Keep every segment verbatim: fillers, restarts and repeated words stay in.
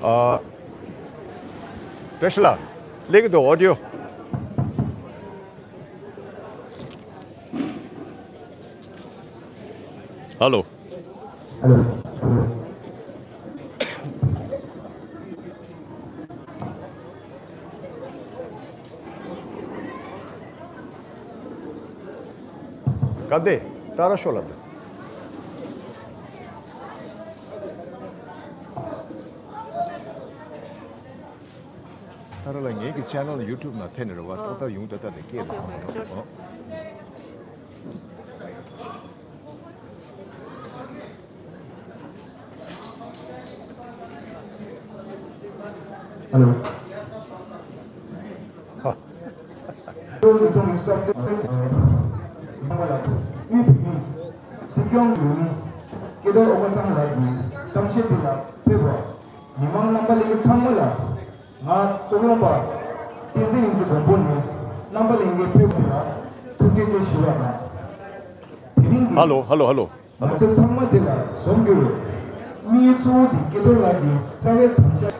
ཨ། བཀྲ་ཤིས་ལགས། སླེབས་ཀྱི་འདུག་ཨོ་ཌིའོ། ཧ་ལོ། ཧ་ལོ། སྐབས་དེ་ཏཱ་ར་ཤོ་ལབ་འདུག་ཏཱ་ར་ལགས། ངེད་ཀྱི་ཆེ་ནལ་ཡུ་ཊུབ་ནང་ཕེབས་ནས་རེད་བ། ཏག་ཏག་ཡོང་ཏག་ཏག་ནས་སྐད་ལ་སོང་བ་རེད། ཨོ། ཧ་ལོ། སྲིད་སྐྱོང་གི་འོས་མི་སྐལ་རྡོར་ཨོ་དཀར་ཚང་ལགས་ཀྱི་གཏམ་བཤད་འདི་ལ་ཕེབས་པར་མི་མང་རྣམ་པ་ལྷན་རྒྱས་ཚང་མ་ལ། ང་གཙུག་ལག་པ་བསྟན་འཛིན་ཡོངས་འཛིན་མགོན་པོ་ནས་རྣམ་པ་ལྷན་རྒྱས་ཕེབས་པ་ལ་ཐུགས་རྗེ་ཆེ་ཞུ་བ་དང་། དེ་རིང་གི། ཧ་ལོ། ཧ་ལོ། ཧ་ལོ། ང་ཚོ་ཚང་མ་འདི་ལ་འཛོམས་དགོས་པའི་དམིགས་ཡུལ་གཙོ་བོ་དེ་སྐལ་རྡོར་ལགས་ཀྱི་རྩ་བའི་དམ་བཅའ་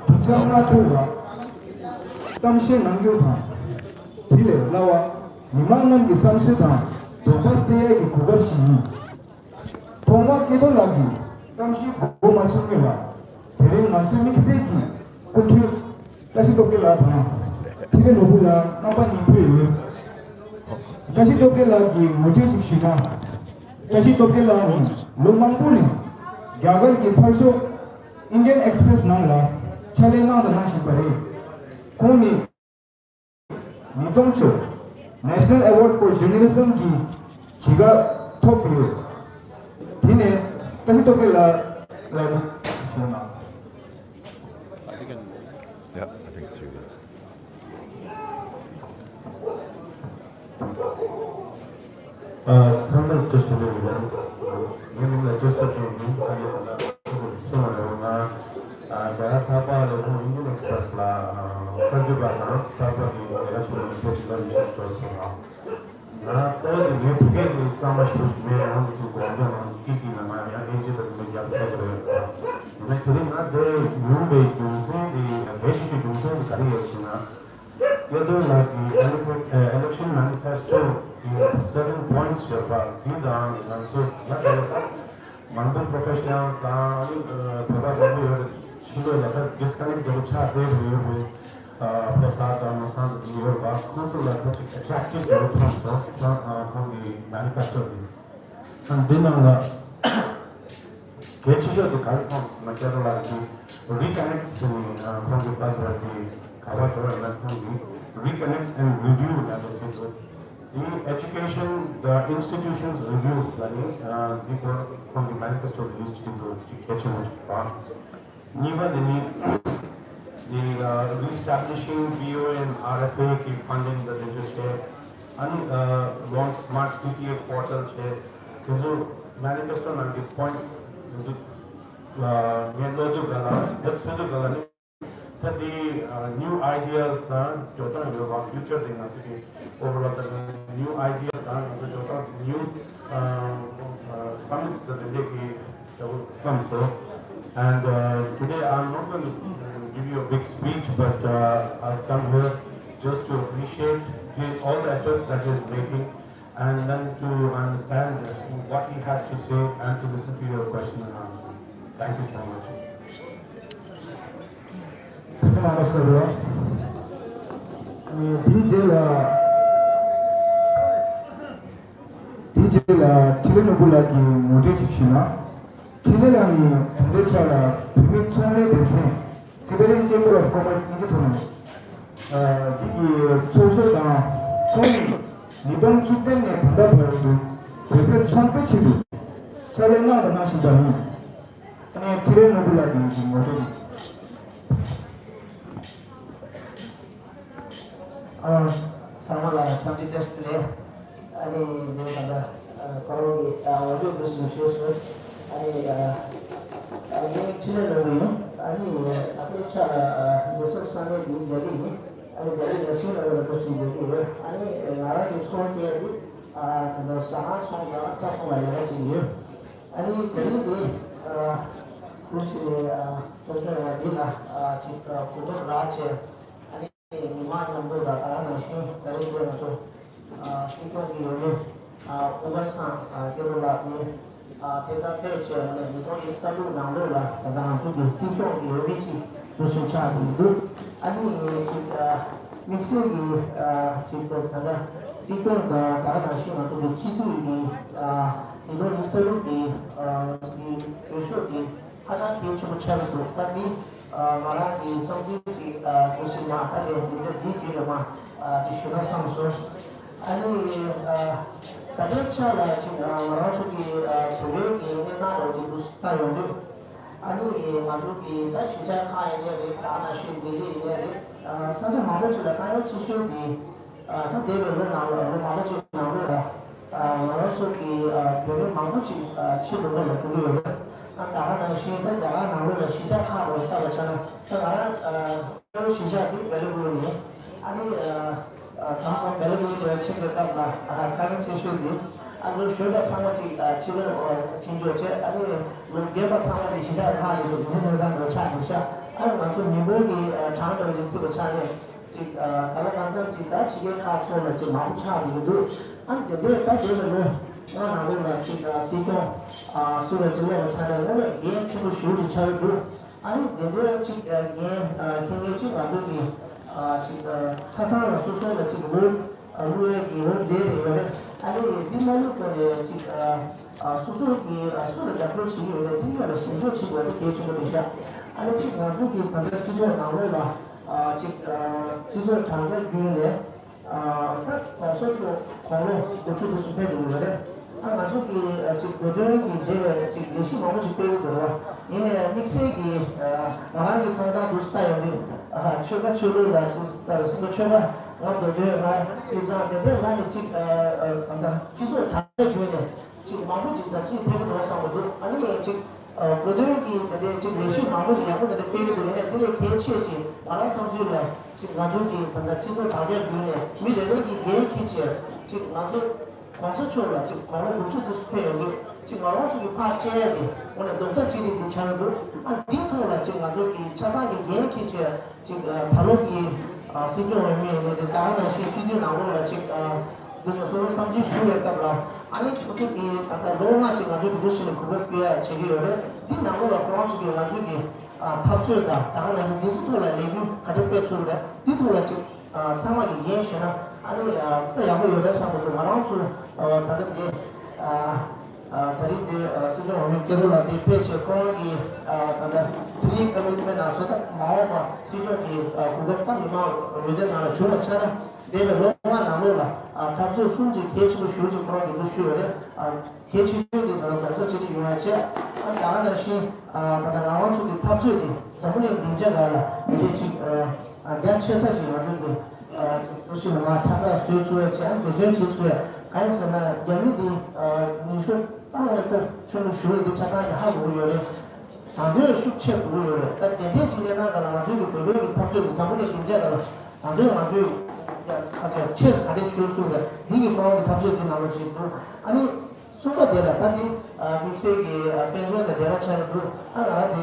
དྲུག་ཚར་ལྔ་ཐུག་ལ་གཏམ་བཤད་གནང་རྒྱུ་དང་། དེ་ལས་སླ་བ་མི་མང་རྣམས་ཀྱི་བསམ་ཚུལ་དང་དོགས་པ་སེལ་ཡས་ཀྱི་གོ་སྐབས་ཤིག་ཡིན། ཐོག་མར་སྐལ་རྡོར་ལགས་ཀྱི་གཏམ་བཤད་འགོ་མ་ཚུགས་སྔོན་ལ། དེ་རིང་ང་ཚོའི་དམིགས་བསལ་གྱི་སྐུ་མགྲོན་བཀྲ་ཤིས་སྟོབས་རྒྱལ་ལགས་དང་ཐིག་ལེ་ནོར་བུ་ལགས་རྣམ་པ་གཉིས་ཕེབས་ཡོད། བཀྲ་ཤིས་སྟོབས་རྒྱལ་ལགས་ཀྱིས་ངོ་སྤྲོད་ཅིག་ཞུས་ན། བཀྲ་ཤིས་སྟོབས་རྒྱལ་ལགས་ནི་ལོ་མང་པོ་རིང་རྒྱ་གར་གྱི་ཚགས་ཤོག་Indian Express ནང་ལ་ཕྱག་ལས་གནང་དང་གནང་བཞིན་པ་རེད། ཁོང་ནི་ཉིས་སྟོང་བཅུ་National Award for Journalism གི་བྱིས་སྒར་ཐོབ་ཡོད། དེ་ནས་བཀྲ་ཤིས་སྟོབས་རྒྱལ་ལགས་ལ་ཞུ་ན། Yeah, I think it's you. ཚང་མར་བཀྲ་ཤིས་བདེ་ལེགས། ངའི་མིང་ལ་ཇོ་སྟོབས་རྒྱལ་ཡིན། ཨ་ནི་ད་ལྟ་ཁོང་གིས་གསུངས་པ་རེད། ང་རྒྱ་གར་ཚགས་པར་ལས་ཁུངས་Indian Express ལ་གསར་འགོད་པ་དང་ཚགས་པར་གྱི་ལས་ཀ་བྱེད་མཁན་ཕལ་ཆེར་ལ་མི་ཤེས་སོ་སོ་རང་། ང་རྩ་བ་ནས་ངའི་བོད་སྐད་དེ་གཙང་མ་ཞེ་པོ་ཞིག་མེད། རང་གི་ཚོ་དགོངས་དོན་རང་གི་སྐད་ཀྱི་ནང་ང་ཡང་ཨེན་ཇི་དང་དེ་འདྲ་རྒྱག་ཐུབ་ཀྱི་རེད། ཡིན་ན་དེ་རིང་ང་འདིར་ཡོང་པའི་རྒྱུ་མཚན་དེ་གལ་ཆེ་ཤོས་རྒྱུ་མཚན་དེ་ག་རེ་ཡོད་ཟེར་ན། སྐལ་རྡོར་ལགས་ཀྱི་ཨེ་ལེག་ཤན་མེ་ནི་ཕེ་སི་ཊོ་གི་སར་ཊན་པོ་ཡིན་ཊི་སི་ཡོད་པ་འདི་དང་ང་ཚོ་ང་ཚོ་མང་པོ་པོ་རོ་ཕེ་ཤ་ནལ་དང་བོད་པ་མང་པོ་ཡོད་རེད། ཕྱི་ལོགས་ལ་ད་ཌི་སི་ཀ་ནེག་ཊི་འདྲ་པོ་ཆགས་བསྡད་པ་ཡོད་རེད། ཕོ་གསར་དང་མོ་གསར་དང་ཡོད་པ་ཁོང་ཚོ་ལ་ད་ཅིག་ཨེ་ཊེག་ཊིབ་འདྲ་པོ་མཐོང་སོང་། ཁོང་གི་མེ་ནི་ཕེ་སི་ཊོ་འདི། ཨ་འདི་ནང་ལ་གལ་ཆེ་ཤོས་དེ་ག་རེ་མཐོང་སོང་ན། སྐལ་རྡོར་ལགས་ཀྱིས་རི་ཀ་ནེག་ཊི་ཟེར་ནས་ཁོང་གི་བརྗོད་པ་དེ་ག་པར་འགྲོ་བ་ཡིན་ན་ཁོང་གིས་Reconnect and Renew ལབ་པ་ཞིག་འདུག་དེ་Education the Institutions Review ལབ་ནས་འདི་སྐོར་ཁོང་གི་མེ་ནི་ཕེ་སི་ཊོ་དེ་ལིསི་ཊི་ཅིག་འདུག་ཅིག་གལ་ཆེན་པོ་ཞིག་རེད། གཉིས་པ་དེ་ནི་དེ་Re-establishing V O A and R F A གི་ཕན་ཌིང་དང་དེ་ཚོ་བྱས། ཨ་ནི་Launch Smart C T A Portal བྱས། དེ་ཚོ་མེ་ནི་ཕེ་སི་ཊོ་ནང་གི་པོ་ཡིན་ཊི་དེ་ཚོ་ངས་ཀློག་དུས་ག་ལ་ཡ་འཚོལ་དུས་ག་ལ་ནི། ད་དེ་ནིའུ་ཨའི་ཌི་ཡཱ་སི་དང་འགྲོ་སྟངས་ཡོད་པ། ཕིའུ་ཅར་དེ་ང་ཚོ་གི་ཨོ་ཝར་ཨོལ་ད་ནིའུ་ཨའི་ཌི་ཡཱ་སི་དང་ང་ཚོ་འགྲོ་སྟངས་ནིའུ་སམ་མིཊ་དང་དེ་འདྲས་ཀྱི་བསམ་སོང་། And uh, today I'm not going to give you a big speech, but uh, I've come here just to appreciate his, all the efforts that he's making, and then to understand what he has to say and to listen to your question and answers. Thank you so much. ཐུགས་རྗེ་གནང་། དེའི་རྗེས་ལ། དེའི་རྗེས་ལ་འཕྲིན་ལས་ནོར་བུ་ལགས་ཀྱིས་ངོ་སྤྲོད་ཅིག་ཞུས་ན། འཕྲིན་ལས་ལགས་ནི་ད་ལྟའི་ཆར་ལ་བོད་མིའི་ཚོང་ལས་སྡེ་ཚན། Tibetan Chamber of Commerce ཨིན་ཇི་ཐོག་ནས། འདི་གི་ཚོགས་གཙོ་དང་། ཁོང་ཉིས་སྟོང་བཅུ་བདུན་ནས་ད་ལྟ་བར་དུ་བོད་པའི་ཚོང་པའི་ཆེད་དུ་ཕྱག་ལས་གནང་དང་གནང་བཞིན་པ་ཡིན། ཨ་ནི་འཕྲིན་ལས་ནོར་བུ་ལགས་ཀྱི་ངོ་སྤྲོད། ཨ། ཚང་མ་ལ་འཚམས་འདྲི་བཀྲ་ཤིས་བདེ་ལེགས། ཨ་ནི་འདི་ད་ལྟ་ཁོ་རང་གི་ངོ་སྤྲོད་འདི་ཞུ་ཞུས་སོང་། ཨ་ནི་ངའི་འཕྲིན་ལས་ནོར་བུ་ཡིན། ཨ་ནི་ད་ལྟའི་ཆར་ལ་རྡ་སའི་ས་གནས་འདི་ལྡི་ལི་ཡིན། ཨ་ནི་ལྡི་ལི་ལ་ཆུ་ལ་ལ་འགྲོ་བཞིན་ཡོད་ཀྱི་ཡོད། ཨ་ནི་ང་རང་གི་ཚོང་རྒྱག་ཡ་འདི་ད་ལྟ་ཟ་ཁང་ཚོང་དང་ས་ཚོང་ལ་ལས་ཀ་བྱེད་ཀྱི་ཡོད། ཨ་ནི་དེ་རིང་འདི་ ཨ་ཀུ་ཤུ་ནི་ཨ་ཚོགས་ཆུང་བ་འདི་ལ་ཨ་ཅིག་ཨ་གོ་སྐབས་རག་བྱས། ཨ་ནི་མི་མང་མཉམ་དུ་དང་ད་ག་ནང་བཞིན་ད་རེས་འདིར་ང་ཚོ་ཨ་སྲིད་སྐྱོང་གི་འོས་མི་ཨ་ཨུ་པ་སངས་ཨ་སྐལ་རྡོར་ལགས་ནི་ཨ་ཐད་ཀར་ཕེབས་བྱས་ནས་ཉིས་སྟོང་ཉི་ཤུ་རྩ་དྲུག་ནང་ལོགས་ལ་ད་ལྟ་ང་ཚོ་གི་སྲིད་སྐྱོང་གི་འོས་མི་གཅིག་འདུ་བཞིན་ཆགས་བསྡད་ཀྱི་འདུག་ཨ་ནི་ཅིག་ཨ་དམིགས་བསལ་གྱི་ཨ་ཅིག་ད་ལྟ་སྲིད་སྐྱོང་དང་ད་ག་ནང་བཞིན་ང་ཚོ་གི་སྤྱི་འཐུས་ཀྱི་ཨ་ཉིས་སྟོང་ཉི་ཤུ་རྩ་དྲུག་གི་ཨ་གི་འོས་ཤོག་དེ་ཧ་ཅང་གལ་ཆེན་པོ་ཆགས་ཀྱི་འདུག་ད་འདི་ཨ་ང་རང་གི་བསམ་ཚུལ་ཅིག་ཨ་འདུག་སེ་མ་ད་ལྟའི་འདི་འདྲ་འདིའི་བརྒྱུད་ནས་མ་ཨ་ཅིག་ཞུ་ན་བསམ་སོང་། ཨ་ནི་ཨ་ད་ལྟའི་ཆ་ལ་ཅིག་ཨ་ང་རང་ཚོ་གི་ཨ་བོད་པའི་གི་གནས་སྟངས་ལ་ཅིག་འདུག་སེ་ལྟ་ཡོང་དུས། ཨ་ནི་ང་ཚོ་གི་ད་གཞིས་ཆགས་ཁག་ཡིན་ནའི་རེད། ད་ནང་བཞིན་ལྡི་ལི་ཡིན་ནའི་རེད། ཨ་ས་ཆ་མང་པོ་ཅིག་ལ་དཀའ་ངལ་ཆེ་ཤོས་དེ་ཨ་ད་འདས་པའི་ལོ་ནང་ལ་ལོ་མང་པོ་ཅིག་ནང་ལོགས་ལ་ཨ་ང་རང་ཚོ་གི་ཨ་བོད་མི་མང་པོ་ཅིག་ཨ་ཕྱིར་ལོག་པ་ལ་འགྲོ་གི་ཡོད་རེད། ཨ་ད་ག་ནང་བཞིན་ད་རྒྱ་གར་ནང་ལོགས་ལ་གཞིས་ཆགས་ཁག་ལ་བལྟས་པ་ཆ་ན་ད་ང་རང་ཨ་གཞིས་ཆགས་དེ་སྦེལ་ཀོབ་ཡིན། ཨ་ནི་ཨ་ཨ་དེང་སང་སྦེལ་ཀོབ་ལ་ཕྱིན་པའི་སྐབས་ལ་ཨ་དཀའ་ངལ་ཆེ་ཤོས་འདི་ཨ་ལོ་གཞོན་པ་ཚང་མ་ཅིག་ཨ་ཕྱི་ལོགས་ཕྱིན་འགྱོ་བྱས། ཨ་ནི་ལོ་རྒན་པ་ཚང་མ་ཅིག་གཞིས་ཆགས་ཁག་ལ་འདུག་འདི་ནི་གནས་སྟངས་འགྲོ་ཆགས་འདུག་ཤག་ཨ་ང་ཚོ་མི་འབོར་གྱི་ཨ་གྲངས་འདྲ་བ་ཅིག་བརྩིས་པ་ཆ་ནས་ཅིག་ཨ་ག་ལ་གང་འཚམ་ཅིག་ད་ཕྱི་རྒྱལ་ཁག་ཚོ་ལ་ཅིག་མང་པོ་ཆགས་འདུག་གི་འདུག་ཨ་ནི་དེ་འདྲས་ད་དེ་ལ་ལོ་ལྔ་ནང་ལོགས་ལ་ཅིག་ཨ་སྲིད་སྐྱོང་ཨ་སུ་ར་ཅིག་སླེབས་པ་ཆ་ནས་དངོས་གནས་འགན་ཆེན་པོ་ཞེ་པོ་ཅིག་ཆགས་ཀྱི་འདུག་ཨ་ནི་དེ་འདྲའི་ཅིག་ཨ་འགན་ཨ་འཁྱེར་མཁན་ཅིག་ང་ཚོ་གི་ཨ་ཅིག་ཨ་ཆ་ཚང་ལ་སོ་སོ་ལ་ཅིག་འོས་ཨ་བླུག་ཡས་ཀྱི་འོས་འདེམས་རེད་ཡོད་རེད། ཨ་ནི་འདི་མ་བླུགས་གོང་ནས་ཅིག་ཨ་ཨ་སོ་སོ་གི་ཨ་སུ་ལ་རྒྱབ་སྐྱོར་བྱེད་ཀྱི་ཡོད་རེད། འདི་གཉིས་ལ་ཞིབ་འཇུག་བྱེད་དགོས་དེ་གལ་ཆེན་པོ་རེད་ཤག་ཨ་ནི་ཅིག་ང་ཚོ་གི་ད་ལྟ་སྤྱི་ཚོགས་ནང་ལོགས་ལ་ཨ་ཅིག་ཨ་སྤྱི་ཚོགས་དྲ་རྒྱ་བརྒྱུད་ནས། ཨ་ད་གོང་ས་མཆོག་དགུང་ལོ་དགུ་བཅུ་དུ་སུ་ཕེབས་འགྲོ་གི་ཡོད་རེད། ཨ་ང་ཚོ་གི་ཨ་ཅིག་གོ་སྟོན་གྱི་རྗེས་ལ་ཅིག་ལས་གཞི་མང་པོ་ཅིག་སྤེལ་གྱི་འདུག་ར། ཡིན་ནའི་དམིགས་བསལ་གྱི་ཨ་ང་རང་གི་མཐོང་སྟངས་དུ་ལྟ་ཡོང་དུས། ཨ་ཆོལ་ཁ་ཆོས་ལུགས་ལ་ཅིག་ལྟར་སོ་སོ་ཆོལ་ཁ་ང་མདོ་དོན་ང་དབུས་གཙང་དེ་འདྲའི་ལ་ནི་ཅིག་ཨ་ཨ་གང་ལྟར་སྤྱི་ཚོགས་དྲ་རྒྱ་བརྒྱུད་ནས་ཅིག་མང་པོ་ཅིག་བརྡབ་གསིག་ཐེབས་ཀྱི་འདུག་བསམ་གྱི་འདུག་ཨ་ནི་ཅིག་ཨ་གོ་སྟོན་གྱི་དེ་འདྲའི་ཅིག་ལས་གཞི་མང་པོ་ཅིག་ཡག་པོ་དེ་འདྲ་སྤེལ་གྱི་འདུག་ཡིན་ནའི་དེ་ལས་གལ་ཆེ་ཅིག་ང་རང་བསམ་ཚུལ་ལ། ཅིག་ང་ཚོ་གི་ད་ལྟ་སྤྱི་ཚོགས་དྲ་རྒྱ་བརྒྱུད་ནས་མི་རེ་རེ་གི་འགན་འཁྱེར་བྱས། ཅིག་ང་ཚོ་གོང་ས་མཆོག་ལ་ཅིག་དགུང་ལོ་དགུ་བཅུ་ཙམ་ཕེབས་ཡོང་དུས་ཅིག་ང་རང་ཚོ་གི་ཕར་བཅར་ཡ་དེ་དངོས་གནས་རྡོག་རྩ་གཅིག་སྒྲིལ་དེ་ཆགས་ཡོང་དུས། ཨ་འདིའི་ཐོག་ལ་ཅིག་ང་ཚོ་གི་ཆ་ཚང་གི་འགན་འཁྱེར་བྱས་ཅིག་ཨ་ད་ལོ་གི་ཨ་སྲིད་སྐྱོང་འོས་མི་ཡིན་ནའི་དེ་ད་ག་ནང་བཞིན་སྤྱི་འཐུས་ནང་ལོགས་ལ་ཅིག་ཨ་འདུ་ཤེས་སོ་སོའི་བསམ་ཚུལ་ཞུ་བའི་སྐབས་ལ། ཨ་ནི་ཁོ་ཚོ་གི་ད་ལྟ་ལོ་ལྔ་ཅིག་ང་ཚོ་གི་འདུ་ཤེས་ནས་གོ་སྐབས་སྤྲད་ཡ་བྱེད་ཀྱི་ཡོད་རེད། འདི་ནང་ལོགས་ལ་ཁོ་རང་ཚོ་གི་ང་ཚོ་གི་ཨ་འཐབ་རྩོད་དང་ད་ག་ནང་བཞིན་འདི་ཚོ་ཐོག་ལ་ལས་འགུལ་ག་འདྲ་སྤེལ་ཚུལ་རེད། འདི་ཐོག་ལ་ཅིག་ཨ་ཚང་མ་གིས་འགན་བཞེས་ན་ཨ་ནི་ཨ་དཔེ་ཡག་པོ་ཡོད་རེད་བསམ་གྱི་འདུག་ང་རང་ཚོ་ཨ་ད་ལྟ་དེ་ཨ་ཨ་ད་རིང་དེ་ཨ་སྲིད་སྐྱོང་འོས་མི་སྐལ་རྡོར་ལགས་དེ་ཕེབས་བྱས་ཁོང་གིས་ཨ་ད་ལྟ་དེ་རིང་ཀ་མི་ཊི་མེན་ཊི་ནང་བཟོ་ལྟ་མ་འོངས་པ་སྲིད་སྐྱོང་གི་ཨ་གོ་སྐབས་ད་མི་མང་འོས་འདེམས་ནང་ལ་བྱུང་བ་ཆགས་ན། འདས་པའི་ལོ་ལྔ་ནང་ལོགས་ལ་ཨ་འཐབ་རྩོད་གསུམ་གྱི་གལ་ཆེན་པོ་ཞེ་པོ་ཅིག་ཁོ་རང་གིས་འདུ་ཞུས་ཡོད་རེད། ཨ་གལ་ཆེ་ཤོས་དེ་ད་ལྟ་རྡོག་རྩ་གཅིག་སྒྲིལ་ཡོང་ཡ་བྱས། ཨ་ད་ག་ནང་བཞིན་ཨ་ད་ལྟ་ང་རང་ཚོ་གི་འཐབ་རྩོད་དེ་འཛམ་བུ་གླིང་སྡིངས་ཆ་སྒང་ལ་མི་རེ་གཅིག་ཨ་རྒྱ་ཆེ་ས་ཞིག་ང་ཚོ་གི་ཨ་འདུ་ཤེས་ནས་མར་ཁྱབ་བསྒྲགས་བཟོ་ཚུགས་ཡ་བྱས། ཨ་འགྲེམས་སྟོན་བྱེད་ཚུགས་ཡ། གང་ཡིན་ཟེར་ན་རྒྱ་མི་འདི་ཨ་ཉི་ཤུ་རྩ་ལྔ་ལས་སྟོབས་ཆེན་པོ་ཞེ་པོ་རེད། འདི་ཆ་ཚང་གིས་ཧ་གོ་གི་ཡོད་རེད། དང་དོད་ཤུགས་ཆེ་འགྲོ་གི་ཡོད་རེད། ད་དེ་འདྲའི་ཅིག་གནས་སྟངས་སྒང་ལ་ང་ཚོའི་གི་བོད་བོད་ཀྱི་འཐབ་རྩོད་ཀྱི་འཛམ་བུ་གླིང་སྡིངས་ཆ་སྒང་ལ་དང་དོད་ང་ཚོས་ཡ་ཁ་ཆེ་ཆེར་ག་འདྲས་བྱུང་སོང་རེད། འདི་གི་ཁོ་རང་གི་འཐབ་རྩོད་འདི་ནང་ལ་ཅིག་འདུག་ཨ་ནི་གསུམ་པ་དེ་ལ་ད་འདི་དམིགས་བསལ་གྱི་དཔལ་འབྱོར་དང་འབྲེལ་བ་ཆགས་ཀྱི་འདུག་ཨ་ང་རང་དེ་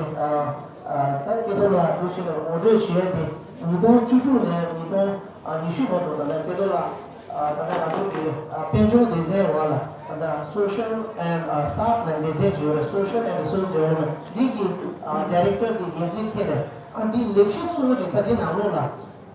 ད་སྐལ་རྡོར་ལགས་འདུ་ཤེས་ནས་ངོ་སྤྲོད་བྱེད་ཡ་དེ་ཉིས་སྟོང་བཅུ་དྲུག་ནས་ཉིས་སྟོང་ཉི་ཤུ་བར་དུ་ད་ལྟ་སྐལ་རྡོར་ལགས། ཨ་ད་ལྟ་ང་ཚོ་གི་ཨ་དཔལ་འབྱོར་སྡེ་ཚན་འོག་ལ་ད་ལྟ་Social and ཨ་Staff ལ་སྡེ་ཚན་ཅིག་ཡོད་རེད། Social and Resource Development འདི་གི་ཨ་Director གི་འགན་འཛིན་འཁྱེར་ནས། ཨ་འདི་ལས་གཞི་གཙོ་བོ་ཅིག་ད་འདི་ནང་ལོགས་ལ་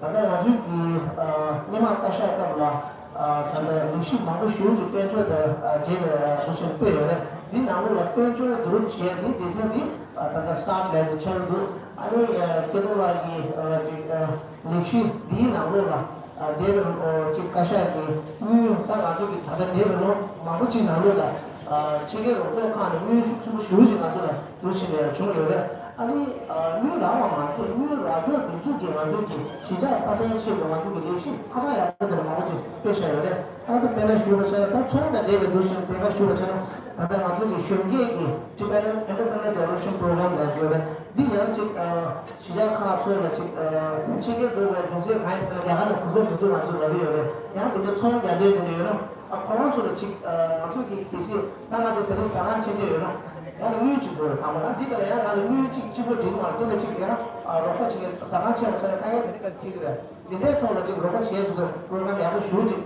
ད་ལྟ་ང་ཚོའི་གི་ཨ་སྔོན་མ་བཀའ་ཤག་སྐབས་ལ་ཨ་ད་ལྟ་ལས་གཞི་མང་པོ་ཞེ་པོ་ཅིག་དཔལ་འབྱོར་དང་ཨ་འབྲེལ་བའི་ཨ་འདུ་ཤེས་སྤེལ་ཡོད་རེད། འདི་ནང་ལོགས་ལ་དཔལ་འབྱོར་བསྡུ་རུབ་བྱས་འདི་སྡེ་ཚན་འདི་ཨ་ད་ལྟ་Staff ལ་དེ་ཆགས་འདུག་ཨ་ནི་ཨ་སྐལ་རྡོར་ལགས་ཀྱི་ཨ་ཅིག་ཨ་ལས་གཞི་འདིའི་ནང་ལོགས་ལ་ཨ་འདས་པའི་ལོ་ཅིག་བཀའ་ཤག་གི་དངུལ་ད་ང་ཚོ་གི་ད་ལྟ་འདས་པའི་ལོ་མང་པོ་ཅིག་ནང་ལོགས་ལ་ཨ་ཕྱི་རྒྱལ་རོགས་ཚོགས་ཁག་ནས་དངུལ་ཤུགས་ཆེན་པོ་ཞེ་པོ་ཅིག་ང་ཚོ་ལ་འདུ་ཤེས་ནས་བྱུང་ཡོད་རེད། ཨ་ནི་ཨ་དངུལ་རག་པ་མ་ཟད་དངུལ་རག་སྐྱོར་སྒྲུབ་ཚུལ་གྱི་ང་ཚོ་གི་གཞིས་ཆགས་སྲ་བརྟན་ཆེད་དུ་ང་ཚོ་གི་ལས་གཞི་ཧ་ཅང་ཡག་པོ་དེ་འདྲ་མང་པོ་ཅིག་སྤེལ་བཞག་ཡོད་རེད། ད་ལྟ་དཔེར་ན་ཞུས་པ་བྱས་ན་ད་ཚོང་དང་འབྲེལ་བའི་འདུ་ཤེས་དེ་ག་ཞུས་པ་བྱས་ན་ད་ལྟ་ང་ཚོ་གི་གཞོན་སྐྱེས་ཀྱི་Tibetan Entrepreneur Development Program ལ་ཡོད་རེད། འདི་ཡང་ཅིག་ཨ། གཞིས་ཆགས་ཁག་ཚོ་ལ་ཅིག་ཨ་ཕྱི་རྒྱལ་འགྲོ་བའི་རྒྱུ་མཚན་གང་ཡིན་ཟེར་ན་རྒྱ་གར་ནས་གོ་སྐབས་མི་འདུག་ང་ཚོ་ལབ་ཀྱི་ཡོད་རེད། ཡང་དེ་འདྲ་ཚོང་རྒྱག་འདོད་དེ་འདྲ་ཡོད་ན་ ཁོ་རང་ཚོ་ལ་ཅིག་ང་ཚོ་གི་གལ་སྲིད་ད་ང་ཚོ་དེ་རིང་ཟ་ཁང་ཕྱེ་འདོད་ཡོད་ན་ང་ལ་དངུལ་ཅིག་དགོས་རེད། དང་པོ་ཨ་འདི་ག་ལ་ཡང་ང་ལ་དངུལ་ཅིག་གཅིག་པོ་འགྲིག་མ་རེད། དེ་ལ་ཅིག་ཡང་རོགས་པ་ཅིག་ཟ་ཁང་ཕྱེ་བ་ཟེར་ན་ཁ་ཡ་དེ་ནི་ག་འགྲིག་གི་རེད། འདི་འདྲའི་ཐོག་ལ་ཅིག་རོགས་པ་བྱས་ཟེར་དུས་པོ་རོག་རམ་ཡག་པོ་ཞེ་པོ་ཅིག་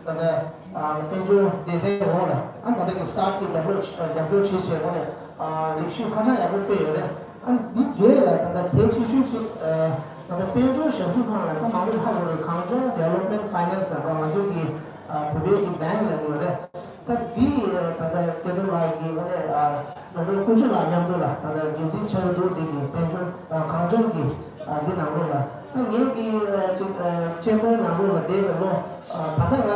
ད་ལྟ་དཔལ་འབྱོར་སྡེ་ཚན་འོག་ལ་ཨ་ད་ལྟ་གི་སྟཱཕ་གི་རྒྱབ་སྐྱོར་རྒྱབ་སྐྱོར་བྱེད་བྱེད་འོག་ནས་ལེགས་བཤད་ཧ་ཅང་ཡག་པོ་སྤེལ་ཡོད་རེད། ཨ་འདི་རྗེས་ལ་ད་ལྟ་གལ་ཆེ་ཤོས་ཅིག་ད་ལྟ་དཔལ་འབྱོར་ཞབས་ཞུ་ཁང་ལ་ད་མང་པོ་ཧ་གོ་རེད། གངས་ལྗོངས་Development Finance ལ་ང་ཚོ་གི་བོད་པའི་གི་བེང་ལ་ཡོད་རེད། ད་འདི་ད་ལྟ་སྐལ་རྡོར་ལགས་ཀྱི་ངོས་ནས་ནོར་བུ་དཀོན་མཆོག་ལགས་མཉམ་དུ་ལ་ད་ལྟ་འགན་འཛིན་ཆགས་འདུག་འདི་གི་དཔལ་འབྱོར་གངས་ལྗོངས་ཀྱི་འདི་ནང་ལོགས་ལ་ད་ངེད་ཀྱི་ཅིག་ཅེམ་པར་ནང་ལོགས་ལ་བསྡད་པའི་ལོ་ད་ལྟ་ང་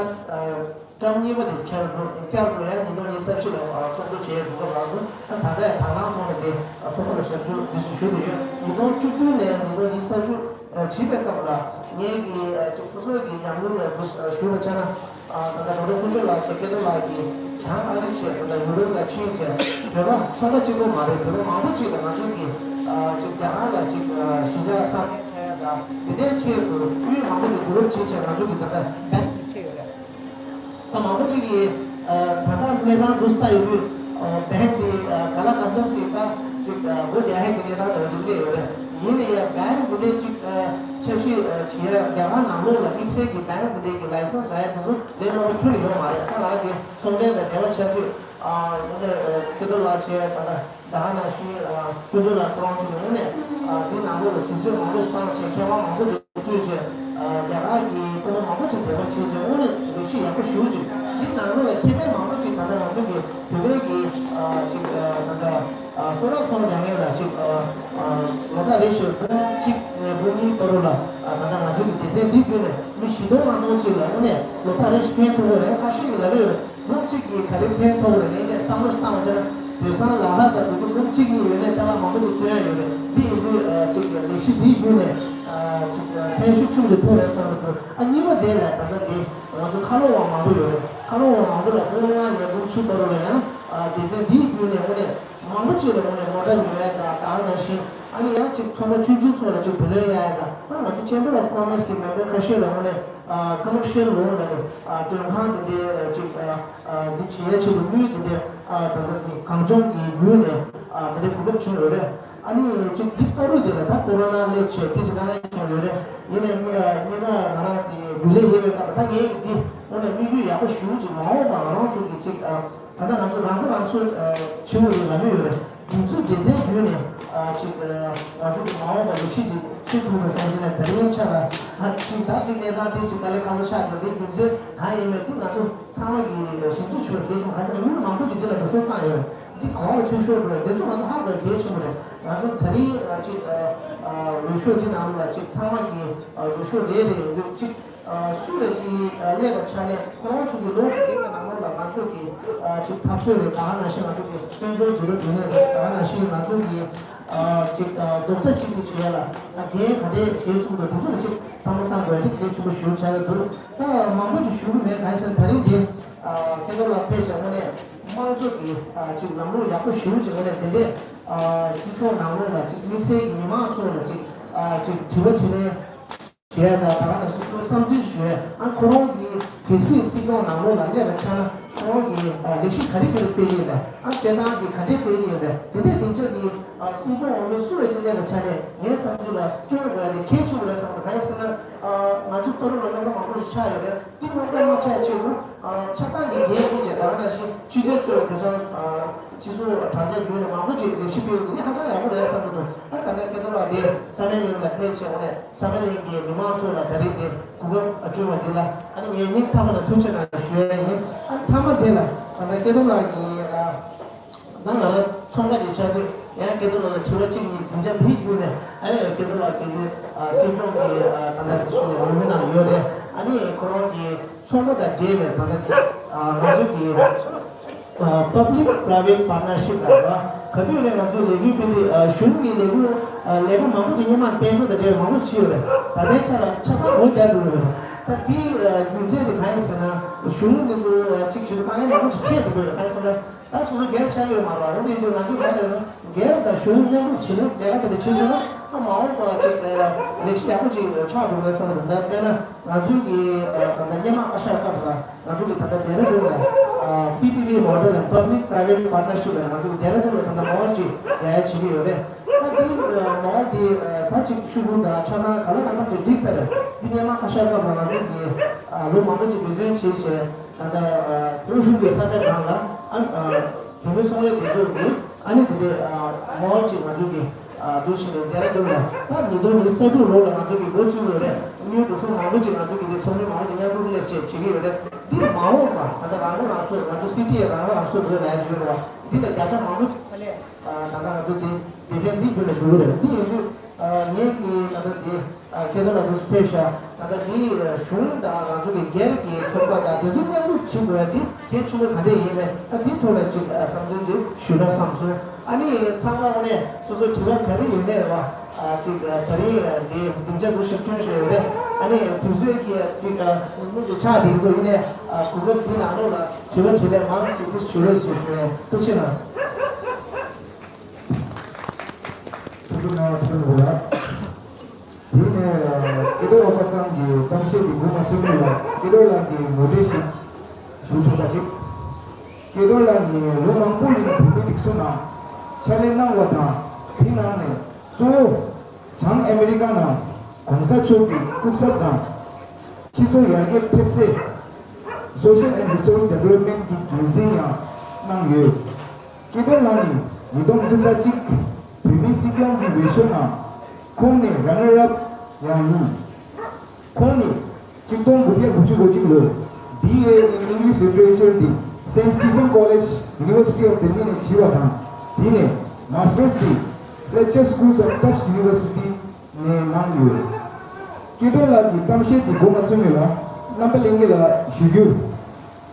བཀྲམ་གཉིས་པ་དེ་ཁྱེར་འདུག་བསྐྱར་དུ་ཡང་ཉིས་སྟོང་ཉི་ཤུ་རྩ་བཞི་ལ་ཚོགས་འདུ་བྱས་འདུག་ལགས་སོ། ད་ད་ལྟ་དང་བླངས་ཐོག་ནས་དེ་ཚོགས་པ་ལ་ཞབས་ཞུ་འདི་ཞུ་ཞུ་དེ་ཡོད། ཉིས་སྟོང་བཅུ་བདུན་ནས་ཉིས་སྟོང་ཉི་ཤུ་རྩ་བཞི་བྱེད་པའི་སྐབས་ལ་ངེད་ཀྱི་ཅིག་སོ་སོ་གི་ཉམས་མྱོང་ལ་ཞུ་བ་ཆ་ན། ད་ལྟ་ནོར་བུ་དཀོན་མཆོག་ལགས་ཀྱིས་སྐལ་རྡོར་ལགས་ཀྱིས་བྱང་ཨ་རི་བྱས། ད་ལྟ་ཡུ་རོབ་ལ་ཕྱིན་བྱས། བོད་པ་ཚོང་པ་གཅིག་པོ་མ་རེད། བོད་པ་མང་པོ་ཅིག་ལ་ང་ཚོ་གིས་ཅིག་རྒྱ་གར་ལ་ཅིག་གཞིས་ཆགས་གསར་པ་བྱས་དང་དེ་འདྲའི་ཆེད་དུ་དབུས་མང་པོ་ཅིག་གོ་རོབ་བྱས་བྱས་ང་ཚོ་གིས་ད་ལྟ་བེང་ཀི་ཕྱེ་ཡོད་རེད། ད་མང་པོ་ཅིག་གིས་ད་ལྟ་གནས་སྟངས་འདུག་ལྟ་ཡོད་དུས་བེང་ཀི་དེ་ག་ལ་གང་འཚམ་ཅིག་ད་ཅིག་སྒོ་རྒྱག་ཡས་ཀྱི་གནས་སྟངས་ལ་འདུག་བསྡད་ཡོད་རེད། ཡིན་ན་ཡང་བེང་ཀི་དེ་འདྲའི་ཅིག་འཆར་གཞི་བྱེད་ཡ་རྒྱ་གར་ནང་ལོགས་ལ་དམིགས་བསལ་གྱི་བེང་ཀི་དེ་འདྲའི་གི་ལའི་སེན་སི་རག་ཡ་དེ་ཚོ་དེ་ལོ་ཁྱོན་ནས་ཡོད་མ་རེད། ད་ང་རང་གི་ཚོང་འབྲེལ་དང་འབྲེལ་བ་ཆགས་དུས་ཨ་ཡོང་དེ་སྐལ་རྡོར་ལགས་བྱས། ད་ལྟ་ད་ག་ནང་བཞིན་ཨ་དཀོན་མཆོག་ལགས་ཁོ་རང་ཚོ་ཡོང་ནས་ཨ་དེ་ནང་ལོགས་ལ་དུས་ཚོད་མང་པོ་བཏང་བྱས་མཁས་དབང་མང་པོ་ཞིག་བསྐོས་བྱས། ཨ་རྒྱ་གར་གྱི་སྐུ་ངོ་མང་པོ་ཞིག་འབྲེལ་བ་བྱས་བྱས་དངོས་གནས་ལེགས་བཤད་ཡག་པོ་ཞེ་པོ་ཅིག་དེ་ནང་ལོགས་ལ་ཁེ་ཕན་མང་པོ་ཞིག་ད་ལྟ་ང་ཚོ་གི་བོད་པའི་གི་ཨ་ཅིག་ཨ་ད་ལྟ་ཨ་སོ་ནམ་ཚོང་རྒྱག་མཁན་ལ་ཅིག་ཨ་ཨ་ལོ་ལྟར་རེ་བཞིན་འབུམ་གཅིག་ནས་འབུམ་གཉིས་བར་དུ་ལ་ཨ་ད་ལྟ་ང་ཚོ་གི་སྡེ་ཚན་འདིའི་བརྒྱུད་ནས་མི་བཞི་སྟོང་ལྷག་ཙམ་ཅིག་ལ་དངོས་གནས་ལོ་ལྟར་རེ་བཞིན་ཕན་ཐོགས་ཀྱི་རེད། ཁ་ཤས་ཀྱིས་ལབ་ཡོད་རེད། འབུམ་གཅིག་གིས་ག་རེ་ཕན་ཐོགས་རེད། ངས་ངས་བསམ་བློ་བཏང་བ་བྱས་ན་དེང་སང་ལ་དྭགས་དང་བོད་ཁུལ་འབུམ་གཅིག་གཉིས་ཡོད་ནའི་ཅ་ལག་མང་པོ་ཞིག་བཙོང་ཡ་ཡོད་རེད། འདི་ཡིན་དུས་ཨ་ཅིག་ལས་གཞི་འདིའི་བརྒྱུད་ནས་ཨ་ཅིག་ཨ་ཕན་ཤུགས་ཆུང་དུ་ཐོགས་རེད་བསམ་གྱི་འདུག་ཨ་གཉིས་པ་དེ་ལ་ད་ལྟ་དེ་ང་ཚོ་ཁ་ལོ་བ་མང་པོ་ཡོད་རེད། ཁ་ལོ་བ་མང་པོ་ལ་འབུམ་ལྔ་ནས་འབུམ་བཅུ་བར་དུ་ལ་ཡང་ཨ་སྡེ་ཚན་འདིའི་བརྒྱུད་ནས་དངོས་གནས་མང་པོ་ཅིག་ལ་དངོས་གནས་མོ་ཊ་ཉོ་ཡ་དང་ད་ག་ནང་བཞིན་ཨ་ནི་ཡང་ཅིག་ཚོང་པ་ཆུང་ཆུང་ཚོ་ལ་ཅིག་བུ་ལོན་གཡར་ཡ་དང་ཨ་ང་ཚོ་Chamber of Commerce གི་མེམ་བར་ཁ་ཤས་ལ་དངོས་གནས་ཨ་commercial loan ལ་ནི་ཨ་མགྲོན་ཁང་དེ་འདྲའི་ཅིག་ཨ་ཨ་འདི་བྱེད་ཡ་ཆེད་དུ་དངུལ་དེ་འདྲའི་ཨ་ད་ལྟ་འདི་གངས་ལྗོངས་ཀྱི་ཡུལ་ནས་ཨ་དེ་འདྲའི་གོ་སྐབས་བྱུང་ཡོད་རེད། ཨ་ནི་ཅིག་འདི་བར་དུ་དེ་ལ་ད་ཀོ་རོ་ན་སླེབས་བྱས་དེ་ཚེ་གང་ཡང་བྱུང་ཡོད་རེད། ཡིན་ནའི་ངས་ཨ་སྔོན་མ་ང་རང་དེ་རྒྱུན་ལས་ཡིན་པའི་སྐབས་ད་ངས་འདི་དངོས་གནས་དམིགས་ཡུལ་ཡག་པོ་ཞེ་པོ་ཅིག་མ་འོངས་པ་ང་རང་ཚོ་གི་ཅིག་ཨ། ད་ལྟ་ང་ཚོ་རང་མགོ་རང་གསོ་ཨ་བྱེད་དགོས་རེད་ལབ་ཀྱི་ཡོད་རེད། དེ་ཚོ་སྡེ་ཚན་བརྒྱུད་ནས་ཨ་ཅིག་ཨ་ང་ཚོ་གི་མ་འོངས་པ་ལེགས་བཤད་ཅིག་ཤེས་ཚུགས་པ་བསམ་གྱི་ན་ད་རིང་ཆ་ལ་ཨ་ཅིག་ད་ཅིག་གནས་སྟངས་དེ་ཅིག་དཀའ་ལས་ཁག་པོ་ཆགས་ཀྱང་དེ་རྒྱུ་མཚན་གང་ཡིན་མིན་དེ་ང་ཚོ་ཚང་མ་གི་ཞིབ་འཇུག་བྱེད་པ་གལ་ཆེན་པོ། ག་ཚོད་ན་དངུལ་མང་པོ་ཅིག་འདི་ལ་འགྲོ་སོང་བཏང་ཡོད་རེད། འདི་ག་པར་ལ་ཐོན་ཤོར་འགྲོ་རེད། དེ་ཚོ་ང་ཚོ་ཧ་གོ་ཡ་གལ་ཆེན་པོ་རེད། ང་ཚོ་ད་རིང་ཨ་ཅིག་ཨ་ཨ་འོས་ཤོག་འདི་ནང་ལ་ཅིག་ཚང་མ་གི་ཨ་འོས་ཤོག་རེ་རེ་ཡོད་ཅིག་ཨ་སུ་རེད་ཅིག་ཨ་སླེབས་པ་ཆ་ནས་ཁོ་རང་ཚོ་གི་ལོ་གཅིག་གི་ནང་ལོགས་ལ་ང་ཚོ་གི་ཨ་ཅིག་འཐབ་རྩོད་རེད། ད་ག་ནང་བཞིན་ང་ཚོ་གི་དཔལ་འབྱོར་འགྱུར་བ་འགྲོ་གནས་རེད། ད་ག་ནང་བཞིན་ང་ཚོ་གི་ཨ་ཅིག་ཨ་རྡོག་རྩ་གཅིག་སྒྲིལ་བྱེད་ཡ་ལ་ཨ་འགན་ག་འདྲས་འཁྱེར་ཚུགས་འདུག་དེ་ཚོ་ལ་ཅིག་བསམ་བློ་བཏང་དགོས་ཡ་དེ་གལ་ཆེན་པོ་ཞེ་པོ་ཆགས་ཀྱི་འདུག་ད་མང་པོ་ཅིག་ཞུ་གི་མེད། གང་ཡིན་ཟེར་ན་ད་རིང་འདི་ཨ་སྐལ་རྡོར་ལགས་ཕེབས་བྱས་དངོས་གནས་དམངས་གཙོ་གི་ཨ་ཅིག་ལམ་ལུགས་ཡག་པོ་ཞེ་པོ་ཅིག་དངོས་གནས་དེ་འདྲས་ཨ་སྤྱི་ཚོགས་ནང་ལོགས་ལ་ཅིག་དམིགས་བསལ་གྱི་མི་མང་ཚོ་ལ་ཅིག་ཨ་ཅིག་དྲི་བ་དྲིས་ལན་བྱས་དང་ད་ག་ནང་བཞིན་ཁོའི་བསམ་ཚུལ་ཞུས། ཨ་ཁོ་རང་གིས་གལ་སྲིད་སྲིད་སྐྱོང་ནང་ལོགས་ལ་སླེབས་པ་ཆགས་ན་ཁོ་རང་གིས་ཨ་ལས་གཞི་ག་རེ་ག་རེ་སྤེལ་གྱི་ཡོད་པས། ཨ་སྤེལ་སྟངས་དེ་ག་འདྲས་སྤེལ་གྱི་ཡོད་པས། དེ་འདྲས་སྡིངས་ཆ་དེ་ཨ་སྲིད་སྐྱོང་འོས་མི་སུ་རེ་ཅིག་སླེབས་པ་ཆགས་ནས་ངའི་བསམ་ཚུལ་ལ་སྐྱོན་དགོས་ཡ་དེ་གལ་ཆེན་པོ་རེད་བསམ་འདུག་གང་ཡིན་ཟེར་ན་ཨ་ང་ཚོ་ཕ་རོལ་ལ་རྣམ་པ་མང་པོ་ཞིག་ཆགས་ཡོད་རེད། འདི་སྔོན་འགྲོ་མ་ཆགས་ཆེད་དུ་ཨ་ཆ་ཚང་གི་འགན་འཁྱེར་བྱས་ད་ག་ནང་བཞིན་སྤྱི་འཐུས་ཚོས་དེང་སང་ཨ་སྤྱི་ཚོགས་དྲ་རྒྱ་བརྒྱུད་ནས་མང་པོ་ཅིག་ལས་གཞི་སྤེལ་ཡོད་འདི་ཧ་ཅང་ཡག་པོ་རེད་བསམ་གྱི་འདུག་ཨ་ད་ལྟ་སྐལ་རྡོར་ལགས་དེ་ས་མེད་གླིང་ལ་ཕེབས་བྱས་འོ་ནས་ས་མེད་གླིང་གི་མི་མང་ཚོ་ལ་ད་རེས་དེ་གོ་སྐབས་བསྐྲུན་པ་འདི་ལ་ཨ་ནི་ངས་སྙིང་ཐག་པ་ནས་ཐུགས་རྗེ་གནང་ཞུ་ཡ་ཡིན། ཨ་མཐའ་མ་དེ་ལ་ད་ལྟ་སྐལ་རྡོར་ལགས་ཀྱིས་ཨ་ད་ང་རང་ཚོང་པ་ཅིག་ཆགས་དུས་ཡང་སྐལ་རྡོར་ལགས་ལ་དྲི་བ་གཅིག་གཉིས་སྡིངས་ཆ་འདིའི་བརྒྱུད་ནས་ཨ་ནི་སྐལ་རྡོར་ལགས་ཀྱིས་ཨ་སྲིད་སྐྱོང་གི་ཨ་ད་ལྟ་ཞུ་ནས་འོས་མི་ནང་ཡོད་རེད། ཨ་ནི་ཁོ་རང་གི་ཚོང་པ་དང་འབྲེལ་བའི་ད་ལྟ་ཅིག་ཨ་ང་ཚོ་གི་ཨ་Public Private Partnership ལ་ག་དུས་ནས་ང་ཚོའི་ལས་འགུལ་སྤེལ་དུས་ཨ་གཞུང་གི་ལས་འགུལ་ཨ་ལས་ཀ་མང་པོ་ཅིག་སྔོན་མ་དཔལ་འབྱོར་དང་འབྲེལ་བའི་མང་པོ་བྱས་ཡོད་རེད། ད་ལྟའི་ཆ་ལ་ཆ་ཚང་སྒོ་རྒྱག་འགྲོ་གི་ཡོད་རེད། ད་དེའི་ཨ་རྒྱུ་མཚན་དེ་གང་ཡིན་ཟེར་ན་གཞུང་གི་ཚོ་ཨ་གཅིག་བྱེད་དུས་དཀའ་ངལ་མང་པོ་ཅིག་འཕྲད་འགྲོ་གི་ཡོད་རེད། གང་ཡིན་ཟེར་ན། ད་སོ་སོ་སྒེར་ཆགས་ཡོད་མ་རེད་བ། འོ་དེ་ཡིན་དུས་ང་ཚོས་ག་རེ་རེད་སྒེར་དང་གཞུང་མཉམ་རུབ་བྱེད་ནས་ལས་ཀ་དེ་འདྲ་བྱེད་སོང་ན་ མ་འོངས་པ་ཅིག་ལེགས་ཤོམ་ཡག་པོ་ཅིག་ཆགས་འགྲོ་བའི་བསམ་བློ་དང་། ད་དཔེར་ན་ང་ཚོའི་གི་ད་ལྟ་སྔོན་མ་བཀའ་ཤག་སྐབས་ལ་ང་ཚོ་གི་ད་ལྟ་ལྡེ་ར་ལྡུན་ལ་པི་པི་པི་མོ་ཌེལ་ལ། པབ་ལིག་པ་རའི་ཝེཊ་པར་ཊ་ནར་ཤིབ་ལ་ང་ཚོ་གི་ལྡེ་ར་ལྡུན་ལ་ད་ལྟ་མ་འོངས་ཅིག་ཡ་ཡ་བྱེད་ཀྱི་ཡོད་རེད། ད་འདི་མ་འོངས་འདི་ད་ཅིག་ཤུ་གུ་དང་ཆ་ཚང་ག་ལ་ག་ལ་འདི་འགྲིག་ས་རེད། འདི་སྔོན་མ་བཀའ་ཤག་སྐབས་ལ་ང་ཚོ་གི་ལོ་མང་པོ་ཅིག་འབད་བརྩོན་བྱས་བྱས། ད་ལྟ་བོད་གཞུང་གི་ས་ཆ་གང་ལ་ཨ་བོད་མི་ཚོང་ལས་སྡེ་ཚོགས་ཀྱིས་ཨ་ནི་དེ་འདྲའི་མ་འོངས་ཅིག་ང་ཚོ་གི་འདུག་ཕྱིན་ནས་ལྡེ་ར་ལྡུན་ལ་ད་ཉིས་སྟོང་ཉི་ཤུ་རྩ་དྲུག་ལོ་ལ་ང་ཚོ་གི་འགོ་ཚུགས་ཡོད་རེད། དངུལ་འགྲོ་སོང་མང་པོ་ཅིག་ང་ཚོ་གི་དེ་ཚོགས་མི་མང་པོ་ཅིག་མཉམ་རུབ་སླེབས་བྱས་བྱེད་ཀྱི་ཡོད་རེད། འདི་མ་འོངས་པ་ད་ལྟ་རང་ལོ་རང་ཚོ་ང་ཚོ་སི་ཊི་ཡི་རང་ལོ་རང་ཚོ་འགྲོ་ལ་ཡ་ཡོད་རེད་བ། འདི་ལ་བརྒྱ་ཆ་མང་པོ་ཅིག་ད་ལྟ་ང་ཚོ་དེ་དེ་ཐེངས་འདི་རྒྱུན་ལ་འགྲོ་གི་རེད། འདི་ཡིན་དུས་ངས་ཀྱི་ད་ལྟ་དེ་ཁྱེད་ཚོ་ལ་འདུག་སྤེལ་ཤག་ད་ལྟ་འདི་གཞུང་དང་ང་ཚོ་གི་སྒེར་གྱི་ཚོགས་པ་དང་དེ་ཚོ་མཉམ་རུབ་བྱེད་དགོས་ཡ་དེ་གལ་ཆེན་པོ་ག་འདྲས་ཡིན་མེད། ད་འདིའི་ཐོག་ལ་ཅིག་བསམ་ཚུལ་འདི་ཞུ་ན་བསམ་སོང་། ཨ་ནི་ཚང་མ་དངོས་གནས་སོ་སོ་དྲི་བ་ག་རེ་ཡོད་མེད་རེད་བ། ཅིག་ད་རིང་འདི་སྡིངས་ཆ་འདུག་ཞིག་ཐོན་བཞིན་ཡོད་རེད། ཨ་ནི་དུས་ཚོད་ཀྱི་ཅིག་མི་འདུག་ཆགས་བསྡད་འདུག་ཡིན་ནའི་གོ་སྐབས་འདི་ནང་ལོགས་ལ་དྲི་བ་དྲིས་ལན་མང་ཞིག་འདི་ཞུ་རོགས་ཞུ་ཞུ། ཐུགས་རྗེ་གནང་། ཐུགས་རྗེ་གནང་། ཐུགས་རྗེ་གནང་། དེ་ནས་སྐལ་རྡོར་ལྷ་པ་ཚང་གི་གཏམ་བཤད་ཀྱི་འགོ་མ་ཚུགས་སྔོན་ལ་སྐལ་རྡོར་ལགས་ཀྱི་ངོ་སྤྲོད་ཞིག་ཞུ་ཆོག་པ་ཅིག་སྐལ་རྡོར་ལགས་ནི་ལོ་མང་པོ་རིང་བོད་མིའི་སྒྲིག་འཛུགས་ནང་ཕྱག་ལས་གནང་བ་དང་། དེ་ནང་ནས་གཙོ་བོ་བྱང་ཨ་མི་རི་ཀ་ནང་གོང་ས་མཆོག་གི་སྐུ་ཚབ་དང་། སྤྱི་ཚོགས་ཡར་རྒྱས་ཐེབས་རྩའི་Social and Resource Development གྱི་འགན་འཛིན་ཡང་གནང་ཡོད། སྐལ་རྡོར་ལགས་ནི་ཉིས་སྟོང་བཅུ་རྩ་གཅིག་བོད་མིའི་སྲིད་སྐྱོང་གི་འོས་ཤོག་ནང་ཁོང་ནས་runner up ཡང་ཡིན། ཁོང་ནི་གཅིག་སྟོང་དགུ་བརྒྱ་དགུ་བཅུ་གོ་གཅིག་ལོར་B A in English Literature འདི་Saint Stephen College, University of Delhi ནས་བྱས་པ་དང་། དེ་ནས་Masters འདི་Fletcher School of Tufts University ནས་གནང་ཡོད། སྐལ་རྡོར་ལགས་ཀྱི་གཏམ་བཤད་འདི་འགོ་མ་ཚུགས་སྔོན་ལ་རྣམ་པ་ལྷན་རྒྱས་ལ་ཞུ་རྒྱུར།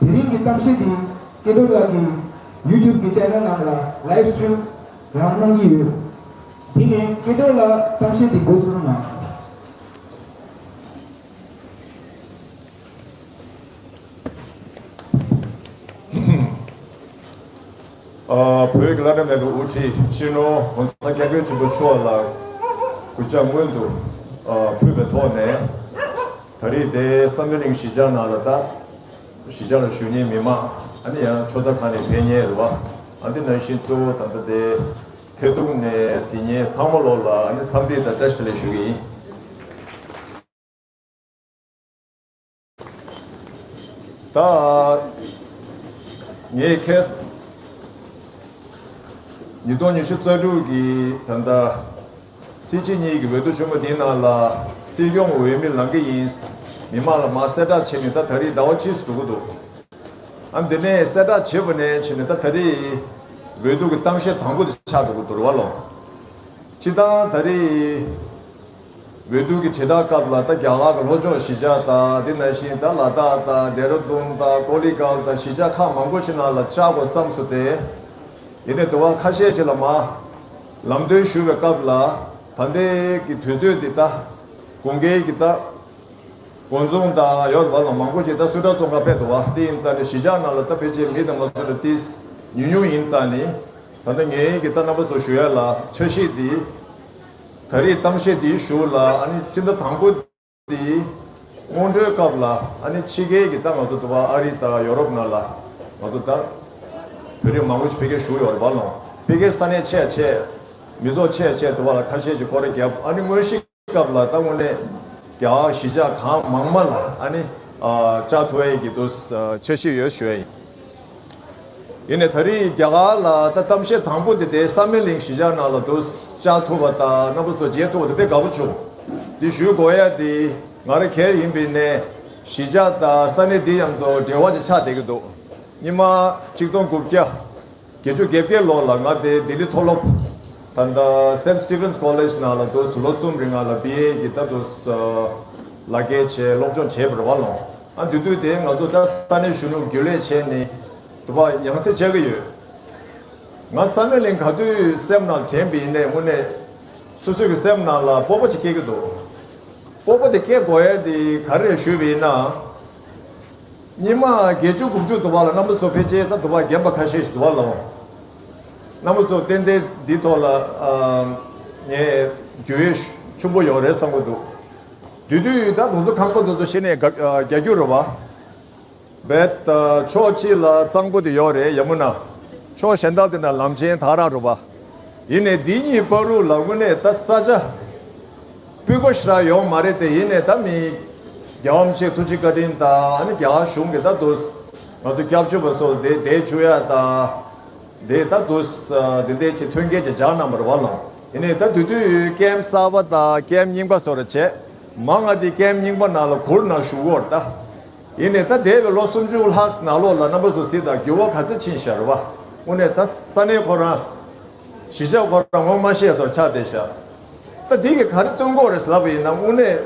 དེ་རིང་གི་གཏམ་བཤད་འདི་སྐལ་རྡོར་ལགས་ཀྱི་YouTube གི་channel ནང་ལ་live stream ཡང་གནང་གི་ཡོད། དེ་ནས་སྐལ་རྡོར་ལགས་གཏམ་བཤད་འདི་འགོ་ཚུགས་གནང་། ཨ། བོད་ཀྱི་བླ་ན་མེད་པའི་དབུ་ཁྲིད་སྤྱི་ནོར་༸གོང་ས་༸སྐྱབས་མགོན་ཆེན་པོ་མཆོག་ལ་གུས་ཕྱག་སྔོན་དུ་ཨ་ཕུལ་བའི་ཐོག་ནས། ད་རེས་དེ་བསམ་ཡས་གླིང་གཞིས་ཆགས་ནང་ལ་ད། གཞིས་ཆགས་ལ་བཞུགས་མཁན་མི་མང་། ཨ་ནི་ཡང་ཕྱོགས་མཐའ་ཁག་ནས་ཕེབས་མཁན་རེད་བ། ཨ་འདི་ནང་བཞིན་གཙོ་བོ་ད་ལྟ་དེ་ཐད་གཏོང་ནས་གཟིགས་མཁན་ཚང་མ་ལོག་ལ་ཨ་ནི་འཚམས་འདྲི་དང་བཀྲ་ཤིས་བདེ་ལེགས་ཞུ་གི་ཡིན། ད་ངས་ཁེ་ཉིས་སྟོང་ཉི་ཤུ་རྩ་དྲུག་གི་ད་ལྟ་སྲིད་སྤྱི་གཉིས་ཀྱི་འོས་བསྡུ་ཆེན་མོ་འདིའི་ནང་ལ་སྲིད་སྐྱོང་འོས་མི་ལངས་ཀྱི་ཡིན། མི་མང་ལ་མར་གསལ་བསྒྲགས་བྱས་ནས་ད་ད་རེས་ཟླ་བ་གཅིག་ཙམ་འགྲོ་གི་འདུག་ཨ་འདི་ནས་གསལ་བསྒྲགས་བྱས་པ་ནས་བྱས་ནས་ད་ད་རེས་འོས་བསྡུ་གི་གཏམ་བཤད་དང་པོ་དེ་ཆགས་འགྲོ་གི་འདུག་རེད་བ་ལོ། སྤྱིར་བཏང་ད་རེས་འོས་བསྡུ་གི་དྲིལ་བསྒྲགས་སྐབས་ལ་ད་རྒྱ་གར་གྱི་ལྷོ་ཕྱོགས་གཞིས་ཆགས་དང་དེ་ནང་བཞིན་ད་ལ་དྭགས་དང་ལྡེ་ར་ལྡུན་དང་ཀོ་ལི་གྷལ་དང་གཞིས་ཆགས་ཁག་མང་པོ་ཞིག་ནང་ལ་བཅར་དགོས་བསམ་སོང་སྟེ། ཡིན་ནའི་དུ་བ་ཁ་ཤས་ཅིག་ལ་མར་ལམ་སྟོན་ཞུ་བའི་སྐབས་ལ་ད་ལྟའི་གི་དུས་ཚོད་འདི་ད་དགུན་ཁའི་གི་ད། དགོན་རྫོང་དང་ཡོད་རེད་བ་ལ་མང་པོ་ཞིག་ད་སུ་ཊར་བཙོང་ག་ཕེབས་འདུག་བ། དེ་ཡིན་ཙང་ནས་གཞིས་ཆགས་ནང་ལ་ད་ཕལ་ཆེར་མི་དང་མ་སུ་ལ་ཏིས་ཉུང་ཉུང་ཡིན་ཙང་ནི། ད་ལྟ་ངའི་གི་ད་རྣམ་པ་ཚོ་ཞུ་ཡ་ལ་འཆར་གཞི་འདི། ད་རེས་གཏམ་བཤད་འདིའི་གཞུག་ལ་ཨ་ནི་སྤྱི་ཟླ་དང་པོ་འདིའི་སྔོན་འགྲོའི་སྐབས་ལ་ཨ་ནི་ཕྱི་རྒྱལ་གི་ད་ང་ཚོ་འདུག་བ་ཨ་རི་དང་ཡོ་རོབ་ནང་ལ་ང་ཚོ་ད་བོད་རིགས་མང་པོ་ཞིག་ཕ་གིར་བཞུགས་ཡོད་རེད་བ་ལོ། ཕ་གིར་ས་གནས་ཆེ་ཆེ་མི་ཚོགས་ཆེ་ཆེ་འདུག་བ་ལ་ཁ་ཤས་ཤིག་སྐོར་ར་བརྒྱབ། ཨ་ནི་དངོས་གཞི་སྐབས་ལ་ད་དངོས་གནས་རྒྱ་གར་གཞིས་ཆགས་གང་མང་མང་ལ་ཨ་ནི་ཨ་བཅར་ཐུབ་ཡས་ཀྱི་འདུག་ཨ་འཆར་གཞི་ཡོད་ཞུ་ཡ་ཡིན། ཡིན་ནའི་ད་རེས་རྒྱ་གར་ལ་ད་གཏམ་བཤད་དང་པོ་དེ་དེ་བསམ་ཡས་གླིང་གཞིས་ཆགས་ནང་ལ་འདུག་བཅར་ཐུབ་པ་དང་རྣམ་པ་ཚོ་མཇལ་ཐུབ་པ་དེ་དཔེ་དགའ་པོ་བྱུང་། འདི་ཞུ་དགོས་ཡ་དེ་ང་རང་སྒེར་ཡིན་པའི་ནས་གཞིས་ཆགས་དང་ས་གནས་འདི་མཉམ་དུ་འབྲེལ་བ་ཅིག་ཆགས་བསྡད་ཀྱི་འདུག་ཉི་མ་གཅིག་སྟོང་དགུ་བརྒྱ། བརྒྱད་ཅུ་གྱ་བརྒྱད་ལོ་ལ་ང་དེ་ལྡི་ལི་མཐོ་སློབ། ད་ལྟ་Saint Stephen's College ནང་ལ་དུ་ལོ་གསུམ་རིང་ང་ལ་བི་ཨེ་གི་ད་དུ་ལག་འཁྱེར་བྱས་སློབ་སྦྱོང་བྱས་པ་རེད་བ་ལོ། ཨ་དེ་དུས་དེ་ང་ཚོ་ད་ས་གནས་གཞོན་ནུ་རྒྱུན་ལས་བྱས་ནས་དུ་བ་ཡང་སེ་བྱ་གི་ཡོད། ང་བསམ་ཡས་གླིང་ག་དུས་སེམས་ནང་དྲན་པ་ཡིན་ནའི་དངོས་གནས་སོ་སོའི་གི་སེམས་ནང་ལ་སྤོབས་པ་ཅིག་སྐྱེ་གི་འདུག་སྤོབས་པ་དེ་སྐྱེ་དགོས་ཡ་དེ་ག་རེ་རེད་ཞུས་པ་ཡིན་ན། ཉི་མ་བརྒྱད་ཅུ་དགུ་བཅུ་དུ་བ་ལ་རྣམ་པ་ཚོ་ཕལ་ཆེར་ད་དུ་བ་རྒན་པ་ཁ་ཤས་ཤིག་དུ་བ་ལ་འོང་། རྣམ་པ་ཚོ་ཏན་ཏན་འདི་ཐོག་ལ་ཨ་ངས་ རྒྱུས་ཡོད་ཆེན་པོ་ཡོད་རེད་བསམ་གྱི་འདུག་དེ་དུས་ད་དེ་ཚོ་ཁང་པ་དེ་ཚོ་གཞི་ནས་རྒྱ་རྒྱ་རྒྱུ་རེད་བ། བེད་ཕྱོགས་གཅིག་ལ་གཙང་པོ་དེ་ཡོད་རེད། ཡ་མུ་ན། ཕྱོགས་གཞན་དག་དེ་ན་ལམ་ཆེན་དག་རང་རེད་བ། ཡིན་ནའི་འདི་གཉིས་བར་དུ་ལ་དངོས་གནས་ད་ས་ཆ་སྤུས་ཀ་ཞེ་དྲག་ཡོད་མ་རེད་དེ། ཡིན་ནའི་ད་མི་རྒྱལ་བ་རིན་པོ་ཆེའི་ཐུགས་རྗེ་བཀའ་དྲིན་དང་། ཨ་ནི་རྒྱ་གར་གཞུང་གི་ད་དུ་ང་ཚོ་སྐྱབས་བཅོལ་བ་ཚོ་དེ་བསྡད་བཅུག་ཡ་ད། དེ་ད་དུ་དེ་འདྲའི་ཆེད་མཐུན་རྐྱེན་ཅིག་སྦྱར་གནང་བ་རེད་བ་ལགས། ཡིན་ནའི་ད་དེ་དུས་ཀེམ་གསར་པ་དང་ཀེམ་རྙིང་པ་བཟོ་འདྲ་བྱས། མང་ང་དེ་ཀེམ་རྙིང་པ་ནང་ལ་གུར་ནང་བཞུགས་ཡོད་རེད་ད། ཡིན་ནའི་ད་འདས་པའི་ལོ་སུམ་ཅུ་ལྷག་ནང་ལོགས་ལ་རྣམ་པ་ཚོ་གཟིགས་དང་། འགྱུར་བ་ག་ཚོད་ཕྱིན་ཤག་རེད་བ། དངོས་གནས་ད་ས་གནས་ཁོ་རང་གཞིས་ཆགས་ཁོ་རང་ངོ་མ་ཤེས་བཟོ་ཆགས་བསྡད་ཤག་ད་འདི་གིས་ག་རེ་སྟོན་གྱི་ཡོད་རེད་ལབ་པ་ཡིན་ན། དངོས་གནས་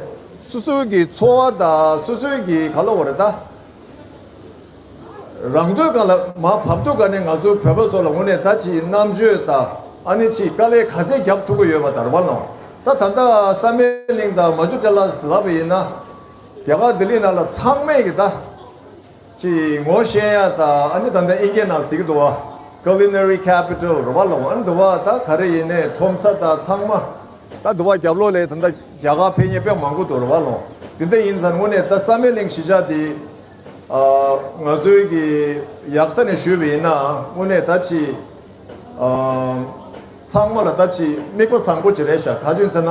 སོ་སོའི་གི་འཚོ་བ་དང་སོ་སོའི་གི་ག་ལབ་དགོས་རེད་ད། རང་འདོད་སྒང་ལ་མར་བབས་དུས་སྒང་ནས་ང་ཚོ་བོད་པ་ཚོ་ལ་དངོས་གནས་ད་ཅིག་རྣམ་དཔྱོད་དང་། ཨ་ནི་ཅིག་དཀའ་ལས་ག་ཚད་རྒྱབ་ཐུབ་ཀྱི་ཡོད་པ་དང་རེད་བ་ལགས། ད་ད་ལྟ་བསམ་ཡས་གླིང་དང་མ་ཇུ་ཅ་ལག་ལབ་པ་ཡིན་ན། རྒྱ་གར་ལྡི་ལི་ནང་ལ་ཚང་མས་ཀྱི་ད་ཅིག་ངོ་ཤེས་ཡ་དང་། ཨ་ནི་ད་ལྟ་ཨིན་སྐད་ནང་ཟེར་གྱི་འདུག་བ། Culinary Capital རེད་བ་ལགས། ཨ་ནི་འདི་བ་ད་ག་རེ་ཡིན་ནའི་ཁྲོམ་ས་དང་ཚང་མ། ད་འདི་བ་རྒྱབ་ལོགས་ལ་ད་ལྟ་རྒྱ་གར་ཕེབས་མཁན་དཔེ་མང་པོ་འདུག་རེད་བ་ལགས། དེ་འདྲ་ཡིན་ཙང་དངོས་གནས་ད་བསམ་ཡས་གླིང་གཞིས་ཆགས་འདི། ཨ། ང་ཚོའི་གི་ཡག་ས་ནས་ཞུས་པ་ཡིན་ན་དངོས་གནས་ད་ཅིག་ཨ། ཚང་མ་ལ་ད་ཅིག་དམིགས་པ་བཟང་པོ་ཅིག་རེད་ཤག་ག་ཅི་ཟེར་ན།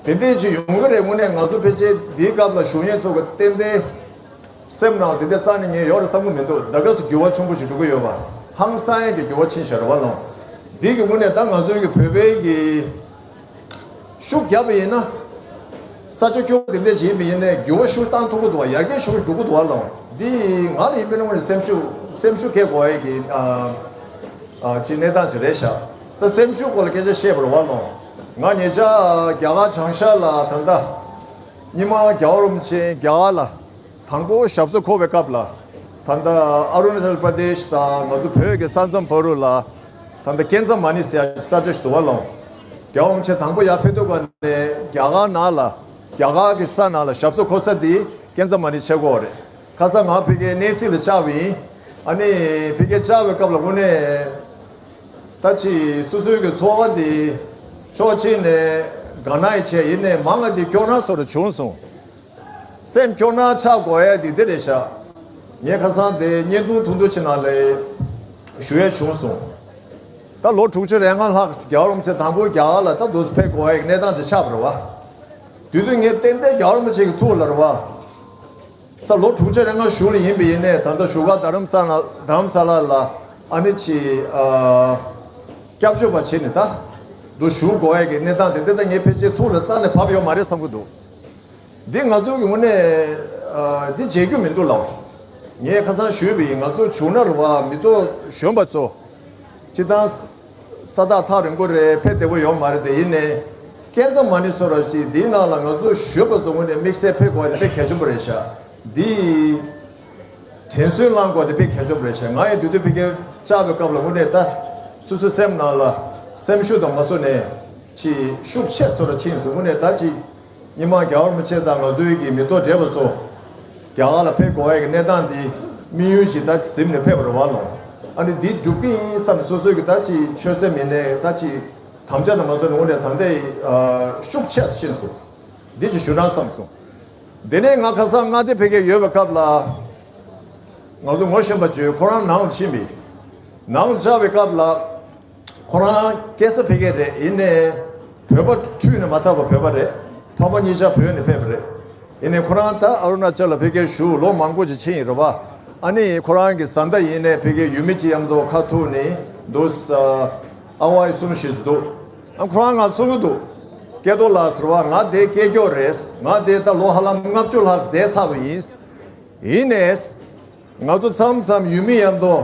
དེ་འདྲ་ཅིག་ཡོང་གི་རེད། དངོས་གནས་ང་ཚོ་ཕལ་ཆེར་འདིའི་སྐབས་ལ་བཞུགས་མཁན་ཚོ་གི་ཏན་ཏན་སེམས་ནང་དེ་འདྲ་རྩ་ནས་ངས་ཡོད་རེད་བསམ་གྱི་མི་འདུག་ད་ག་སུ་འགྱུར་བ་ཆེན་པོ་ཅིག་འགྲོ་གི་ཡོད་པ། ཧང་སང་ཡས་ཀྱི་འགྱུར་བ་ཕྱིན་ཤག་རེད་བ་ལགས། འདི་གི་དངོས་གནས་ད་ང་ཚོའི་གི་བོད་པའི་གི་ཤུགས་རྒྱབ་པ་ཡིན་ན། ས་ཆ་སྐྱོ་བོ་དེ་འདྲ་ཞིག་ཡིན་པ་ཡིན་ནའི་འགྱུར་བ་ཤུགས་བཏང་ཐུབ་ཀྱི་འདུག་བ། ཡར་རྒྱས་ཤུགས་འགྲོ་གི་འདུག་བ་ལགས། འདི་ང་ལ་ཡིན་པའི་ནང་ནས་སེམས་ཤུགས་སེམས་ཤུགས་སྐྱེ་དགོས་ཡས་ཀྱི་ཨ། ཨ། ཅིག་གནས་སྟངས་ཅིག་རེད་ཤག་ད་སེམས་ཤུགས་སྐོར་ལ་སྐད་ཆ་བཤད་པ་རེད་བ་ལགས། ང་ཉེ་ཆར་རྒྱ་གར་བྱང་ཤར་ལ་ད་ལྟ་རྙིང་མ་རྒྱལ་བ་རིན་པོ་ཆེ་རྒྱ་གར་ལ་དང་པོ་ཞབས་སོར་འཁོད་པའི་སྐབས་ལ། ད་ལྟ་ཨ་རུ་ན་ཅལ་པྲ་དེཤ་དང་ང་ཚོ་བོད་ཀྱི་ས་མཚམས་བར་དུ་ལ་ད་ལྟ་ཀན་ཛ་མ་ནི་ཟེར་ཡ་ས་ཆ་ཞིག་འདུག་བ་ལགས། རྒྱལ་བ་རིན་པོ་ཆེ་དང་པོ་ཡར་ཕེབས་དུས་སྒང་ནས་རྒྱ་གར་ནང་ལ་རྒྱ་གར་གྱི་ས་ནང་ལ་ཞབས་སོར་འཁོད་ས་དེ་ཀན་ཛ་མ་ནི་ཆགས་ཀྱི་ཡོད་རེད། ཁ་སང་ང་ཕ་གིའི་གནས་གཟིགས་ལ་བཅར་བ་ཡིན། ཨ་ནི་ཕ་གིར་བཅར་བའི་སྐབས་ལ་དངོས་གནས་ད་ཅིག་སོ་སོའི་གི་འཚོ་བ་འདི་ཕྱོགས་གཅིག་ནས་དགའ་སྣང་ཡང་བྱས། ཡིན་ནའི་མང་ང་དེ་སྐྱོ་སྣང་བཟོ་འདྲ་བྱུང་སོང་། སེམས་སྐྱོ་སྣང་ཆགས་དགོས་ཡ་འདི་འདི་རེད་ཤག་ངས་ཁ་སང་དེ་བརྙན་ཐུང་ཐུང་ཐུང་ཅིག་ནང་ལ་ཞུ་ཡ་བྱུང་སོང་། ད་ལོ་དྲུག་ཅུ་རེ་ལྔ་ལྷག་རྒྱལ་བ་རིན་པོ་ཆེ་དང་པོ་རྒྱ་གར་ལ་ད་འདུག་སེ་ཕེབས་དགོས་ཡ་གི་གནས་སྟངས་ཅིག་ཆགས་པ་རེད་བ། དེ་དུས་ངས་ཏན་ཏན་རྒྱལ་བ་རིན་པོ་ཆེ་གི་ཐུགས་ལ་རེད་བ། ས་ལོ་དྲུག་ཅུ་རེ་ལྔ་གཞུག་ལ་ཡིན་པ་ཡིན་ནའི་ད་ལྟ་བཞུགས་སྒར་རྡ་རམ་ས་ལ་རྡ་རམ་ས་ལ་ལ་ཨ་ནི་ཅིག་ཨ། སྐྱབས་བཅོལ་བ་བྱས་ནས་ད་འདུག་བཞུགས་དགོས་ཡ་གི་གནས་སྟངས་དེ་འདི་ད་ངའི་ཕལ་ཆེར་ཐུགས་ལ་རྩ་ནས་བབས་ཡོད་མ་རེད་བསམ་གྱི་འདུག་འདི་ང་ཚོ་གི་ངོས་ནས་ཨ། འདི་བརྗེད་རྒྱུ་མི་འདུག་ལགས། ངས་ཁ་སང་ཞུས་པ་ཡིན། ང་ཚོ་བྱུང་ན་རེད་བ། མི་ཐོག་གཞོན་པ་ཚོ་སྤྱིར་བཏང་ས་ཐག་ཐག་རིང་པོ་རེད། ཕེབས་བདེ་པོ་ཡོད་མ་རེད་དེ། ཡིན་ནའི་ཀན་ཛ་མ་ནི་བཟོ་འདྲ་ཅིག་འདིའི་ནང་ལ་ང་ཚོ་གཞོན་པ་ཚོ་ངོས་ནས་དམིགས་བསལ་ཕེབས་དགོས་པ་དེ་དཔེ་གལ་ཆེན་པོ་རེད་ཤག་འདི་དྲན་གསོ་བསླང་དགོས་པ་དེ་དཔེ་གལ་ཆེན་པོ་རེད་ཤག་ང་ཡང་དེ་དུས་ཕ་གིར་བཅར་བའི་སྐབས་ལ་དངོས་གནས་ད་སོ་སོའི་སེམས་ནང་ལ་སེམས་ཤུགས་དང་མ་བཟོ་ནས་ཅིག་ཤུགས་ཆེ་བཟོ་འདྲ་ཕྱིན་སོང་། དངོས་གནས་ད་ཅིག་རྙིང་མ་རྒྱལ་བ་རིན་པོ་ཆེ་དང་ང་ཚོའི་གི་མི་ཐོག་བགྲེས་པ་ཚོ་རྒྱ་གར་ལ་ཕེབས་དགོས་ཡ་གི་གནས་སྟངས་འདི་དམིགས་ཡུལ་ཞིག་ད་ཟིན་ནས་ཕེབས་པ་རེད་བ་ལགས། ཨ་ནི་འདི་སྒྲུབ་ཀྱི་ཡིན་བསམ་སོ་སོའི་གི་ད་ཅིག་ཆོད་སེམས་ཡིན་ནའི་ད་ཅིག་དམ་བཅའ་དང་མ་བཟོ་ནས་དངོས་གནས་ད་ལྟའི་ཨ། ཤུགས་ཆེ་ཕྱིན་སོང་། འདི་ཅིག་ཞུ་ན་བསམ་སོང་། དེ་ནས་ང་ཁ་སང་མངའ་སྡེ་ཕ་གིར་ཡོད་པའི་སྐབས་ལ་ང་ཚོ་ངོ་ཤེས་པ་ཅིག་ཁོ་རང་ནང་ལ་ཕྱིན་པས། ནང་ལ་བཅར་བའི་སྐབས་ལ། ཁོ་རང་སྐྱེས་ས་ཕ་གི་རེད། ཡིན་ནའི་བོད་པ་འཁྲུས་ནས་མ་ཐར་བ་བོད་པ་རེད། ཕ་མ་གཉིས་ཆ་བོད་ནས་ཕེབས་པ་རེད། ཡིན་ནའི་ཁོ་རང་ད་ཨ་རུ་ན་ཅལ་ལ་ཕ་གིར་བཞུགས་ལོ་མང་པོ་ཅིག་ཕྱིན་ཡིན་རེད་བ། ཨ་ནི་ཁོ་རང་གི་བཟའ་ཟླ་ཡིན་ནའི་ཕ་གིར་ཡུལ་མི་ཅིག་མཉམ་དུ་ཁ་ཐུག་ནས་འདུག་ས་ཨ་ཝ་ཡི་གསུམ་བཞི་ཙམ་འདུག་ཨ་ཁོ་རང་ང་གསུང་གི་འདུག་སྐལ་རྡོར་ལགས་ཟེར་བ། ང་འདིར་སྐྱེས་མཆོག་རེད། ང་འདིར་ད་ལོ་ཧ་ལམ་ལྔ་བཅུ་ལྷག་བསྡད་ཚར་བ་ཡིན། ཡིན་ནའི། ང་ཚོ་མཚམས་མཚམས་ཡུལ་མི་མཉམ་དུ་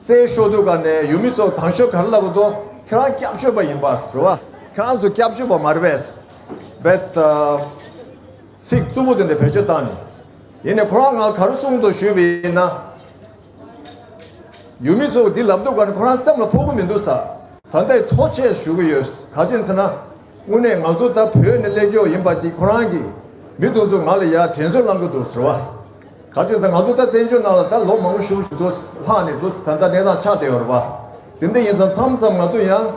རྩེད་ཤོར་དུས་སྒང་ནས་ཡུལ་མི་ཚོ་དང་ཤོས་ག་རེ་ལབ་འདུག་ཁྱེད་རང་སྐྱབས་བཅོལ་བ་ཡིན་པ་རེད་བ། ཁྱེད་རང་ཚོ་སྐྱབས་བཅོལ་བ་མ་རེད་པས། བེད་ཚིག་རྩུབ་པོ་དེ་འདྲ་བེད་སྤྱོད་བཏང་ནས། ཡིན་ནའི་ཁོ་རང་ང་ག་རེ་གསུངས་འདུག་ཞུས་པ་ཡིན་ན། ཡུལ་མི་ཚོ་འདི་ལབ་འདུག་སྒང་ནས་ཁོ་རང་སེམས་ལ་ཕོག་གི་མི་འདུག་ས། ད་ལྟའི་ཐོག་ཆེད་ཞུ་གི་ཡོད། ག་ཅི་ཡིན་ཟེར་ན། དངོས་གནས་ང་ཚོ་ད་བོད་ནས་སླེབས་མཆོག་ཡིན་པ་དེ་ཁོ་རང་གིས་མི་དེ་ཚོ་ང་ལ་ཡར་དྲན་གསོ་བསླང་གི་འདུག་ཟེར་བ། ག་ཅི་ཟེར་ང་ཚོ་ད་བཙན་བྱོལ་ནང་ལ་ད་ལོ་མང་པོ་བཞུགས་འདུག་ལྷག་ནས་འདུག་ད་ལྟ་གནས་སྟངས་ཆགས་བསྡད་ཡོད་རེད་པ། དེ་འདྲ་ཡིན་ཙང་མཚམས་མཚམས་ང་ཚོ་ཡང་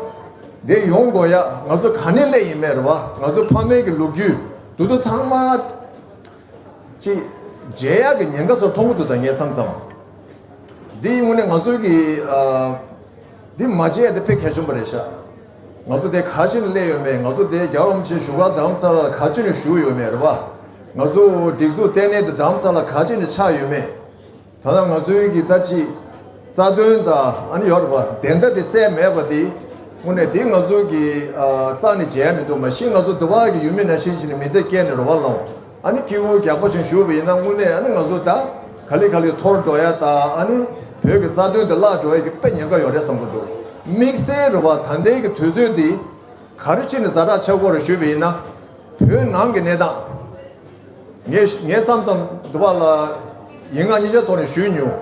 འདི་ཡོང་དགོས་ཡ། ང་ཚོ་ག་ནས་སླེབས་ཡིན་མེད་རེད་བ། ང་ཚོ་ཕ་མེས་ཀྱི་ལོ་རྒྱུས་དེ་ཚོ་ཚང་མ་ཅིག་མཇལ་ཡག་གི་ཉེན་ཁ་ཚོ་མཐོང་གི་འདུག་ད་ངས་མཚམས་མཚམས་འདི་དངོས་གནས་ང་ཚོ་གི་ཨ། འདི་མ་བརྗེད་ཡ་དེ་དཔེ་གལ་ཆེན་པོ་རེད་ཤག་ང་ཚོ་དེ་ག་ཅི་ནས་སླེབས་ཡོད་མེད། ང་ཚོ་དེ་རྒྱལ་བ་རིན་པོ་ཆེ་བཞུགས་སྒར་རྡ་རམ་ས་ལ་ག་ཅི་ནས་བཞུགས་ཡོད་མེད་རེད་བ། ང་ཚོ་སྒྲིག་འཛུགས་ལྟེ་གནས་དེ་རྡ་རམ་ས་ལ་ག་ཅི་ནས་ཆགས་ཡོད་མེད། ད་ལྟ་ང་ཚོའི་གི་ད་ཅི་རྩ་དོན་དང་ཨ་ནི་ཡོད་རེད་བ། བདེན་མཐའ་དེ་གསལ་མེད་པ་དེ་དངོས་གནས་དེ་ང་ཚོ་གི་ཨ་རྩ་ནས་བརྗེད་ཡ་མི་འདུག་མ་གཞི་ང་ཚོ་འདི་བ་གི་ཡུལ་མི་ནང་བཞིན་བྱས་ནས་མི་ཚེ་སྐྱེལ་ནས་རེད་བ་ལོ། ཨ་ནི་སྐྱིད་པོ་རྒྱགས་པོ་བྱས་བཞུགས་པ་ཡིན་ན་དངོས་གནས་ཨ་ནི་ང་ཚོ་ད་ག་ལེ་ག་ལེ་འཐོར་འགྲོ་ཡ་ད་ཨ་ནི་བོད་ཀྱི་རྩ་དོན་དེ་བརླག་འགྲོ་ཡ་གི་དཔེ་ཉེན་ཁ་ཡོད་རེད་བསམ་གྱི་འདུག་དམིགས་བསལ་རེད་བ། ད་ལྟའི་གི་དུས་ཚོད་འདི་ག་རེ་བྱས་ནས་ཛ་དྲག་ཆགས་ཀྱི་ཡོད་རེད་ཞུས་པ་ཡིན་ན། བོད་ནང་གི་གནས་སྟངས། ངས་ངས་མཚམས་མཚམས་འདི་བ་ལ་ཡིག་ངག་གཉིས་ཆ་ཐོག་ནས་ཞུས་མྱོང་།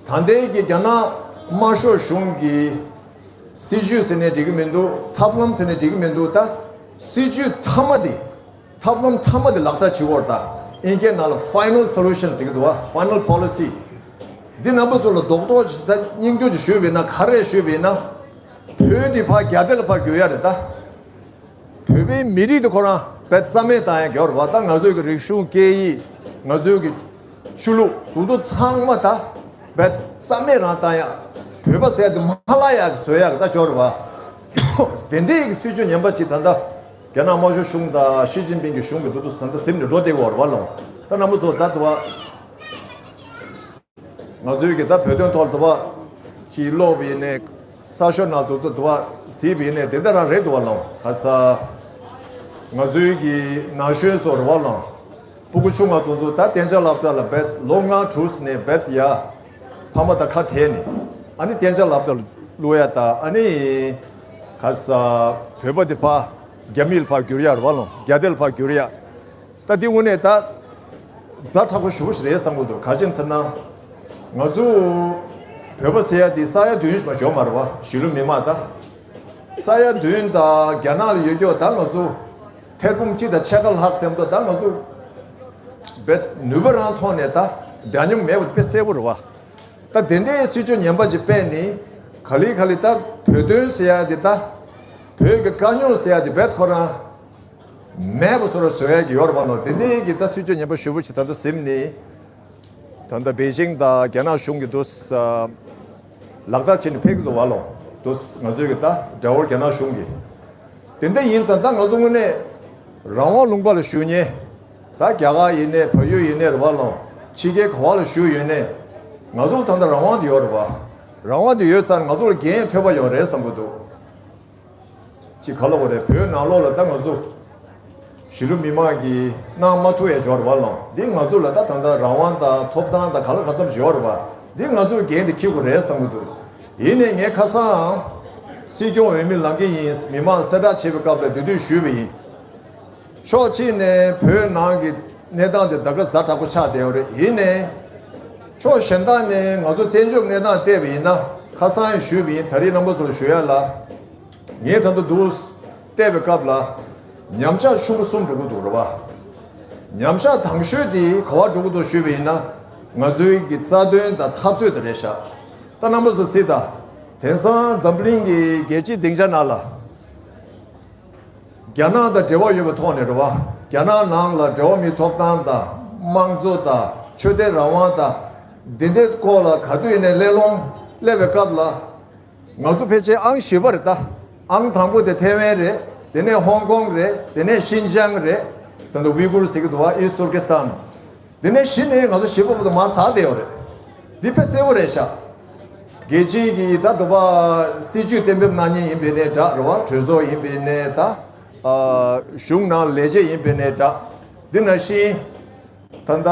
ད་ལྟའི་གི་རྒྱ་ནག་དམར་ཤོག་གཞུང་གི་སྲིད་བྱུས་ཟེར་ནས་འགྲིག་གི་མི་འདུག་ཐབས་ལམ་ཟེར་ནས་འགྲིག་གི་མི་འདུག་ད་སྲིད་བྱུས་མཐའ་མ་དེ། ཐབས་ལམ་མཐའ་མ་དེ་ལག་བསྟར་བྱེད་དགོས་རེད། ད་ཨིན་སྐད་ནང་ལ་final solution ཟེར་གི་འདུག་བ། Final policy། འདི་རྣམ་པ་ཚོ་ལ་རྡོག་རྡོག་ཅིག་ད་སྙིང་བསྡུས་ཅིག་ཞུས་པ་ཡིན་ན་ག་རེ་ཞུས་པ་ཡིན་ན། བོད་འདི་ཕར་རྒྱ་སྡེ་ལ་ཕར་བསྒྱུར་ཡ་རེད་ད། བོད་པའི་མི་རིགས་དེ་ཁོ་རང་རྦད་རྩ་མེད་བཏང་ཡ་གི་ཡོད་རེད་བ། ད་ང་ཚོའི་གི་རིག་གཞུང་སྐད་ཡིག་ང་ཚོའི་གི་ཆོས་ལུགས་དེ་ཚོ་ཚང་མ་ད་རྦད་རྩ་མེད་རང་བཏང་ཡ། བོད་པ་ཟེར་ཡ་དེ་མ་ལྷག་ཡ་གི་བཟོ་ཡ་གི་ད་ཅོག་རེད་བ། དེ་འདྲའི་གི་སྲིད་བྱུས་ངན་པ་ཅིག་ད་ལྟ་རྒྱ་ནག་དམར་ཤོག་གཞུང་དང་ཞི་ཅིན་ཕིང་གི་གཞུང་གི་དེ་ཚོ་ད་ལྟ་ཟིན་ནས་འགྲོ་བསྡད་ཀྱི་ཡོད་རེད་བ་ལོ། ད་རྣམ་པ་ཚོ་ད་དུ་བ། ང་ཚོའི་གི་ད་བོད་དོན་ཐོག་ལ་དུ་བ་ཅིག་ཀློག་པ་ཡིན་ནའི་གསར་ཤོག་ནང་དུ་ཚོ་དུ་བ་གཟིགས་པ་ཡིན་ནའི་དེ་འདྲ་རང་རེད་འདུག་བ་ལོ། ག་ས་ང་ཚོའི་གི་ན་གཞོན་ཚོ་རེད་བ་ལོ། སྤུ་གུ་ཆུང་བ་དུ་ཚོ་ད་གཏན་འཇགས་སློབ་གྲྭ་ལ་བེད་ལོ་ལྔ་དྲུག་ནས་བེད་ཡ་ཕ་མ་དང་ཁ་བྲལ་ནས་ཨ་ནི་གཏན་འཇགས་སློབ་གྲྭ་ལ་བླུག་ཡ་ད་ཨ་ནི་ག་ས་བོད་པ་དེ་ཕ་རྒྱ་མི་ལ་ཕ་བསྒྱུར་ཡ་རེད་བ་ལོ། རྒྱ་སྡེ་ལ་ཕ་བསྒྱུར་ཡ། ད་འདི་དངོས་གནས་ད་ཛ་དྲག་པོ་ཞེ་པོ་ཞིག་རེད་བསམ་གྱི་འདུག་ག་རེ་ཟེར་ན། ང་ཚོ་བོད་པ་ཟེར་ཡ་འདི་ས་ཡ་བདུན་ཞིག་མ་ཞོག་མ་རེད་བ། གཞིས་ལུས་མི་མང་ད་ས་ཡ་བདུན་ད་རྒྱ་ནག་ལ་ཡོད་རྒྱུ་ད་ང་ཚོ་ཐེར་འབུམ་གཅིག་དང་ཕྱེད་ཀ་ལྷག་ཟེར་འདུག་ད་ང་ཚོ་བེད་ནུས་པ་རང་ཐོག་ནས་ད་འདྲ་མཉམ་མེད་པ་དཔེ་གསལ་པོ་རེད་བ། ད་དེ་འདྲའི་སྲིད་བྱུས་ངན་པ་ཅིག་སྤེལ་ནས་ག་ལེ་ག་ལེ་ད་བོད་དོན་ཟེར་ཡ་འདི་ད་བོད་ཀྱི་དཀའ་རྙོག་ཟེར་ཡ་འདི་བེད་ཁོ་རང་མེད་པ་བཟོ་ར་བཟོ་ཡ་གི་ཡོད་རེད་བ་ལོ། དེ་འདྲའི་གི་ད་སྲིད་བྱུས་ངན་པ་ཞེ་པོ་ཅིག་ད་ལྟ་ཟིན་ནས་ད་ལྟ་པེ་ཅིང་དང་རྒྱ་ནག་གཞུང་གི་དུ་ལག་བསྟར་བྱས་ནས་ཕེབས་ཀྱི་འདུག་བ་ལོ། དུ་ང་ཚོའི་གི་ད་འབྲེལ་བ་རྒྱ་ནག་གཞུང་གི། དེ་འདྲ་ཡིན་ཙང་ད་ང་ཚོ་དངོས་གནས་རང་དབང་ལུང་པ་ལ་བཞུགས་མཁན་ད་རྒྱ་གར་ཡིན་ནའི་བལ་ཡུལ་ཡིན་ནའི་རེད་བ་ལོ། ཕྱི་རྒྱལ་ག་བ་ལ་བཞུགས་ཡོད་ནའི་ང་ཚོ་ལ་ད་ལྟ་རང་དབང་དེ་ཡོད་རེད་བ། རང་དབང་དེ་ཡོད་ཙང་ང་ཚོ་ལ་འགན་ཐོབ་པ་ཡོད་རེད་བསམ་གྱི་འདུག་ཅིག་ག་ལ་བ་རེད། བོད་ནང་ལོགས་ལ་ད་ང་ཚོ་གཞིས་ལུས་མི་མང་གིས་གནང་མ་ཐུབ་ཡ་ཡོད་རེད་བ་ལོ། འདི་ང་ཚོ་ལ་ད་ད་ལྟ་རང་དབང་དང་ཐོབ་ཐང་དང་ག་ལ་ག་ཙམ་ཞིག་ཡོད་རེད་བ། འདི་ང་ཚོའི་འགན་དེ་འཁྱེར་དགོས་རེད་བསམ་གྱི་འདུག་ཡིན་ནའི་ངས་ཁ་སང་སྲིད་སྐྱོང་འོས་མི་ལངས་ཀྱི་ཡིན། མི་མང་གསལ་བསྒྲགས་བྱེད་པའི་སྐབས་ལ་དེ་དུས་ཞུས་པ་ཡིན། ཕྱོགས་གཅིག་ནས་བོད་ནང་གི་གནས་སྟངས་དེ་ད་ག་ཛ་དྲག་པོ་ཆགས་བསྡད་ཡོད་རེད། ཡིན་ནའི་ཕྱོགས་གཞན་དག་ནས་ང་ཚོ་བཙན་བྱོལ་གནས་སྟངས་བལྟས་པ་ཡིན་ན་ཁ་སང་ཡང་ཞུས་པ་ཡིན། ད་རེས་རྣམ་པ་ཚོར་ཞུ་ཡ་ལ་ངས་ད་ལྟ་འདུག་བལྟས་པའི་སྐབས་ལ་ཉམས་ཆག་ཆུང་པོ་གསུམ་འགྲོ་གི་འདུག་རེད་བ། ཉམས་ཆག་དང་ཤོས་དེ་ག་བ་འགྲོ་གི་འདུག་ཞུས་པ་ཡིན་ན་ང་ཚོའི་གི་རྩ་དོན་དང་འཐབ་རྩོད་དེ་རེད་ཤག་ད་རྣམ་པ་ཚོ་གཟིགས་དང་། དེང་སང་འཛམ་གླིང་གི་རྒྱལ་སྤྱིའི་སྡིངས་ཆ་ནང་ལ། རྒྱ་ནག་དང་འབྲེལ་བ་ཡོད་པའི་ཐོག་ནས་རེད་བ། རྒྱ་ནག་ནང་ལ་འགྲོ་བ་མིའི་ཐོབ་ཐང་དང་དམངས་གཙོ་དང་ཆོས་དད་རང་དབང་དང་འདི་འདྲའི་སྐོར་ལ་ག་དུས་ཡིན་ནའི་གླེང་སློང་སླེབས་པའི་སྐབས་ལ། ང་ཚོ་ཕལ་ཆེར་ཨང་བཞི་པ་རེད་ད། ཨང་དང་པོ་དེ་ཐེ་ཝན་རེད། དེ་ནས་ཧོང་ཀོང་རེད། དེ་ནས་ཤིན་ཅང་རེད། ད་ལྟ་ཝི་གུར་ཟེར་གི་འདུག་བ། ཨིསྟ་ཏུར་ཀི་སི་ཐན། དེ་ནས་གཞི་ནས་ང་ཚོ་བཞི་པ་བར་དུ་མར་ཟག་བསྡད་ཡོད་རེད། འདི་དཔེ་གསལ་པོ་རེད་ཤག་རྒྱལ་སྤྱིའི་གི་ད་དུ་བ་སྲིད་ཇུས་གཏན་འབེབས་གནང་མཁན་ཡིན་པའི་ནའི་འདྲ་རེད་བ། གྲོས་ཚོགས་ཡིན་པའི་ནའི་ད་ཨ་གཞུང་ནང་ལས་བྱེད་ཡིན་པའི་ནའི་འདྲ། འདི་ནང་བཞིན་ད་ལྟ་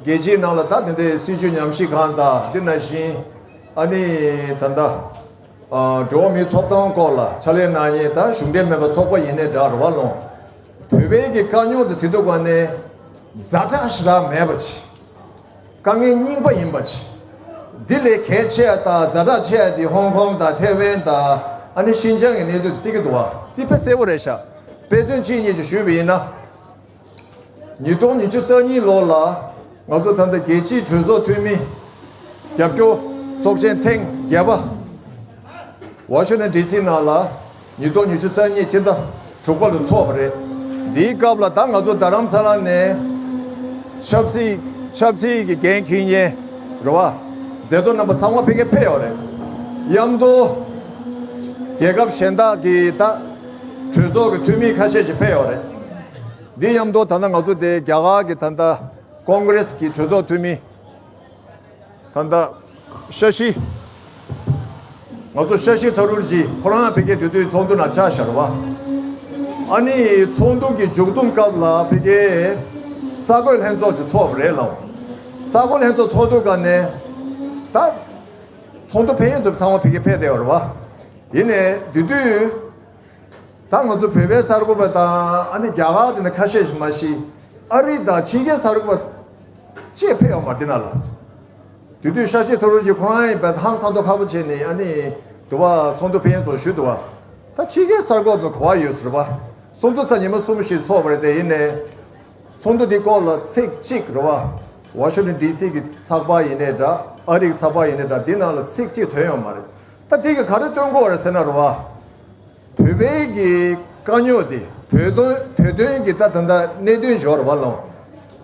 རྒྱལ་སྤྱིའི་ནང་ལ་ད་དེ་འདྲའི་སྲིད་བྱུས་ཉམས་ཞིབ་ཁང་དང་འདི་ནང་བཞིན་ཨ་ནི་ད་ལྟ། ཨ་འགྲོ་བ་མིའི་ཐོབ་ཐང་སྐོར་ལ་ཕྱག་ལས་གནང་མཁན་ད་གཞུང་འབྲེལ་མིན་པ་ཚོགས་པ་ཡིན་ནའི་འདྲ་རེད་བ་ལོ། བོད་པའི་གི་དཀའ་རྙོག་དེ་ཟིན་ཐོ་ག་ནས་ཛ་དྲག་ཞེ་དྲག་མེད་པ་ཅིག་དཀའ་ངལ་རྙིང་པ་ཡིན་པ་ཅིག་འདི་ལས་གལ་ཆེ་ཡ་དང་ཛ་དྲག་ཆེ་ཡ་དེ་ཧོང་ཀོང་དང་ཐེ་ཝན་དང་ཨ་ནི་ཤིན་ཅང་གི་གནས་ཚུལ་དེ་བརྩི་གི་འདུག་བ། འདི་དཔེ་གསལ་པོ་རེད་ཤག་དཔེ་མཚོན་གཅིག་གཉིས་ཅིག་ཞུས་པ་ཡིན་ན། ཉིས་སྟོང་ཉི་ཤུ་རྩ་གཉིས་ལོ་ལ་ང་ཚོ་ད་ལྟ་རྒྱལ་སྤྱིའི་གྲོས་ཚོགས་འཐུས་མི་རྒྱབ་སྐྱོར་ཚོགས་ཆེན་ཐེངས་བརྒྱད་པ་ཝ་ཤིང་ཊོན་ཌི་སི་ནང་ལ་ ཉིས་སྟོང་ཉི་ཤུ་རྩ་གཉིས་ཕྱི་ཟླ་དྲུག་པ་ལ་ཚོགས་པ་རེད། འདིའི་སྐབས་ལ་ད་ང་ཚོ་རྡ་རམ་ས་ལ་ནས་ཆབ་སྲིད་ཆབ་སྲིད་ཀྱི་འགན་འཁྱེར་མཁན་རེད་བ། མཛད་གཙོ་རྣམ་པ་ཚང་མ་ཕ་གིར་ཕེབས་ཡོད་རེད། མཉམ་དུ་རྒྱལ་ཁབ་གཞན་དག་གི་ད་གྲོས་ཚོགས་ཀྱི་འཐུས་མི་ཁ་ཤས་ཤིག་ཕེབས་ཡོད་རེད། འདི་མཉམ་དུ་ད་ལྟ་ང་ཚོ་དེ་རྒྱ་གར་གྱི་ད་ལྟ་ཀོང་ཀྲེས་ཀྱི་གྲོས་ཚོགས་འཐུས་མི་ད་ལྟ་ཤ་ཤི། ང་ཚོ་ཤ་ཤི་ཐ་རུར་ཇི་ཁོ་རང་ཕ་གིར་དེ་དུས་ཚོགས་འདུ་ནང་བཅར་བཞག་རེད་བ། ཨ་ནི་ཚོགས་འདུ་གི་མཇུག་བསྡོམས་སྐབས་ལ་ཕ་གིར་གསར་འགོད་ལྷན་ཚོགས་ཀྱི་ཚོགས་པ་རེད་ལགས། གསར་འགོད་ལྷན་ཚོགས་ཚོགས་དུས་སྐབས་ནས་ད་ཚོགས་འདུ་ཕེབས་མཁན་ཚོ་ཚང་མ་ཕ་གིར་ཕེབས་བསྡད་ཡོད་རེད་བ། ཡིན་ནའི་དེ་དུས་ད་ང་ཚོ་བོད་པའི་གསར་འགོད་པ་དང་ཨ་ནི་རྒྱ་གར་དེ་ནས་ཁ་ཤས་ཤིག་མ་གཞི་ཨ་རི་དང་ཕྱི་རྒྱལ་གསར་འགོད་པ་ཅིག་ཕེབས་ཡོད་མ་རེད་འདི་ན་ལ། དེ་དུས་ཤ་ཤི་ཐ་རུར་ཇི་ཁོ་རང་ཡིན་པས་ཧང་སང་དོ་ཁ་པོ་བྱས་ནས་ཨ་ནི་དུ་བ་ཚོགས་འདུ་ཕེབས་མཁན་ཚོ་ཞུས་འདུག་བ། ད་ཕྱི་རྒྱལ་གསར་འགོད་པ་ཚོ་ག་པར་ཡོད་ཟེར་བ། ཚོགས་འདུ་ཚར་ཉི་མ་གསུམ་ཞིག་ཚོགས་པ་རེད་དེ། ཡིན་ནའི་ཚོགས་འདུ་འདི་སྐོར་ལ་ཚིག་གཅིག་རེད་བ། ཝ་ཤིང་ཊོན་ཌི་སི་གི་ཚགས་པར་ཡིན་ནའི་འདྲ། ཨ་རི་གི་ཚགས་པར་ཡིན་ནའི་འདྲ། འདི་ནང་ལ་ཚིག་གཅིག་ཐོན་ཡོད་མ་རེད། ད་འདི་གི་ག་རེ་སྟོན་དགོས་རེད་ཟེར་ན་རེད་བ། བོད་པའི་གི་དཀའ་རྙོག་དེ་བོད་དོན་བོད་དོན་གྱི་ད་ད་ལྟ་གནད་དོན་ཞིག་རེད་བ་ལགས།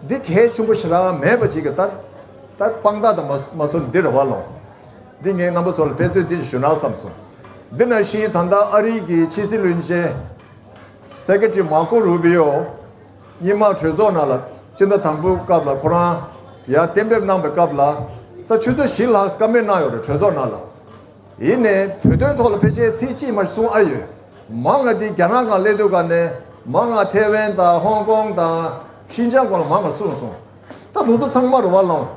འདི་གལ་ཆེན་པོ་ཞེ་དྲག་མེད་པ་ཅིག་གི་ད་ད་དཔང་རྟགས་དང་མ་མ་སོར་འདི་རེད་བ་ལགས། འདི་ངས་རྣམ་པ་ཚོ་ལ་དཔེ་མཚོན་འདི་ཞིག་ཞུ་ན་བསམ་སོང་། འདི་ནང་བཞིན་ད་ལྟ་ཨ་རི་གི་ཕྱི་སྲིད་བློན་ཆེན་སེ་ཀེ་ཊི་རི་མར་ཀོ་རུ་བི་ཡོ་སྔོན་མ་གྲོས་ཚོགས་ནང་ལ་སྤྱི་ཟླ་དང་པོའི་སྐབས་ལ་ཁོ་རང་ཡར་གཏན་འབེབས་གནང་པའི་སྐབས་ལ་ས་ཆུ་ཚོད་བཞི་ལྷག་བཀའ་མོལ་གནང་ཡོད་རེད་གྲོས་ཚོགས་ནང་ལ། ཡིན་ནའི་བོད་དོན་ཐོག་ལ་ཕལ་ཆེར་ཚིག་གཅིག་མ་གསུང་ཨ་ཡོད། མང་ང་དེ་རྒྱ་ནག་སྒང་སླེབས་དུས་ག་ནས་མང་ང་ཐེ་ཝན་དང་ཧོང་ཀོང་དང་ཤིན་ཅང་སྐོར་ལ་མང་ང་གསུངས་སོང་། ད་དུང་ཚོ་ཚང་མ་རུ་བ་ལོང་།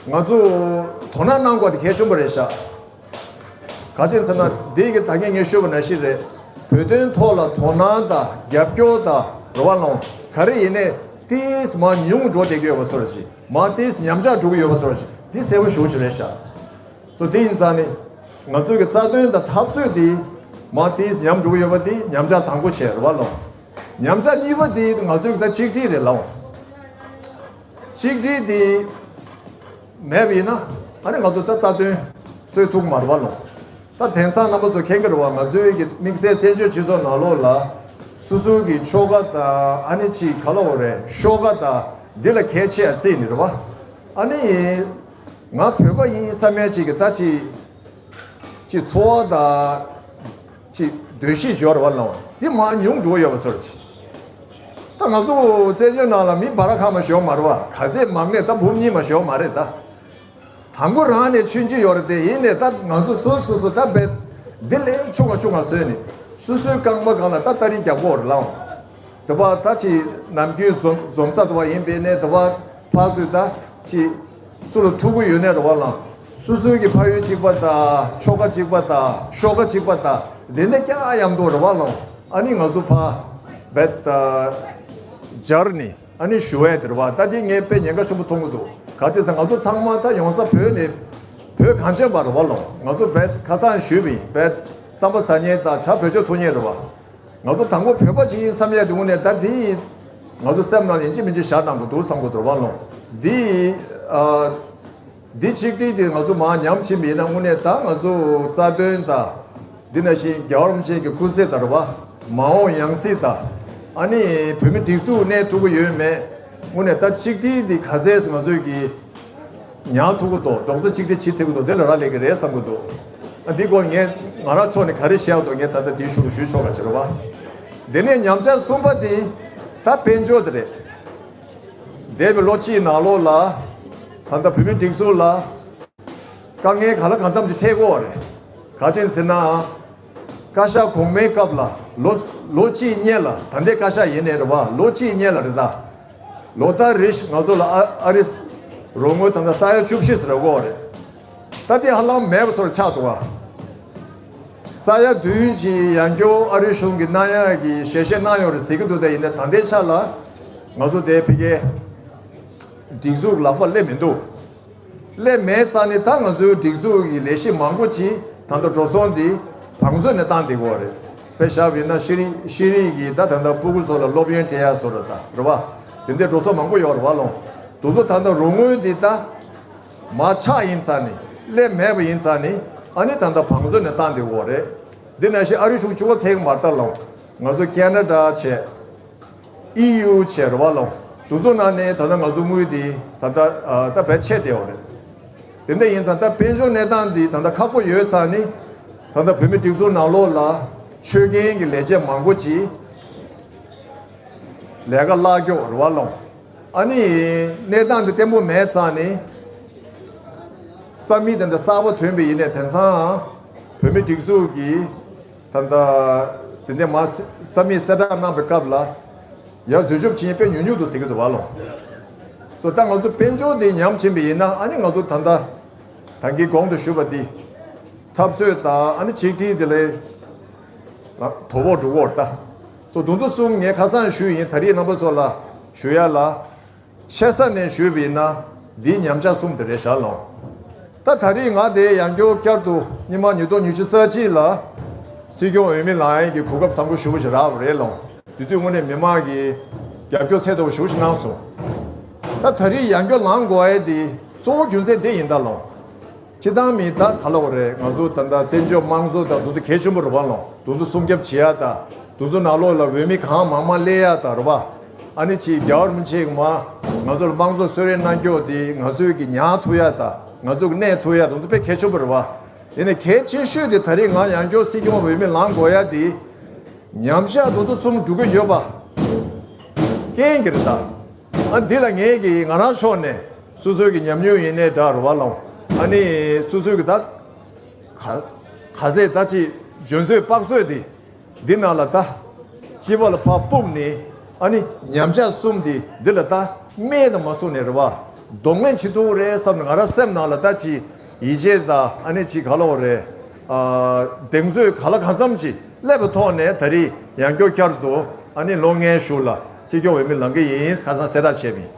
ང་ཚོ་དོ་སྣང་གནང་དགོས་དེ་གལ་ཆེན་པོ་རེད་ཤག་ག་ཅི་ཟེར་ན་འདི་གི་ད་ངས་ངས་ཤོད་པ་ནང་བཞིན་རེད། བོད་དོན་ཐོག་ལ་དོ་སྣང་དང་རྒྱབ་སྐྱོར་དང་རུ་བ་ལོང་ག་རེ་ཡིན་ནའི་ཏིས་མ་ཉུང་འགྲོ་བསྡད་ཀྱི་ཡོད་པ་བཟོ་འདྲ་ཅིག་མ་ཏིས་ཉམས་ཆག་འགྲོ་གི་ཡོད་པ་བཟོ་འདྲ་ཅིག་འདི་གསལ་པོ་ཞེ་པོ་ཅིག་རེད་ཤག་སོ་དེ་ཡིན་ཙང་ནི། ང་ཚོའི་གི་རྩ་དོན་དང་འཐབ་རྩོད་དེ་མ་ཏིས་ཉམས་འགྲོ་གི་ཡོད་པ་དེ་ཉམས་ཆག་དང་པོ་བྱས་རེད་བ་ལོ། ཉམས་ཆག་གཉིས་པ་དེ་ང་ཚོའི་གི་ད་གཅིག་སྒྲིལ་རེད་ལོ། གཅིག་སྒྲིལ་དེ་མེད་པ་ཡིན་ན་ཨ་ནི་ང་ཚོ་ད་རྩ་དོན་རྩོད་ཐུབ་མ་རེད་བ་ལོ། ད་དེང་སང་རྣམ་པ་ཚོ་མཁྱེན་གི་རེད་བ། ང་ཚོའི་གི་དམིགས་བསལ་བཙན་བྱོལ་སྤྱི་ཚོགས་ནང་ལོགས་ལ་སོ་སོའི་གི་ཆོལ་ཁ་དང་ཨ་ནི་ཅིག་ག་ལ་འོ་རེད་ཤོག་ཁ་དང་འདི་ལ་གལ་ཆེ་ཡ་བརྩིས་ནི་རེད་བ། ཨ་ནི། ང་བོད་པ་ཡིན་བསམ་ཡས་ཅིག་གི་ད་ཅི། ཅི་ཚོར་བ་དང་། ཅི་འདོད་གཞི་སྦྱོར་བ་ལ་འདི་མང་ཉུང་འགྲོ་ཡོད་པ་ཚོར་ཅི། ད་ང་ཚོ་བཙན་བྱོལ་ནང་ལ་མི་འབའ་ར་ཁ་མ་ཞོ་མ་རེད་བ། ག་ཚད་མང་ནས་ད་འབུམ་གཉིས་མ་ཞོ་མ་རེད་ད། དང་པོ་རང་ནས་ཆུང་ཆུང་ཡོད་རེད་དེ། ཡིན་ནས་ད་ང་ཚོ་སོ་སོ་སོ་ད་བེད་འདི་ལས་ཆུང་བ་ཆུང་བ་བཟོས་ནས་སོ་སོའི་རྐང་པ་སྒང་ལ་ད་ཏ་རིག་རྒྱག་གོ་རེད་ལ། དེ་བ་ད་ཅི་ནམ་རྒྱུན་འཛོམས་འཛོམས་ས་དེ་བ་ཡིན་པས་ནས་དེ་བ་ཕར་ཚུར་ད་ཅི་སུ་ལ་ཐུག་གི་ཡོད་ནས་རེད་བ་ལ། སུ་སུ་གི་ཕ་ཡུལ་གཅིག་པ་དང་ཆོལ་ཁ་གཅིག་པ་དང་ཤོག་ཁ་གཅིག་པ་དང་དེ་འདྲ་ཀྱང་ཡམ་དུ་རེད་བ་ལ། ཨ་ནི་ང་ཚོ་ཕ་བེད་སྦྱར་ནི་ཨ་ནི་ཞུ་བས་དེ་རེད་བ། ད་དེ་ངས་དཔེ་ཉེན་ཁ་ཆེན་པོ་མཐོང་གི་འདུག་ག་ཅི་ཟེར་ང་ཚོ་ཚང་མ་ད་ཡོང་ས་བོད་ནས་བོད་གངས་ཅན་པ་རེད་བ་ལ། ང་ཚོ་བེད་ཁ་སང་ཞུས་པ་ཡིན། བེད་རྩམ་པ་ཟ་མཁན་དང་ཇ་བོད་ཆོག་འཐུང་མཁན་རེད་བ། ང་ཚོ་དང་པོ་བོད་པ་ཅིག་ཡིན་བསམ་ཡས་དེ་དངོས་གནས་ད་འདི་ང་ཚོ་སེམས་ནང་ཡིན་གཅིག་མིན་གཅིག་བཞག་གནང་དགོས་འདུག་བསམ་གོ་དོར་བ་ལོང་། འདི་ཨ། འདི་ཆིག་སྒྲིལ་འདི་ང་ཚོ་མར་ཉམས་ཕྱིན་པ་ཡིན་ན་དངོས་གནས་ད་ང་ཚོ་རྩ་དོན་དང་། འདི་ནང་བཞིན་རྒྱལ་བ་རིན་པོ་ཆེ་གི་སྐུ་ཚེ་དར་བ། མ་འོངས་ཡང་སྲིད་དང་། ཨ་ནི་བོད་མི་སྒྲིག་འཛུགས་གནས་ཐུབ་ཀྱི་ཡོད་མེད། དངོས་གནས་ད་ཆིག་སྒྲིལ་འདི་ག་ཚད་ང་ཚོས་ཀྱི། ཉར་ཐུབ་ཀྱི་འདུག་རྡོག་རྩ་གཅིག་སྒྲིལ་བྱེད་ཐུབ་ཀྱི་འདུག་དེ་ལ་རག་ལས་ཀྱི་རེད་བསམ་གྱི་འདུག་ཨ་འདི་སྐོར་ངས་ང་རང་ཕྱོགས་ནས་ག་རེ་བཤད་འདུག་ངས་ད་ལྟ་འདི་ཞུ་ཞུ་ཆོག་ག་བྱེད་རོགས་པ། དེ་ནས་ཉམས་ཆག་གསུམ་པ་དེ་ད་དཔལ་འབྱོར་དེ་རེད། འདས་པའི་ལོ་གཅིག་ནང་ལོགས་ལ་ད་ལྟ་བོད་མི་སྒྲིག་འཛུགས་ལ་དཀའ་ངལ་ག་ལ་གང་འཚམ་ཅིག་འཕྲད་ཀྱི་ཡོད་རེད། ག་ཅི་ཟེར་ན། བཀའ་ཤག་གོང་མའི་སྐབས་ལ་ལོ་ལོ་གཅིག་སྔོན་ལ་ད་ལྟའི་བཀའ་ཤག་ཡིན་ནའི་རེད་བ། ལོ་གཅིག་སྔོན་ལ་རེད་ད། ལོ་ལྟར་རེ་བཞིན་ང་ཚོ་ལ་ཨ་ཨ་རི་རོགས་དངུལ་ད་ལྟ་ས་ཡ་བཅུ་བཞི་ཟེར་དགོས་རེད། ད་དེ་ཧ་ལམ་མེད་པ་ཚོར་ཆགས་འདུག་བ། ས་ཡ་བདུན་གྱི་ཡང་སྐྱོར་ཨ་རི་གཞུང་གིས་གནང་ཡག་གི་ཞལ་བཞེས་གནང་ཡོད་རེད་ཟེར་གྱི་འདུག་དེ་ཡིན་ནའི་ད་ལྟའི་ཆ་ལ་ང་ཚོ་དེ་ཕ་གིའི་སྒྲིག་འཛུགས་ལག་པ་སླེབས་མི་འདུག་སླེབས་མེད་ཙང་ནི་ད་ང་ཚོའི་སྒྲིག་འཛུགས་ཀྱི་ལས་གཞི་མང་པོ་ཅིག་ད་ལྟ་འགྲོ་སོང་འདི་བང་མཛོད་ནས་བཏང་བསྡད་ཀྱི་ཡོད་རེད། དཔེ་བཞག་པ་ཡིན་ན་ཤེས་རིག་ཤེས་རིག་གི་ད་ད་ལྟ་སྤུ་གུ་ཚོ་ལ་སློབ་ཡོན་སྤྲད་ཡག་བཟོ་འདྲ་ད་རེད་བ། དེ་འདྲའི་འགྲོ་སོང་མང་པོ་ཡོད་རེད་བ་ལོང་། དེ་ཚོ་ད་ལྟ་རོགས་དངུལ་འདི་ད་མར་ཆག་ཡིན་ཙང་ནི་སླེབས་མེད་པ་ཡིན་ཙང་ནི་ཨ་ནི་ད་ལྟ་བང་མཛོད་ནས་བཏང་བསྡད་ཀྱི་ཡོད་རེད། འདི་ནང་བཞིན་ཨ་རི་གཞུང་གཅིག་པོ་ཚད་ཀྱི་མ་རེད་ད་ལོ། ང་ཚོ་ཁེ་ན་ཌ་བྱས། ཨི་ཡུ་བྱས་རེད་བ་ལོ། དེ་ཚོ་ནང་ནས་ད་ལྟ་ང་ཚོ་དངུལ་འདི་ད་ལྟ་ཨ་ད་བེད་ཆད་བསྡད་ཡོད་རེད། དེ་འདྲ་ཡིན་ཙང་ད་དཔལ་འབྱོར་གནས་སྟངས་འདི་ད་ལྟ་ཁག་པོ་ཡོད་ཙང་ནི། ད་ལྟ་བོད་མི་སྒྲིག་འཛུགས་ནང་ལོགས་ལ་ཆོད་མཁན་གྱི་ལས་བྱེད་མང་པོ་ཅིག་ལས་ཀ་བརླག་འགྱོ་རེད་བ་ལོ། ཨ་ནི་གནས་སྟངས་འདི་བརྟན་པོ་མེད་ཙང་ནི། ས་མིག་དེ་འདྲ་གསར་པ་ཐོན་པ་ཡིན་ནའི་དེང་སང་བོད་མི་སྒྲིག་འཛུགས་ཀྱི་ད་ལྟ་དེ་འདྲ་མ་ས་མིག་གསལ་བསྒྲགས་གནང་པའི་སྐབས་ལ་ཡར་འཛུལ་ཞུགས་བྱེད་མཁན་དཔེ་ཉུང་ཉུང་འདུག་ཟེར་གྱི་འདུག་བ་ལོ། སོ་ད་ང་ཚོ་དཔལ་འབྱོར་དེ་ཉམས་ཕྱིན་པ་ཡིན་ན་ཨ་ནི་ང་ཚོ་ད་ལྟ་ད་གིན་གོང་དུ་ཞུས་པ་འདི་འཐབ་རྩོད་དང་ཨ་ནི་ཆིག་སྒྲིལ་དེ་ལས་དོ་ཕོག་འགྲོ་གི་ཡོད་རེད་ད། སོ་དེ་ཚོ་གསུམ་ངས་ཁ་སང་ཞུས་ཡིན། ད་རེས་རྣམ་པ་ཚོ་ལ་ཞུ་ཡ་ལ། ཆེ་ས་ནས་ཞུས་པ་ཡིན་ན་འདིའི་ཉམས་ཆག་གསུམ་དེ་རེད་ཤག་ལོ། ད་ད་རེས་ང་དེ་ཡང་བསྐྱར་བསྐྱར་དུ་སྔོན་མ་ཉིས་སྟོང་ཉི་ཤུ་རྩ་གཅིག་ལ་སྲིད་སྐྱོང་འོས་མི་ལངས་ཡས་ཀྱི་གོ་སྐབས་བཟང་པོ་ཞེ་པོ་ཞིག་རག་པ་རེད་ལོ། དེ་དུས་དངོས་གནས་མི་མང་གིས་རྒྱབ་སྐྱོར་ཚད་མཐོ་པོ་ཞེ་པོ་ཞིག་གནང་སོང་། ད་ད་རེས་ཡང་བསྐྱར་ལངས་དགོས་ཡས་དེ་གཙོ་བོ་རྒྱུ་མཚན་དེ་ཡིན་ད་ལོ། སྤྱིར་བཏང་མི་ད་ག་ལབ་དགོས་རེད། ང་ཚོ་ད་ལྟ་བཙན་བྱོལ་དམངས་གཙོ་དང་དེ་ཚོ་གལ་ཆེན་པོ་རེད་བ་ལོ། དེ་ཚོ་སྲུང་སྐྱོབ་བྱེད་ཡ་དང་དེ་ཚོ་ནང་ལོགས་ལ་འོས་མི་གང་མང་མང་སླེབས་ཡ་དང་རེད་བ། ཨ་ནི་ཅིག་རྒྱལ་བ་རིན་པོ་ཆེ་གི་མ་ང་ཚོ་ལ་དམངས་གཙོ་གསོལ་རས་གནང་རྒྱུ་དེ་ང་ཚོས་ཀྱི་མྱངས་ཐུབ་ཡ་དང་ང་ཚོ་གི་གནས་ཐུབ་ཡ་དེ་ཚོ་དཔེ་གལ་ཆེན་པོ་རེད་བ། ཡིན་ནའི་གལ་ཆེ་ཤོས་དེ་ད་རེས་ང་ཡང་བསྐྱར་སྲིད་སྐྱོང་འོས་མི་ལངས་དགོས་ཡ་དེ། ཉམས་ཆག་དེ་ཚོ་གསུམ་འགྲོ་གི་ཡོད་པ། རྐྱེན་གྱིས་རེད་ད། ཨ་འདི་ལ་ངས་ཀྱི་ང་རང་ཕྱོགས་ནས་སོ་སོའི་གི་ཉམས་མྱོང་ཡིན་ནའི་འདྲ་རེད་བ་ལོ། ཨ་ནི་སོ་སོའི་གི་ད། ག་ག་ཟེ་ད་ཅི་འཇོན་ཚོད་དཔག་ཚོད་དེ། འདི་ནང་ལ་ད། སྤྱི་པ་ལ་ཕར་སྤུབས་ནས་ཨ་ནི་ཉམས་ཆག་གསུམ་དེ་འདི་ལ་ད་སྨད་དུ་མ་སོང་ནས་རེད་བ། གདོང་ལེན་བྱེད་ཐུབ་ཀྱི་རེད་བསམ་ནས་ང་རང་སེམས་ནང་ལ་ད་ཅི་ཡིད་ཆེས་དང་ཨ་ནི་ཅི་ག་ལབ་དགོས་རེད། ཨ་གདེང་ཚོད་ག་ལ་གང་འཚམ་ཅིག་སླེབས་པའི་ཐོག་ནས་ད་རེས་ཡང་བསྐྱར་བསྐྱར་དུ་ཨ་ནི་ལོ་ལྔའི་གཞུག་ལ་སྲིད་སྐྱོང་འོས་མི་ལངས་ཀྱི་ཡིན་ཁ་སང་གསལ་བསྒྲགས་བྱས་པ་ཡིན།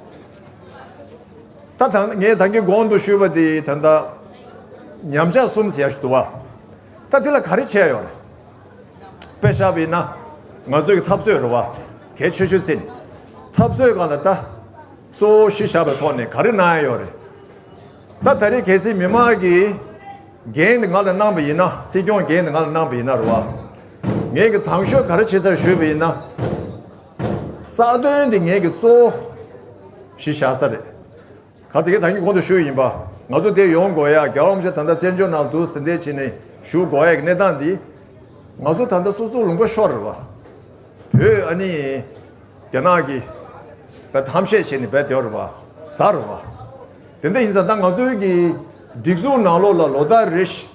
ད་ད་ངས་ད་གིན་གོང་དུ་ཞུས་པ་དེ་ད་ལྟ་ཉམས་ཆག་གསུམ་ཟེར་ཡ་ཞིག་འདུག་བ། ད་དེ་ལ་ག་རེ་བྱས་ཡོད་རེད། དཔེ་བཞག་པ་ཡིན་ན་ང་ཚོའི་གི་འཐབ་རྩོད་རེད་བ། གལ་ཆེ་ཤོས་ཅིག་འཐབ་རྩོད་སྒང་ལ་ད་གཙོ་བོ་གཞི་བཞག་པའི་ཐོག་ནས་ག་རེ་གནང་ཡ་ཡོད་རེད། ད་ད་རེས་གལ་སྲིད་མི་མང་གིས་འགན་དེ་ང་ལ་གནང་པ་ཡིན་ན་སྲིད་སྐྱོང་འགན་དེ་ང་ལ་གནང་པ་ཡིན་ན་རེད་བ། ངས་གི་དང་ཤོས་ག་རེ་བྱེད་ས་རེད་ཞུས་པ་ཡིན་ན། རྩ་དོན་དེ་ངས་གི་གཙོ་བོ་གཞི་བཞག་ས་རེད། ག་ཚོད་ཀྱིས་ད་གིན་གོང་དུ་ཞུས་ཡིན་པ། ང་ཚོ་དེ་ཡོང་དགོས་ཡ་རྒྱལ་བ་རིན་པོ་ཆེ་ད་ལྟ་བཙན་བྱོལ་ནང་དུ་ཟིན་བྲིས་བྱས་ནས་བཞུགས་དགོས་ཡ་གི་གནས་སྟངས་འདི། ང་ཚོ་ད་ལྟ་སོ་སོ་ལུང་པ་ཤོར་རེད་བ། བོད་ཨ་ནི་རྒྱ་ནག་གིས་བས་ཧམ་བཤད་བྱས་ནས་བས་དེ་རེད་བ། ཟ་རེད་བ། དེ་འདྲ་ཡིན་ཙང་ད་ང་ཚོའི་གི་སྒྲིག་འཛུགས་ནང་ལོགས་ལ་ལོ་ལྟར་རེ་བཞིན།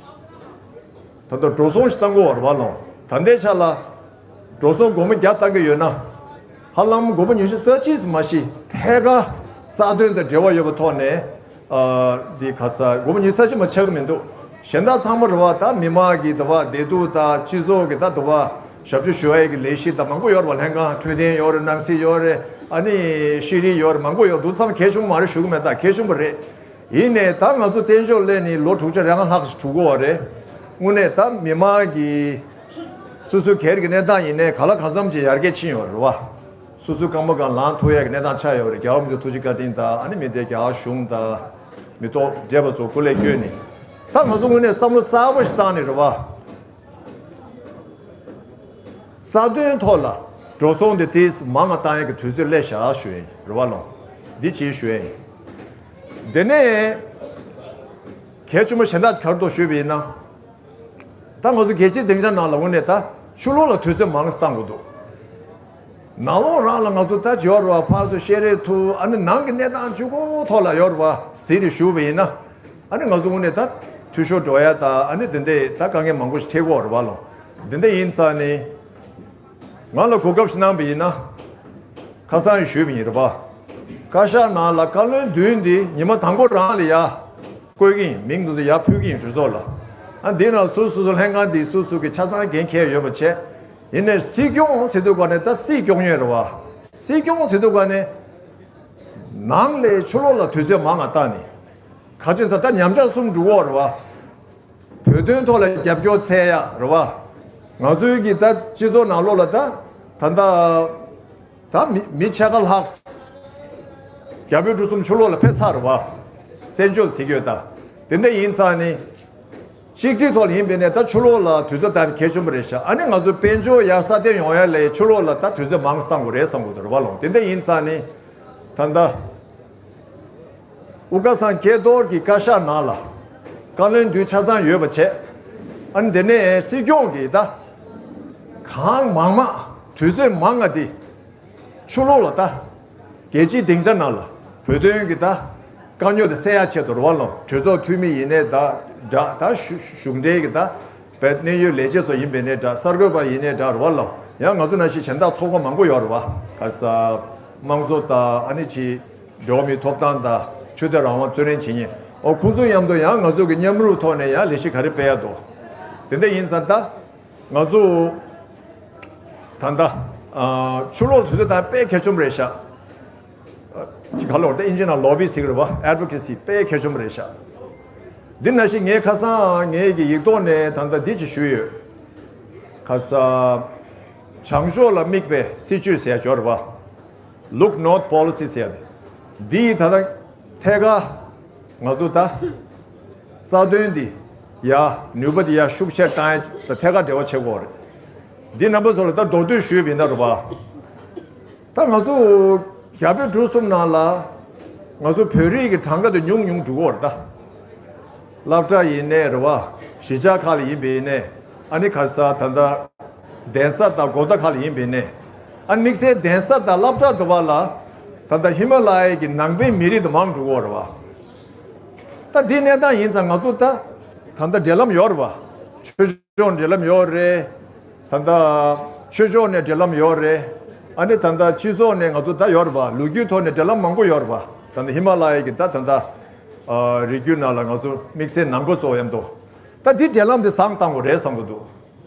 ད་ལྟ་འགྲོ་སོང་ཞིག་བཏང་དགོས་བ་རེད་བ་ལོ། ད་ལྟའི་ཆ་ལ་འགྲོ་སོང་སྒོར་མོ་བརྒྱ་བཏང་གི་ཡོད་ན། ཧ་ལམ་སྒོར་མོ་ཉི་ཤུ་རྩ་གཅིག་ཙམ་མ་ཞིག་ཐད་ཀར་རྩ་དོན་དང་འབྲེལ་བ་ཡོད་པའི་ཐོག་ནས། ཨ་འདི་ག་ས་སྒོར་མོ་ཉི་ཤུ་རྩ་གཅིག་མ་ཆག་གི་མི་འདུག་གཞན་དག་ཚང་མ་རེད་བ། ད་མི་མང་གི་ད་བ་བདེ་སྡུག་དང་སྤྱི་ཚོགས་ཀྱི་ད་ད་བ་ཞབས་ཞུ་ཞུ་ཡ་གི་ལས་གཞི་དང་མང་པོ་ཡོད་རེད་བ། ལྷན་ཁང་འཕྲོད་བསྟེན་ཡོད་རེད། ནང་སྲིད་ཡོད་རེད། ཨ་ནི་ཤེས་རིག་ཡོད་རེད། མང་པོ་ཡོད་འདུག་ཚང་མ་གལ་ཆེན་པོ་མ་རེད་ཞུ་གི་མེད། ད་གལ་ཆེན་པོ་རེད། ཡིན་ནའི་ད་ང་ཚོ་བཙན་བྱོལ་སླེབས་ནས་ལོ་དྲུག་ཅུ་རེ་ལྔ་ལྷག་ཞིག་གྲུབ་ཀྱི་ཡོད་རེད། དངོས་གནས་ད་མི་མང་གིས་སོ་སོའི་སྒེར་གྱི་གནས་སྟངས་ཡིན་ནའི་ག་ལ་གང་འཚམ་ཅིག་ཡར་རྒྱས་ཕྱིན་ཡོད་རེད་བ། སོ་སོའི་རྐང་པ་སྒང་ལངས་ཐུབ་ཡས་ཀྱི་གནས་སྟངས་ཆགས་ཡོད་རེད། རྒྱལ་བ་རིན་པོ་ཆེའི་ཐུགས་རྗེ་བཀའ་དྲིན་དང་ཨ་ནི་མི་སྡེ་རྒྱ་གཞུང་དང་མི་ཐོག་བགྲེས་པ་ཚོ་སྐུ་ལས་བསྐྱོན་ནས། ད་ང་ཚོ་དངོས་གནས་བསམ་བློ་གསར་པ་ཞིག་བཏང་ནས་རེད་བ། རྩ་དོན་ཐོག་ལ་འགྲོ་སོང་དེ་ཏོག་ཙམ་མང་ང་བཏང་ཡས་ཀྱི་དུས་ཚོད་སླེབས་བཞག་ཞུ་ཡིན་རེད་བ་ལོ། འདི་ཅིག་ཞུ་ཡིན། དེ་ནས་གལ་ཆེན་པོ་གཞན་དག་ག་རེ་འདུག་ཞུས་པ་ཡིན་ན། ད་ང་ཚོ་རྒྱལ་སྤྱིའི་སྡིངས་ཆ་ནང་ལ་དངོས་གནས་ད་ཕྱི་ལོགས་ལ་དུས་ཚོད་མང་ཙམ་བཏང་དགོས་འདུག་ནང་ལོགས་རང་ལ་ང་ཚོ་ད་ཡོད་རེད་བ། ཕར་ཚུར་བཤད་རེས་ཐུབ། ཨ་ནི་ནང་གི་གནས་སྟངས་གཅིག་པོ་ཐོག་ལ་ཡོད་རེད་བ་ཟེར་ཏེ་ཞུས་པ་ཡིན་ན། ཨ་ནི་ང་ཚོ་དངོས་གནས་ད་འཐུས་ཤོར་འགྲོ་ཡ་ད་ཨ་ནི་དེ་འདྲས་ད་དཀའ་ངལ་མང་པོ་ཞིག་འཕྲད་ཀྱི་ཡོད་རེད་བ་ལོ། དེ་འདྲ་ཡིན་ཙང་ནི་ང་ལ་གོ་སྐབས་ཤིག་གནང་པ་ཡིན་ན། ཁ་སང་ཞུས་པ་ཡིན་རེད་བ། བཀའ་ཤག་ནང་ལ་བཀའ་བློན་བདུན་འདི་ཉི་མ་དང་པོ་རང་ལ་ཡ་བསྐོས་ཀྱི་ཡིན། མིང་དེ་ཚོ་ཡར་ཕུལ་གྱི་ཡིན་གྲོས་ཚོགས་ལ། ཨ་འདི་ནང་སོ་སོ་སོ་ལྷན་ཁང་འདི་སོ་སོ་གི་ཆ་ཚང་འགན་འཁྱེར་ཡོད་པ་བྱས། ཡིན་ནའི་སྲིད་སྐྱོང་ཟེར་དུས་ག་ནས་ད་སྲིད་སྐྱོང་མཁན་རེད་བ། སྲིད་སྐྱོང་ཟེར་དུས་ག་ནས་ནང་ལས་ཕྱི་ལོགས་ལ་དུས་ཚོད་མང་ང་བཏང་ནས། ག་ཅི་ཟེར་ད་ཉམས་ཆག་གསུམ་འགྲོ་གི་ཡོད་རེད་བ། བོད་དོན་ཐོག་ལ་རྒྱབ་སྐྱོར་འཚོལ་ཡ་རེད་བ། ང་ཚོའི་གི་ད་སྤྱི་ཚོགས་ནང་ལོགས་ལ་ད་ད་ད་ད་མི་མི་ཕྱེད་ཀ་ལྷག་རྒྱ་བོད་འབྲུག་གསུམ་ཕྱི་ལོགས་ལ་ཕེབས་ཚར་རེད་བ། བཙན་བྱོལ་ཟེར་གྱི་ཡོད་ད། དེ་འདྲ་ཡིན་ཙང་ནི་ གཅིག་སྒྲིལ་ཐོག་ལ་ཡིན་པའི་ནས་ད་ཕྱི་ལོགས་ལ་དུས་ཚོད་བཏང་གལ་ཆེན་པོ་རེད་ཤག་ཨ་ནི་ང་ཚོ་དཔལ་འབྱོར་ཡར་སྲ་བརྟན་ཡོང་ཡ་ལས་ཕྱི་ལོགས་ལ་ད་དུས་ཚོད་མང་བཏང་དགོས་རེད་བསམ་གྱི་འདུག་རེད་བ་ལོ། དེ་འདྲ་ཡིན་ཙང་ནི་ད་ལྟ་ཨུ་ཀ་སང་སྐལ་རྡོར་གྱི་བཀའ་ཤག་ནང་ལ་བཀའ་བློན་འདུས་ཆ་ཚང་ཡོད་པ་བྱས། ཨ་ནི་དེ་ནས་སྲིད་སྐྱོང་གིས་ད་གང་མང་མང་དུས་ཚོད་མང་ང་དེ། ཕྱི་ལོགས་ལ་ད། རྒྱལ་སྤྱིའི་སྡིངས་ཆ་ནང་ལ་བོད་དོན་གྱི་ད། དཀའ་རྙོག་དེ་སེལ་ཡ་ཆེད་དུ་རེད་བ་ལོ། གྲོས་ཚོགས་འཐུས་མི་ཡིན་ནའི་ད་འདྲ་ད་གཞུང་འབྲེལ་གྱི་ད། བོད་གནད་ཡོད་ལས་བྱེད་ཚོ་ཡིན་པའི་ནའི་འདྲ་གསར་འགོད་པ་ཡིན་ནའི་འདྲ་རེད་བ་ལོ། ཡང་ང་ཚོ་ནང་བཞིན་གཞན་དག་ཚོགས་པ་མང་པོ་ཡོད་རེད་བ། ག་ས། དམངས་གཙོ་ད་ཨ་ནི་ཆི། འགྲོ་བ་མིའི་ཐོབ་ཐང་ད། ཆོས་དད་རང་དབང་རྩོད་ལེན་བྱེད་མཁན། ཨོ་ཁོང་ཚོ་མཉམ་དུ་ཡང་ང་ཚོ་གི་མཉམ་རུབ་ཐོག་ནས་ཡང་ལས་གཞི་ག་རེ་སྤེལ་ཡ་འདུག་དེ་འདྲ་ཡིན་ཙང་ད། ང་ཚོ་ད་ལྟ་ཕྱི་ལོགས་དུས་ཚོད་དང་དཔེ་གལ་ཆེན་པོ་རེད་ཤག་ཅིག་ག་ལོར་ཏེ་ཨིན་ཇི་ནང་ལོ་བི་ཟེར་གི་རེད་བ། ཨེ་ཌི་བོ་ཀེ་སི་དཔེ་གལ་ཆེན་པོ་རེད་ཤག་འདི་ནང་བཞིན་ངས་ཁ་སང་ངའི་གི་ཡིག་ཐོག་ནས་ད་ལྟ་འདི་ཅིག་ཞུས་ཡོད། ཁ་ས་བྱང་ཕྱོགས་ལ་དམིགས་པའི་སྲིད་ཇུས་ཟེར་ཡ་ཅིག་ཡོད་རེད་བ། Look North Policy ཟེར་ཡ་དེ། འདི་ད་ལྟ་ཐད་ཀར་ང་ཚོ་ད་རྩ་དོན་འདི་ཡ་ནུས་པ་འདི་ཡ་ཤུགས་ཆེར་བཏང་ཡ་ད་ཐད་ཀར་འབྲེལ་བ་བྱེད་དགོས་རེད། འདི་རྣམ་པ་ཚོ་ལ་ད་མདོར་བསྡུས་ཞུས་པ་ཡིན་ན་རེད་བ། ད་ང་ཚོ་རྒྱ་བོད་འབྲུག་གསུམ་ནང་ལ་ང་ཚོ་བོད་རིགས་ཀྱི་གྲངས་ཀ་དེ་ཉུང་ཉུང་འགྲོ་གི་ཡོད་རེད་ད། སློབ་གྲྭ་ཡིན་ནའི་རེད་བ། གཞིས་ཆགས་ཁག་ལ་ཡིན་པ་ཡིན་ནའི་ཨ་ནི་ག་རེ་ཟ་ད་ལྟ་གདན་ས་དང་དགོན་བདག་ཁག་ལ་ཡིན་པ་ཡིན་ནའི་ཨ་ནི་དམིགས་བསལ་གདན་ས་དང་སློབ་གྲྭ་དུ་བ་ལ་ད་ལྟ་ཧི་མ་ལ་ཡའི་གི་ནང་པའི་མི་རིགས་དེ་མང་འགྲོ་གི་ཡོད་རེད་བ། ད་འདི་གནས་སྟངས་ཡིན་ཙང་ང་ཚོ་ད་ད་ལྟ་འབྲེལ་ལམ་ཡོད་རེད་བ། ཆོས་ཕྱོགས་འབྲེལ་ལམ་ཡོད་རེད། ད་ལྟ་ཆོས་ཕྱོགས་ནས་འབྲེལ་ལམ་ཡོད་རེད། ཨ་ནི་ད་ལྟ་སྤྱི་ཚོགས་ནས་ང་ཚོ་ད་ཡོད་རེད་པ། ལོ་རྒྱུས་ཐོག་ནས་འབྲེལ་ལམ་མང་པོ་ཡོད་རེད་པ། ད་ལྟ་ཧི་མ་ལ་ཡའི་གི་ད་ད་ལྟ་ཨ་རི་རྒྱུད་ནང་ལ་ང་ཚོ་དམིགས་བསལ་ནང་པ་ཚོ་མཉམ་དུ་ད་འདི་འབྲེལ་ལམ་འདི་བཟང་བཏང་དགོས་རེད་བསམ་གི་འདུག་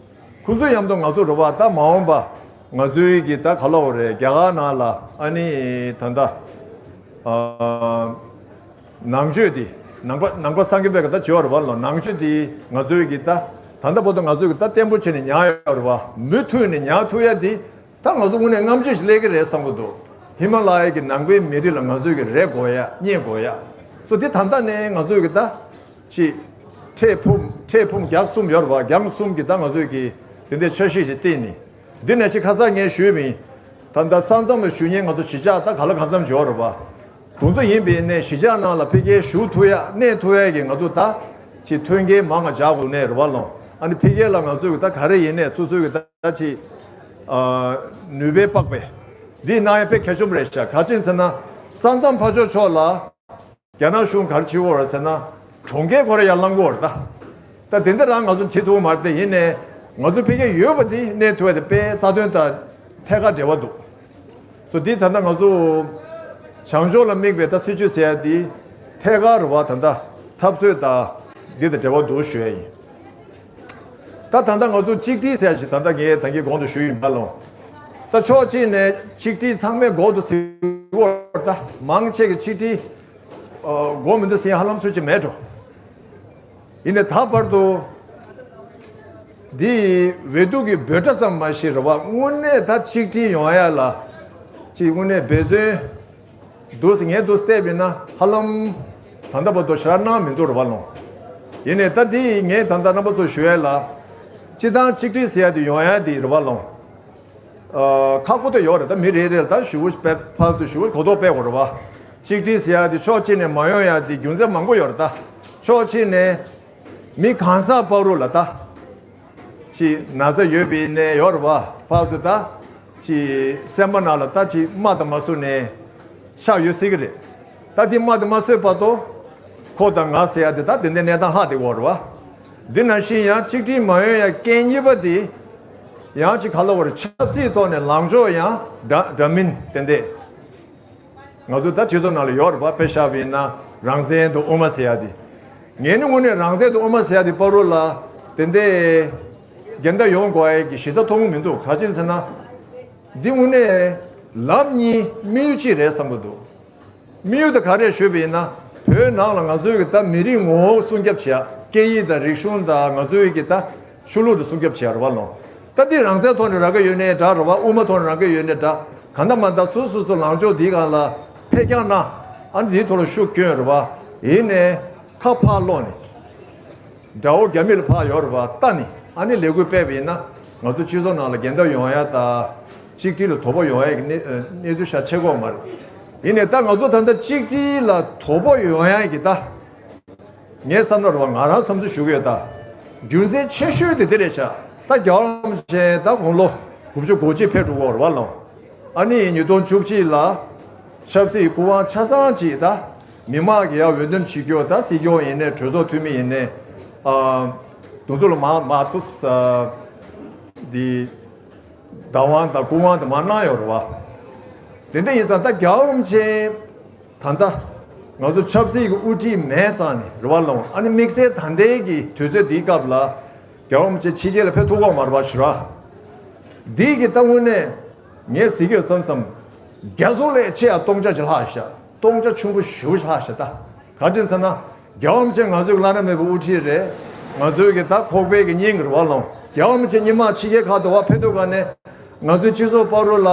ཁོ་ཚོ་མཉམ་དུ་ང་ཚོ་རེད་པ། ད་མ་འོངས་པ་ང་ཚོའི་གི་ད་ག་ལབ་དགོས་རེད། རྒྱ་གར་ནང་ལ་ཨ་ནི་ད་ལྟ་ཨ། ནང་ཆོས་འདི་ནང་པ་ནང་པ་སངས་རྒྱས་པའི་གི་ད་བྱེད་བ་རེད་བ་ལ། ནང་ཆོས་འདི་ང་ཚོའི་གི་ད་ད་ལྟ་བར་དུ་ང་ཚོའི་གི་ད་བརྟན་པོ་བྱས་ནས་ཉར་ཡོད་རེད་བ། མུ་མཐུད་ནས་ཉར་ཐུབ་ཡ་འདི་ད་ང་ཚོ་དངོས་གནས་རྔམ་བརྗོད་ཞིག་སླེབས་ཀྱི་རེད་བསམ་གི་འདུག་ཧི་མ་ལ་ཡའི་གི་ནང་པའི་མི་རིགས་ལ་ང་ཚོའི་གི་རེ་དགོས་ཡ་རྙེད་དགོས་ཡ། སོ་འདི་ད་ལྟ་ནས་ང་ཚོའི་གི་ད་ཅིག་འཕྲལ་ཕུང་འཕྲལ་ཕུང་རྒྱང་གསུམ་ཡོད་རེད་བ། རྒྱང་གསུམ་གི་ད་ང་ཚོའི་གི་དེ་འདྲའི་འཆར་གཞི་ཞིག་བཏིང་ནས། འདི་ནས་ཅིག་ཁ་སང་ངས་ཞུས་པ་ཡིན། ད་ལྟ་ས་མཚམས་ལ་བཞུགས་མཁན་ང་ཚོ་གཞིས་ཆགས་ད་ག་ལ་གང་འཚམ་ཅིག་ཡོད་རེད་པ། དེ་ཚོ་ཡིན་པའི་ནས་གཞིས་ཆགས་ནང་ལ་ཕ་གིར་བཞུགས་ཐུབ་ཡ་གནས་ཐུབ་ཡ་གི་ང་ཚོ་ད་ཅིག་མཐུན་རྐྱེན་མང་ང་སྦྱར་དགོས་ནས་རེད་བ་ལོ། ཨ་ནི་ཕ་གིར་ལ་ང་ཚོ་གི་ད་ག་རེ་ཡིན་ནས་སོ་སོའི་གི་ད་ཅིག་ཨ་ནུས་པའི་དཔག་པའི་འདི་གནང་ཡ་དཔེ་གལ་ཆེན་པོ་རེད་ཤག་ག་ཅི་ཡིན་ཟེར་ན་ས་མཚམས་ཕར་ཕྱོགས་ཕྱོགས་ལ། རྒྱ་ནག་གཞུང་ག་རེ་བྱེད་ཀྱི་ཡོད་རེད་ཟེར་ན། གྲོང་ཁྱེར་ཁོ་རང་ཡར་ལངས་ཀྱི་ཡོད་རེད་ད། ད་དེ་འདྲ་རང་ང་ཚོ་བྱེད་ཐུབ་ཀྱི་མ་རེད་དེ། ཡིན་ནའི་ང་ཚོ་ཕ་གིར་ཡོད་པ་དེ་གནས་ཐུབ་ཡ་དེ་དཔེ་རྩ་དོན་དང་ཐད་ཀར་འབྲེལ་བ་འདུག་སོ་འདི་ད་ལྟ་ང་ཚོ་བྱང་ཕྱོགས་ལ་དམིགས་པའི་ད་སྲིད་ཇུས་ཟེར་ཡ་དེ་ཐད་ཀར་རེད་བ། ད་ལྟ་འཐབ་རྩོད་དང་འདི་དང་འབྲེལ་བ་འདུག་ཞུ་ཡ་ཡིན། ད་ད་ལྟ་ང་ཚོ་གཅིག་སྒྲིལ་ཟེར་ཡ་ཞིག་ད་ལྟ་ངས་ད་གིན་གོང་དུ་ཞུས་ཡིན་པ་ལོ། ད་ཕྱོགས་གཅིག་ནས་གཅིག་སྒྲིལ་ཚང་མས་དགོས་འདུག་ཟེར་གྱི་ཡོད་རེད་ད། མང་ཆེ་གིས་གཅིག་སྒྲིལ་ཨ་དགོས་མི་འདུག་ཟེར་ཧ་ལམ་སུ་ཅིག་མེད་འགྲོ། ཡིན་ནའི་ད་བར་དུ་འདི་འོས་བསྡུ་གི་འབོད་སྒྲ་ཙམ་མ་ཞིག་རེད་བ། དངོས་གནས་ད་གཅིག་སྒྲིལ་ཡོང་ཡ་ལ་ཅིག་དངོས་གནས་འབད་བརྩོན་འདུག་ཟེར་ངས་འདུག་བལྟས་པ་ཡིན་ན་ཧ་ལམ་ད་ལྟ་བར་དུ་ཞེ་དྲག་གནང་མི་འདུག་རེད་བ་ལོ། ཡིན་ནའི་ད་འདི་ངས་ད་ལྟ་རྣམ་པ་ཚོར་ཞུ་ཡ་ལ་སྤྱི་བཏང་གཅིག་སྒྲིལ་ཟེར་ཡ་དེ་ཡོང་ཡ་དེ་རེད་བ་ལོ། ཨ་ཁག་པོ་དེ་ཡོད་རེད་ད། མི་རེ་རེ་ལ་ད་ཞུ་བ་ཕར་ཚུར་ཞུ་བ་གོ་རྟོགས་སྤེལ་དགོས་རེད་བ། གཅིག་སྒྲིལ་ཟེར་ཡ་དེ་ཕྱོགས་གཅིག་ནས་མ་ཡོང་ཡ་དེ་རྒྱུ་མཚན་མང་པོ་ཡོད་རེད་ད། ཕྱོགས་གཅིག་ནས་མི་གང་ཟག་བར་དུ་ལ་ད་ཅིག་ན་ཚ་ཡོད་པའི་ནས་ཡོད་རེད་བ། ཕར་ཚུར་ད་ཅིག་སེམས་པ་ནང་ལ་ད་ཅིག་སྨྲ་དང་མ་བསུ་ནས་ཆགས་ཡོད་སྲིད་ཀྱི་རེད། ད་དེ་སྨྲ་དང་མ་བསུའི་བར་དུ་ཁོ་དང་ང་ཟེར་ཡ་དེ་ད་དེ་འདྲའི་གནས་སྟངས་ལྷག་བསྡད་ཡོད་རེད་བ། འདི་ནང་བཞིན་ཡང་གཅིག་སྒྲིལ་མ་ཡོང་ཡ་རྐྱེན་གཉིས་པ་དེ་ཡང་ཅིག་ག་ལབ་དགོས་རེད། ཆབ་སྲིད་ཐོག་ནས་ལངས་ཕྱོགས་ཡང་འདྲ་འདྲ་མིན་དེ་འདྲས། ང་ཚོ་ད་སྤྱི་ཚོགས་ནང་ལ་ཡོད་རེད་པ། དཔེ་བཞག་པ་ཡིན་ན་རང་བཙན་དང་དབུ་མ་ཟེར་ཡ་དེ། ངས་ནི་དངོས་གནས་རང་བཙན་དང་དབུ་མ་ཟེར་ཡ་དེ་བར་དུ་ལ་དེ་འདྲའི་འགལ་ཟླ་ཡོང་དགོས་ཡ་གི་གཞི་རྩ་མཐོང་གི་མི་འདུག་ག་ཅི་ཟེར་ན། འདི་དངོས་གནས་ལམ་གཉིས་དམིགས་ཡུལ་གཅིག་རེད་བསམ་གི་འདུག་དམིགས་ཡུལ་དེ་ག་རེ་ཞུས་པ་ཡིན་ན། བོད་ནང་ལ་ང་ཚོའི་གི་ད་མི་རིགས་ངོ་བོ་སྲུང་སྐྱོབ་བྱེད་ཡ། སྐད་ཡིག་དང་རིག་གཞུང་དང་ང་ཚོའི་གི་ད་ཆོས་ལུགས་དེ་སྲུང་སྐྱོབ་བྱེད་ཡ་རེད་བ་ལོ། ད་འདི་རང་བཙན་ཐོག་ནས་རག་གི་ཡོད་ནའི་འདྲ་རེད་བ། དབུ་མ་ཐོག་ནས་རག་གི་ཡོད་ནའི་འདྲ། གང་ལྟར་མ་ལྟར་སོ་སོ་སོ་ལངས་ཕྱོགས་འདིའི་སྒང་ལ་ཕེབས་རྐྱང་གནང་། ཨ་ནི་འདིའི་ཐོག་ལ་ཤུགས་སྐྱོན་རེད་བ། ཡིན་ནའི་ཁ་ཕར་སློག་ནས། དགྲ་བོ་རྒྱ་མི་ལ་ཕར་ཡོད་རེད་བ། ལྟ་ནི་ཨ་ནི་ལས་འགུལ་སྤེལ་བ་ཡིན་ན་ང་ཚོ་སྤྱི་ཚོགས་ནང་ལ་འགལ་ཟླ་ཡོང་ཡ་དང་གཅིག་སྒྲིལ་ལ་དོ་ཕོག་ཡོང་ཡ་གི་གནས་གནས་ཚུལ་ཤ་ཆེ་གོ་མ་རེད། ཡིན་ནའི་ད་ང་ཚོ་ད་ལྟ་གཅིག་སྒྲིལ་ལ་དོ་ཕོག་ཡོང་ཡ་གི་ད། ངའི་བསམ་བློ་རེད་བ། ང་རང་བསམ་ཚུལ་ཞུ་གི་ཡོད་ད། རྒྱུ་མཚན་ཆེ་ཤོས་དེ་འདི་རེད་ཤག་ད་རྒྱལ་བ་རིན་པོ་ཆེ་ད་དགུང་ལོ་དགུ་བཅུ་གོ་གཅིག་ཕེབས་འགྲོ་གི་ཡོད་རེད་བ་ལོ། ཨ་ནི་ཉིས་སྟོང་བཅུ་གཅིག་ལ་ཆབ་སྲིད་སྐུ་དབང་ཆ་ཚང་ཅིག་ད་མི་མང་གི་ཡ་འོས་འདེམས་བྱེད་རྒྱུ་ད་སྲིད་སྐྱོང་ཡིན་ནའི་གྲོས་ཚོགས་འཐུས་མི་ཡིན་ནའི་ཨ་དེ་ཚོ་ལ་མ་མ་ཏུ་ས་འདི་བདག་དབང་དང་སྐུ་དབང་དེ་མ་གནང་ཡོད་རེད་བ། དེ་འདྲ་ཡིན་ཙང་ད་རྒྱལ་བ་རིན་པོ་ཆེ། ད་ལྟ་ང་ཚོ་ཆབ་སྲིད་ཀྱི་དབུ་ཁྲིད་མེད་ཙང་ནས་རེད་བ་ལོང་། ཨ་ནི་དམིགས་བསལ་ད་ལྟའི་གི་དུས་ཚོད་འདིའི་སྐབས་ལ་རྒྱལ་བ་རིན་པོ་ཆེ་ཕྱི་རྒྱལ་ལ་ཕེབས་ཐུབ་ཀྱི་མ་རེད་བ་ཞུ་ར། འདིའི་གི་ད་དངོས་གནས་ངས་ཟེར་གྱི་ཡོད་བསམ་བསམ། རྒྱ་མཚོ་ལས་ཆེ་ཡ་སྟོང་ཆ་ཅིག་ལྷག་ཤག་སྟོང་ཆ་ཆུང་པོ་ཞེ་པོ་ཅིག་ལྷག་ཤག་ད་ག་རེ་ཟེར་ན། རྒྱལ་བ་རིན་པོ་ཆེ་ང་ཚོའི་བླ་ན་མེད་པའི་དབུ་ཁྲིད་རེད། ང་ཚོའི་གི་ད་ཁོག་པའི་གི་སྙིང་རེད་བ་ལོང་། རྒྱལ་བ་རིན་པོ་ཆེ་ཉི་མ་ཕྱི་རྒྱལ་ཁག་ཏུ་བ་ཕེབས་དུས་ག་ནས། ང་ཚོའི་སྤྱི་ཚོགས་བར་དུ་ལ་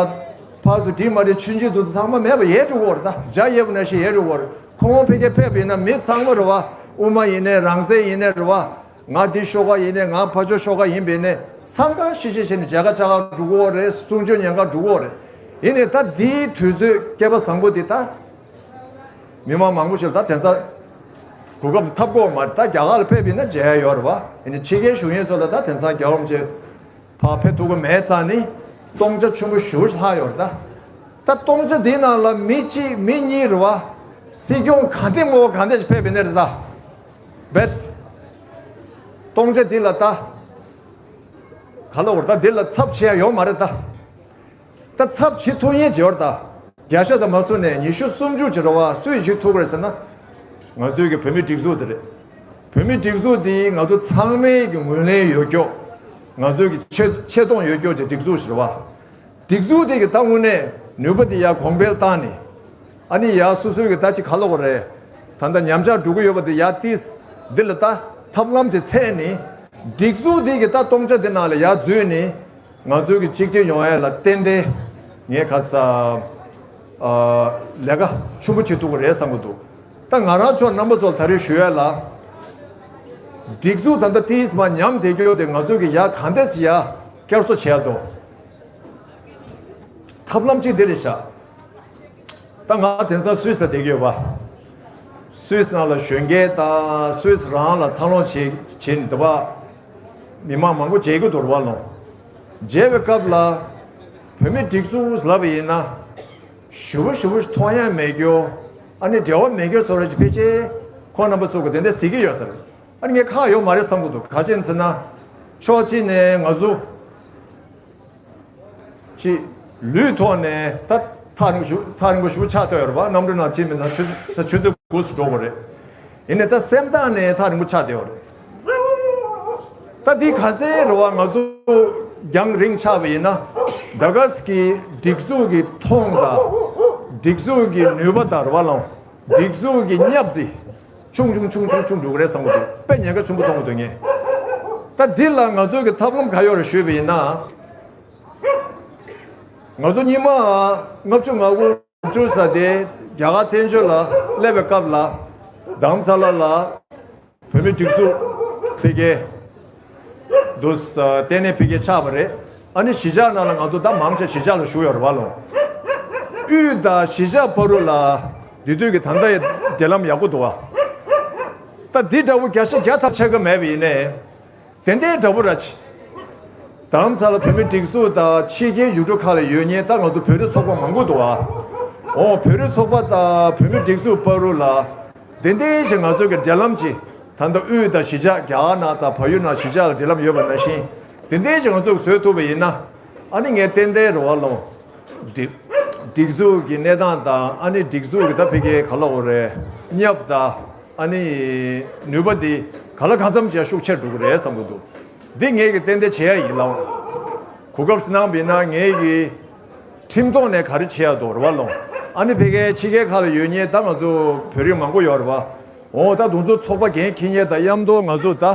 ཕར་ཚུར་འགྲིག་མ་འགྲིག་ཆུང་ཆུང་དུ་ཚང་མ་མེད་པ་ཡལ་འགྲོ་གི་ཡོད་རེད་ད། འཇའ་ཡལ་བ་ནང་བཞིན་ཡལ་འགྲོ་གི་ཡོད་རེད། ཁོང་ཕ་གིར་ཕེབས་པ་ཡིན་ན་མི་ཚང་མ་རེད་བ། དབུ་མ་ཡིན་ནའི་རང་བཙན་ཡིན་ནའི་རེད་བ། ང་འདི་ཤོག་ཁག་ཡིན་ནའི་ང་ཕར་ཕྱོགས་ཤོག་ཁག་ཡིན་པ་ཡིན་ནའི་འཚང་ཁ་ཤིག་ཤིག་བྱས་ནས་མཇལ་ཁ་བཅར་ག་འགྲོ་གི་ཡོད་རེད། གསུང་ཆོས་ཉན་ག་འགྲོ་གི་ཡོད་རེད། ཡིན་ནའི་ད་འདིའི་དུས་ཚོད་སྐལ་པ་བཟང་པོ་འདི་ད། མི་མང་མང་པོ་ཞིག་ལ་ད་དེང་སང་གོ་སྐབས་ཐོབ་ཀྱི་ཡོད་མ་རེད། ད་རྒྱ་གར་ལ་ཕེབས་པ་ཡིན་ན་མཇལ་ཡ་ཡོད་རེད་བ། ཡིན་ནའི་ཕྱི་རྒྱལ་བཞུགས་མཁན་ཚོ་ལ་ད་དེང་སང་རྒྱལ་བ་རིན་པོ་ཆེ་ཕར་ཕེབས་ཐུབ་ཀྱི་མེད་ཙང་ནི་སྟོང་ཆ་ཆུང་ངུ་ཞེ་པོ་ཅིག་ལྷག་ཡོད་རེད་ད། ད་སྟོང་ཆ་འདིའི་ནང་ལ་མི་གཅིག་མི་གཉིས་རེད་བ། སྲིད་སྐྱོང་ག་འདྲ་མོ་ག་འདྲ་ཞིག་ཕེབས་པ་ཡིན་ན་རེད་ད། བེད། སྟོང་ཆ་འདི་ལ་ད། ག་ལ་བར་ད་འདི་ལ་ཚབ་བྱེད་ཡ་ཡོད་མ་རེད་ད། ད་ཚབ་བྱེད་ཐུབ་མཁན་ཅིག་ཡོད་རེད་ད། བརྒྱ་ཆ་དང་མ་བཟུང་ནས་ཉི་ཤུ་སུམ་ཅུ་ཅིག་རེད་བ། སུས་བྱེད་ཐུབ་ཀྱི་རེད་ཟེར་ན། ང་ཚོའི་གི་བོད་མིའི་སྒྲིག་འཛུགས་དེ་རེད། བོད་མིའི་སྒྲིག་འཛུགས་དེ་ང་ཚོ་ཚང་མའི་གི་ངོས་ལེན་ཡོད་རྒྱུ། ང་ཚོའི་གི་ཆེ་ཆེ་མཐོང་ཡོད་རྒྱུ་གི་སྒྲིག་འཛུགས་ཤིག་རེད་བ། སྒྲིག་འཛུགས་དེ་གི་ད་དངོས་གནས་ནུས་པ་དེ་ཡར་གོང་འཕེལ་བཏང་ནས། ཨ་ནི་ཡར་སོ་སོའི་གི་ད་ཅིག་ག་ལ་བར་རེད། ད་ལྟ་ཉམས་ཆག་འགྲོ་གི་ཡོད་པ་དེ་ཡར་ཏིས་འདི་ལ་ད་ཐབས་ལམ་ཅིག་འཚོལ་ནས། སྒྲིག་འཛུགས་དེ་གི་ད་སྟོང་ཆ་དེ་ནང་ལ་ཡར་འཛུལ་ནས། ང་ཚོའི་གི་གཅིག་སྒྲིལ་ཡོང་ཡ་ལ་ཏན་ཏན་ངས་ག་ས་ཨ་ལས་ཀ་ཆེན་པོ་བྱེད་ཐུབ་ཀྱི་རེད་བསམ་གྱི་འདུག་ད་ང་རང་ཚོ་རྣམ་པ་ཚོ་ལ་ད་རེས་ཞུ་ཡ་ལ། སྒྲིག་འཛུགས་ད་ལྟ་ཏིས་མ་ཉམས་བསྡད་ཀྱི་ཡོད་དེ་ང་ཚོའི་གི་ཡ་ག་འདྲས་ཡ་བསྐྱར་གསོ་བྱས་འདུག་ཐབས་ལམ་གཅིག་འདི་རེད་ཤག་ད་ང་དེང་སང་སུད་སི་ལ་བསྡད་ཀྱི་ཡོད་པ། སུད་སི་ནང་ལ་གཞོན་སྐྱེས་དང་སུད་སི་རང་ལ་འཚར་ལོངས་བྱེད་བྱེད་ནས་འདུག་པ། མི་མང་མང་པོ་མཇལ་གྱི་འདུག་རེད་བ་ལོ། མཇལ་བའི་སྐབས་ལ་བོད་མི་སྒྲིག་འཛུགས་ལབ་པ་ཡིན་ན། ཞེ་པོ་ཞེ་པོ་མཐོང་ཡ་མེད་རྒྱུ། ཨ་ནི་འབྲེལ་བ་མེད་རྒྱུ་བཟོ་འདྲ་ཅིག་ཕལ་ཆེར་ཁོང་རྣམ་པ་ཚོ་གི་དེ་འདྲ་ཟེར་གྱི་ཡོད་ས་རེད། ཨ་ནི་ངས་ཁག་ཡོད་མ་རེད་བསམ་གྱི་འདུག་ག་རེ་བྱས་ནས་ཟེར་ན། ཕྱོགས་གཅིག་ནས་ང་ཚོ་ཅིག་ལུས་ཐོག་ནས་ད་ཐག་རིང་པོ་ཞེ་པོ་ཐག་རིང་པོ་ཞེ་པོ་ཆགས་བསྡད་ཡོད་རེད་བ། གནམ་གྲུ་ནང་ཕྱིན་མི་ཚང་ཆུ་ཚོད་ཆུ་ཚོད་དགུ་ཙམ་འགྲོ་དགོས་རེད། ཡིན་ནའི་ད་སེམས་ཐག་ནས་ཐག་རིང་པོ་ཆགས་བསྡད་ཡོད་རེད། ད་འདི་ག་ཚད་རེད་བ། ང་ཚོ་རྒྱང་རིང་ཆགས་པ་ཡིན་ན། ད་ག་ཟེ་གི་སྒྲིག་འཛུགས་ཀྱི་མཐོང་དང་། སྒྲིག་འཛུགས་ཀྱི་ནུས་པ་དང་རེད་བ་ལོ། སྒྲིག་འཛུགས་ཀྱི་ཉམས་དེ་ཆུང་ཆུང་ཆུང་ཆུང་ཆུང་འགྲོ་གི་རེད་བསམ་གྱི་འདུག་དཔེ་ཉེན་ཁ་ཆེན་པོ་མཐོང་གི་འདུག་ངས། ད་འདི་ལ་ང་ཚོའི་གི་ཐབས་ལམ་ག་ཡོད་རེད་ཞུས་པ་ཡིན་ན། ང་ཚོ་སྔོན་མ་ལྔ་བཅུ་ང་དགུ་ལྔ་བཅུ་ས་དེ་རྒྱ་གར་བཙན་བྱོལ་ལ་སླེབས་པའི་སྐབས་ལ། རྡ་རམ་ས་ལ་ལ་བོད་མི་སྒྲིག་འཛུགས་འཕེལ་རྒྱས་འདུག་ལྟེ་གནས་འཕེལ་རྒྱས་ཆགས་པ་རེད། ཨ་ནི་གཞིས་ཆགས་ནང་ལ་ང་ཚོ་ད་མང་ཆེ་གཞིས་ཆགས་ལ་བཞུགས་ཡོད་རེད་བ་ལོ། དབུས་དང་གཞིས་ཆགས་བར་དུ་ལ་དེ་དུས་ཀྱི་ད་ལྟ་ཡི་འབྲེལ་ལམ་ཡག་པོ་འདུག་བ། ད་འདི་འདྲ་བོ་བརྒྱ་ཆ་བརྒྱ་ཐག་ཆགས་ཀྱི་མེད་པ་ཡིན་ནའི། དེ་འདྲའི་འདྲ་བོ་ར་ཆེ། རྡ་རམ་ས་ལ་བོད་མི་སྒྲིག་འཛུགས་དང་ཕྱི་རྒྱལ་ཡུལ་གྲུ་ཁག་ལ་ཡོད་མཁན་ད་ང་ཚོ་བོད་རིགས་ཚོགས་པ་མང་པོ་འདུག་ཨ། འོ་བོད་རིགས་ཚོགས་པ་དང་བོད་མི་སྒྲིག་འཛུགས་བར་དུ་ལ། དེ་འདྲའི་ཞིག་ང་ཚོ་གི་འབྲེལ་ལམ་ཅིག་ད་ལྟ་དབུས་དང་གཞིས་ཆགས་རྒྱ་གར་ནང་དང་བལ་ཡུལ་ནང་གཞིས་ཆགས་ལ་འབྲེལ་ལམ་ཡོད་པ་ནང་བཞིན། དེ་འདྲའི་ཞིག་ང་ཚོ་གི་བཟོས་ཐུབ་པ་ཡིན་ན། ཨ་ནི་ངས་ཏན་ཏན་རེད་བ་ལོ། སྒྲིག་སྒྲིག་འཛུགས་ཀྱི་གནས་སྟངས་དང་ཨ་ནི་སྒྲིག་འཛུགས་ཀྱི་ད་ཕ་གིའི་ག་ལ་འོ་རེད་ཉབ་དང་། ཨ་ནི་ནུས་པ་འདི་ག་ལ་གང་འཚམ་ཅིག་ཤུགས་ཆེར་འགྲོ་གི་རེད་བསམ་གྱི་འདུག་འདི་ངས་ཀྱི་ཏན་ཏན་བྱེད་ཡ་ཡིན་ལགས། གོ་སྐབས་གནང་བ་ཡིན་ན་ངས་ཀྱི་ཁྲིམས་ཐོག་ནས་ག་རེ་བྱེད་ཡ་འདུག་རེད་བ་ལོ། ཨ་ནི་ཕ་གིའི་ཕྱི་རྒྱལ་ཁག་ལ་ཡོད་མཁན་ད་ང་ཚོ་བོད་རིགས་མང་པོ་ཡོད་རེད་བ། འོ་ད་དུང་ཚོ་ཚོགས་པ་འགན་འཁྱེར་མཁན་དང་མཉམ་དུ་ང་ཚོ་ད་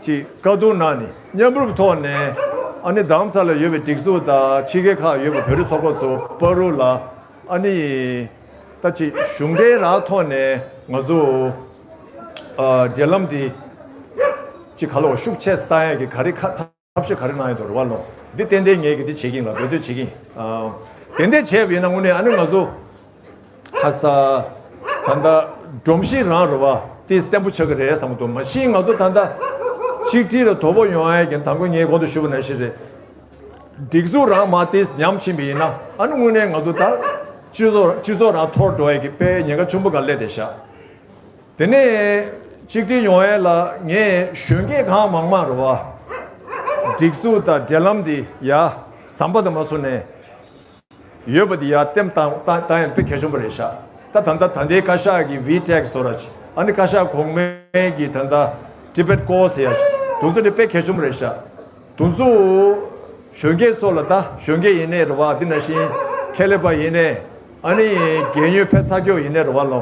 ཅིག་བཀའ་བསྡུར་གནང་ནས་མཉམ་རུབ་ཐོག་ནས་ཨ་ནི་རྡ་རམ་ས་ལ་ཡོད་པའི་སྒྲིག་འཛུགས་དང་ཕྱི་རྒྱལ་ཁག་ཡོད་པའི་བོད་རིགས་ཚོགས་པ་ཚོ་བར་དུ་ལ་ཨ་ནི་ད་ཅིག་གཞུང་འབྲེལ་རང་ཐོག་ནས་ང་ཚོ་ཨ་འབྲེལ་ལམ་འདི་ ཅིག་ག་ལོ་ཤུགས་ཆེ་སྟངས་ཡས་ཀྱི་ག་རེ་ཁ་ཐབས་ཤེས་ག་རེ་གནང་ཡོད་དོ་རེད་བ་ལོ། འདི་ཏན་ཏན་ངས་ཀྱི་འདི་བྱེད་ཀྱིན་ལ་འབད་རྩོལ་བྱེད་ཀྱིན། ཨ། དེ་འདྲ་བྱས་པ་ཡིན་ན་དངོས་གནས་ཨ་ནི་ང་ཚོ་ཁ་ས་ད་ལྟ་སྒྲོམ་གཞི་རང་རེད་བ། དེ་བརྟན་པོ་ཆགས་ཀྱི་རེད་བསམ་གྱི་འདུག་མ་གཞི་ང་ཚོ་ད་ལྟ་ཆིག་སྒྲིལ་ལ་དོ་ཕོག་ཡོང་ཡས་ཀྱི་དང་པོ་ངས་གོང་དུ་ཞུས་པ་ནང་བཞིན་རེད། སྒྲིག་འཛུགས་རང་མར་དེ་ཉམས་ཕྱིན་པ་ཡིན་ན་ཨ་ནི་དངོས་གནས་ང་ཚོ་ད་སྤྱི་ཚོགས་སྤྱི་ཚོགས་རང་འཐོར་འགྲོ་ཡས་ཀྱི་དཔེ་ཉེན་ཁ་ཆེན་པོ་ག་སླེབས་བསྡད་ཤག་དེ་ནས་གཅིག་སྒྲིལ་ཡོང་ཡས་ལ་ངས་གཞོན་སྐྱེས་གང་མང་མང་རེད་བ། སྒྲིག་འཛུགས་དང་འབྲེལ་ལམ་དེ་ཡ་ཟམ་པ་དང་མ་སོང་ནས་ཡོད་པ་དེ་ཡ་ལྟེམ་བཏང་བཏང་བཏང་ཡས་དཔེ་གལ་ཆེན་པོ་རེད་ཤག་ད་ད་ལྟ་ད་ལྟའི་བཀའ་ཤག་གི་ཝི་ཊེག་བཟོ་འདྲ་ཅིག་ཨ་ནི་བཀའ་ཤག་གོང་མའི་གི་ད་ལྟ་ཊི་བེཊ་ཀོ་ཟེར་ཡ་ཅིག་དེ་ཚོ་དེ་དཔེ་གལ་ཆེན་པོ་རེད་ཤག་དེ་ཚོ་གཞོན་སྐྱེས་ཚོ་ལ་ད་གཞོན་སྐྱེས་ཡིན་ནའི་རེད་བ། འདི་ནང་བཞིན་ཁེ་ལས་པ་ཡིན་ནའི་ཨ་ནི་རྒས་ཡོལ་ཕེབས་ཚར་ཀྱོག་ཡིན་ནའི་རེད་བ་ལོ།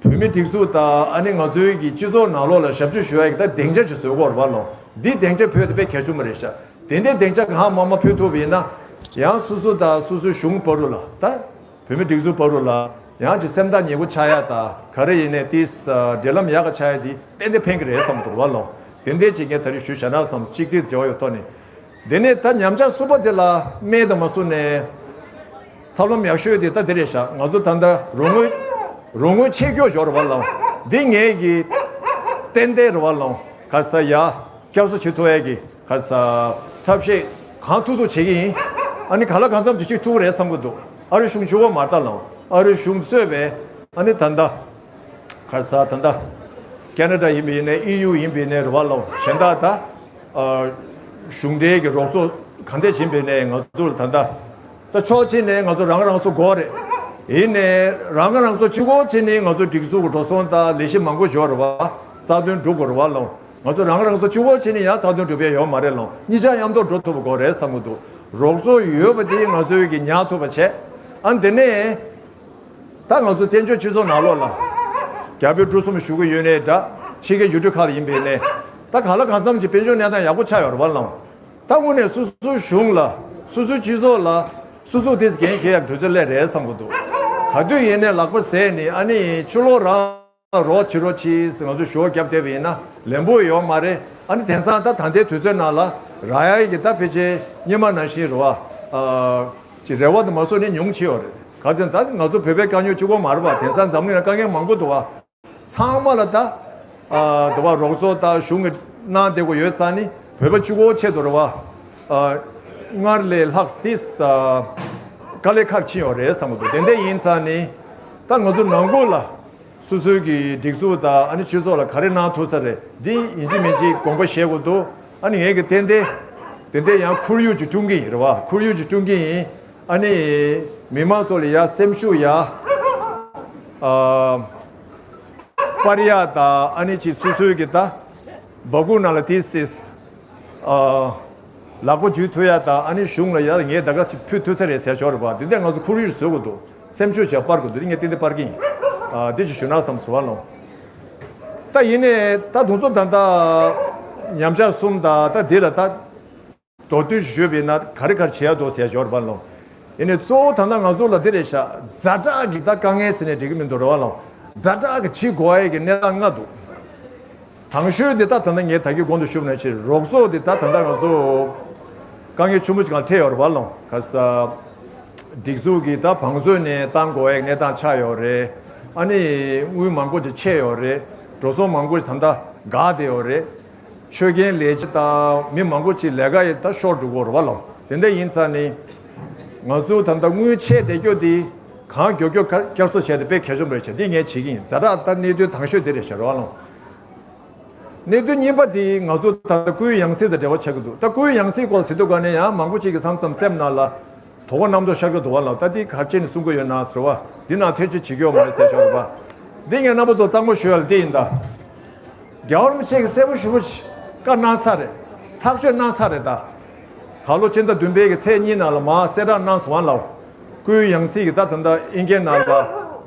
བོད་མི་སྒྲིག་འཛུགས་དང་ཨ་ནི་ང་ཚོའི་གི་སྤྱི་ཚོགས་ནང་ལོགས་ལ་ཞབས་ཕྱི་ཞུ་ཡ་གི་ད་སྡིངས་ཆ་ཅིག་བཟོ་དགོས་རེད་བ་ལོ། འདི་སྡིངས་ཆ་ཕུལ་ཏེ་དཔེ་གལ་ཆེན་པོ་རེད་ཤག་དེ་འདྲའི་སྡིངས་ཆ་གང་མང་མང་ཕུལ་ཐུབ་པ་ཡིན་ན་ཡང་སོ་སོ་དང་སོ་སོའི་གཞུང་བར་དུ་ལ་ད་བོད་མི་སྒྲིག་འཛུགས་བར་དུ་ལ་ཡང་ཅིག་སེམས་ཐག་ཉེ་པོ་ཆགས་ཡ་དང་ག་རེ་ཡིན་ནའི་དེ་འབྲེལ་ལམ་ཡག་ག་ཆགས་ཡ་དེ་ཏན་ཏན་ཕན་གི་རེད་བསམ་གི་འདུག་བ་ལོ། དེ་འདྲའི་ཅིག་ངས་ད་རེས་ཞུ་བཞག་ན་བསམ། གཅིག་སྒྲིལ་འབྲེལ་བ་ཡོད་ཐོག་ནས། དེ་ནས་ད་ཉམས་ཆག་གསུམ་པ་དེ་ལ་སྨན་དང་མ་སོང་ནས་ཐབས་ལམ་ཡག་ཤོས་དེ་ད་དེ་རེད་ཤག་ང་ཚོ་ད་ལྟ་རོགས་དངུལ་རོགས་དངུལ་ཆད་སྐྱོ་ཞོར་བ་ལོ། འདི་ངས་གི་ཏན་ཏན་རེད་བ་ལོ། ག་ས་ཡ་བསྐྱར་གསོ་བྱེད་ཐུབ་ཡས་ཀྱི་ག་ས་ཐབས་ཤེས་གང་ཐུབ་ཐུབ་བྱེད་ཀྱི་ཡིན། ཨ་ནི་ག་ལ་གང་འཚམ་ཅིག་བྱེད་ཐུབ་རེད་བསམ་གི་འདུག་ཨ་རི་གཞུང་ཆུ་བོ་མར་ལྟ་ལོ། ཨ་རི་གཞུང་གཙོས་པའི་ཨ་ནི་ད་ལྟ་ག་ས་ད་ལྟ་ཁེ་ན་ཌ་ཡིན་པ་ཡིན་ནའི་ཨི་ཡུ་ཡིན་པ་ཡིན་ནའི་རེད་བ་ལོ། གཞན་དག་ད་ཨ་གཞུང་འབྲེལ་གྱི་རོགས་ཚོགས་ག་འདྲས་ཕྱིན་པ་ཡིན་ནའི་ང་ཚོ་ལ་ད་ལྟ་ད་ཕྱོགས་གཅིག་ནས་ང་ཚོ་རང་རང་སོ་དགོས་རེད། ཡིན་ནའི་རང་རང་སོ་གཅིག་པོ་བྱས་ནས་ང་ཚོ་སྒྲིག་འཛུགས་ཀྱི་འགྲོ་སོང་དང་ལས་གཞི་མང་པོ་ཞིག་རེད་བ། རྩ་དོན་སྒྲུབ་དགོས་རེད་བ་ལོ། ང་ཚོ་རང་རང་སོ་གཅིག་པོ་བྱས་ནས་ཡང་རྩ་དོན་སྒྲུབ་ཡ་ཡོད་མ་རེད་ལོ། གཉིས་ཆ་མཉམ་དུ་འགྲོ་ཐུབ་པ་དགོས་རེད་བསམ་གི་འདུག་རོགས་ཚོགས་ཡོད་པ་དེ་ང་ཚོའི་གི་ཉར་ཐུབ་པ་བྱས། ཨ་འདི་ནས་ད་ང་ཚོ་བཙན་བྱོལ་སྤྱི་ཚོགས་ནང་ལོགས་ལ་རྒྱ་བོད་འབྲུག་གསུམ་བཞུགས་ཀྱི་ཡོད་ནའི་འདྲ། ཕྱི་རྒྱལ་ཡུལ་གྲུ་ཁག་ལ་ཡིན་པའི་ནས་ད་ག་ལ་གང་འཚམ་གྱི་དཔལ་འབྱོར་གནས་སྟངས་ཡག་པོ་ཆགས་ཡོད་རེད་བ་ལོ། ད་དངོས་གནས་སོ་སོའི་གཞུང་ལ་སོ་སོའི་སྤྱི་ཚོགས་ལ་སོ་སོ་དེ་འགན་འཁྱེར་ཡག་དུས་ཚོད་སླེབས་རེད་བསམ་གི་འདུག་ག་དུས་ཡིན་ནའི་ལག་པ་ཟས་ནས་ཨ་ནི་ཕྱི་ལོགས་རང་རོགས་བྱེད་རོགས་བྱེད་ཟེར་ང་ཚོས་ཞུ་བ་བརྒྱབ་བསྡད་པ་ཡིན་ན་ལན་པོ་ཡོད་མ་རེད། ཨ་ནི་དེང་སང་ད་ད་ལྟའི་དུས་ཚོད་ནང་ལ་རག་ཡ་གི་ད་ཕལ་ཆེར་སྔོན་མ་ནང་བཞིན་རེད་བ། ཨ་ཅིག་རེ་བ་དང་མ་སོང་ནི་ཉུང་ཆེ་ཡོད་རེད། ག་ཚོད་ད་ང་ཚོ་བོད་པའི་དཀའ་རྙོག་གཅིག་པོ་མ་རེད་བ། དེང་སང་འཛམ་གླིང་ལ་དཀའ་ངལ་མང་པོ་འདུག་བ། ཚང་མ་ལ་ད་ཨ་དེ་བ་རོགས་ཚོགས་ད་གཞུང་གི་གནང་བསྡད་དགོས་ཡོད་ཙང་ནི་བོད་པ་གཅིག་པོ་ཆེད་དུ་རེད་བ། ཨ་སྔར་ལས་ལྷག་སྟེ་ཨ་དཀའ་ལས་ཁག་ཕྱིན་ཡོད་རེད་བསམ་གི་འདུག་དེ་འདྲ་ཡིན་ཙང་ནི་ད་ང་ཚོ་ནང་ཁུལ་ལ་སོ་སོའི་གི་སྒྲིག་འཛུགས་དང་ཨ་ནི་སྤྱི་ཚོགས་ལ་ག་རེ་གནང་ཐུབ་ས་རེད། འདི་ཡིན་གཅིག་མིན་གཅིག་དགོངས་པ་བཞེས་དགོས་འདུག་ཨ་ནི་ངས་གི་ཏན་ཏན་དེ་འདྲ་ཡང་ཁོར་ཡུག་ཅིག་བསྐྲུན་གི་ཡིན་རེད་བ། ཁོར་ཡུག་ཅིག་བསྐྲུན་གི་ཡིན། ཨ་ནི་མི་མང་ཚོ་ལ་ཡ་སེམས་ཤུགས་ཡ་ཨ་སྤར་ཡ་དང་ཨ་ནི་ཅིག་སོ་སོའི་གི་ད་སྦ་ཁུག་ནང་ལ་ཏིས་ཏིས་ཨ་ལག་པ་འཇུ་ཐུབ་ཡ་དང་ཨ་ནི་གཞུང་ལ་ཡ་ངས་ད་ག་ཅིག་ཕུལ་ཐུབ་ས་རེད་ཟེར་ཞོར་རེད་བ། དེ་འདྲ་ང་ཚོ་ཁོར་ཡུག་བཟོ་དགོས་འདུག་སེམས་ཤུགས་བྱས་སྤར་དགོས་འདུག་ངས་ཏན་ཏན་སྤར་གི་ཡིན། ཨ་འདི་ཅིག་ཞུ་ན་བསམ་སོང་བ་ལོ། ད་ཡིན་ནའི་ད་དུང་ཚོ་ད་ལྟ་ཉམས་ཆག་གསུམ་དང་ད་འདི་ལ་ད་མདོར་བསྡུས་ཞུས་པ་ཡིན་ན་ག་རེ་ག་རེ་བྱེད་ཡ་འདུག་ཟེར་ཞོར་བ་ལོ། ཡིན་ནའི་གཙོ་བོ་ད་ལྟ་ང་ཚོ་ལ་འདི་རེད་ཤག་ཛ་དྲག་གི་ད་དཀའ་ངལ་ཟེར་ནས་འགྲིག་གི་མི་འདུག་རེད་བ་ལོ། ཛ་དྲག་གི་བྱེད་དགོས་ཡ་གི་གནས་སྟངས་ལྔ་འདུག་དང་ཤོས་དེ་ད་ད་ལྟ་ངས་ད་གིན་གོང་དུ་ཞུས་པ་ནང་བཞིན་རོགས་ཚོགས་དེ་ད་ད་ལྟ་ང་ཚོ་དཀའ་ངལ་ཆེན་པོ་ཞིག་ལ་འཕྲད་ཡོད་རེད་བ་ལོ། ག་ས་སྒྲིག་འཛུགས་ཀྱི་ད་བང་མཛོད་ནས་བཏང་དགོས་ཡ་གནས་སྟངས་ཆགས་ཡོད་རེད། ཨ་ནི་དངུལ་མང་པོ་ཅིག་ཆད་ཡོད་རེད། འགྲོ་སོང་མང་པོ་ཞིག་ད་ལྟ་འགག་བསྡད་ཡོད་རེད། ཆོད་མཁན་ལས་བྱེད་དང་མི་མང་པོ་ཅིག་ལས་ཀ་ཡི་ད་ཤོར་འགྲོ་གི་ཡོད་རེད་བ་ལོ། དེ་འདྲ་ཡིན་ཙང་ནི་ང་ཚོ་ད་ལྟ་དངུལ་ཆད་བསྡད་རྒྱུ་དེ་གང་མགྱོགས་མགྱོགས་བསྐྱར་གསོ་བྱས་ཏེ་དཔེ་གལ་ཆེན་པོ་རེད་བྱས། འདི་ངས་བྱེད་ཀྱི་ཡིན། ཛ་དྲག་ད་གནད་དོན་དང་ཤོས་དེ་རེད་ཤག་རེད་བ་ལོ། གནད་དོན་གཉིས་པ་དེ་ང་ཚོ་ད་ལྟ་སྐུའི་ཡང་སྲིད་དང་འབྲེལ་བ་ཆགས་ཀྱི་འདུག་ད་སྐུའི་ཡང་སྲིད་སྐོར་ཟེར་དུས་ག་ནས་ཡང་མང་པོ་ཅིག་གི་མཚམས་མཚམས་སེམས་ནང་ལ་དོགས་པ་རྣམ་རྟོག་ཤར་གྱི་འདུག་བ་ལ། ད་འདི་ག་རེ་བྱས་ནས་གསུང་གི་ཡོད་ན་ཟེར་བ། འདི་ནང་ཐེ་བྱུས་བྱེད་ཀྱི་ཡོད་མ་རེད་ཟེར་ཆོག་རེད་པ། འདི་ངས་རྣམ་པ་ཚོ་གཙང་མ་ཞུ་ཡ་ལ་འདི་ཡིན་ད། རྒྱལ་བ་རིན་པོ་ཆེ་གིས་གསལ་པོ་ཞེ་པོ་ཅིག་བཀའ་གནང་ཚར་རེད། ཐག་གཅོད་གནང་ཚར་རེད་ད། ད་ལོ་ཕྱི་ཟླ་བདུན་པའི་གི་ཚེས་གཉིས་ནང་ལ་མར་གསལ་བསྒྲགས་གནང་སོང་བ་ལ། སྐུའི་ཡང་སྲིད་ཀྱི་ད་ད་ལྟ་ཨིན་སྐད་ནང་ལ་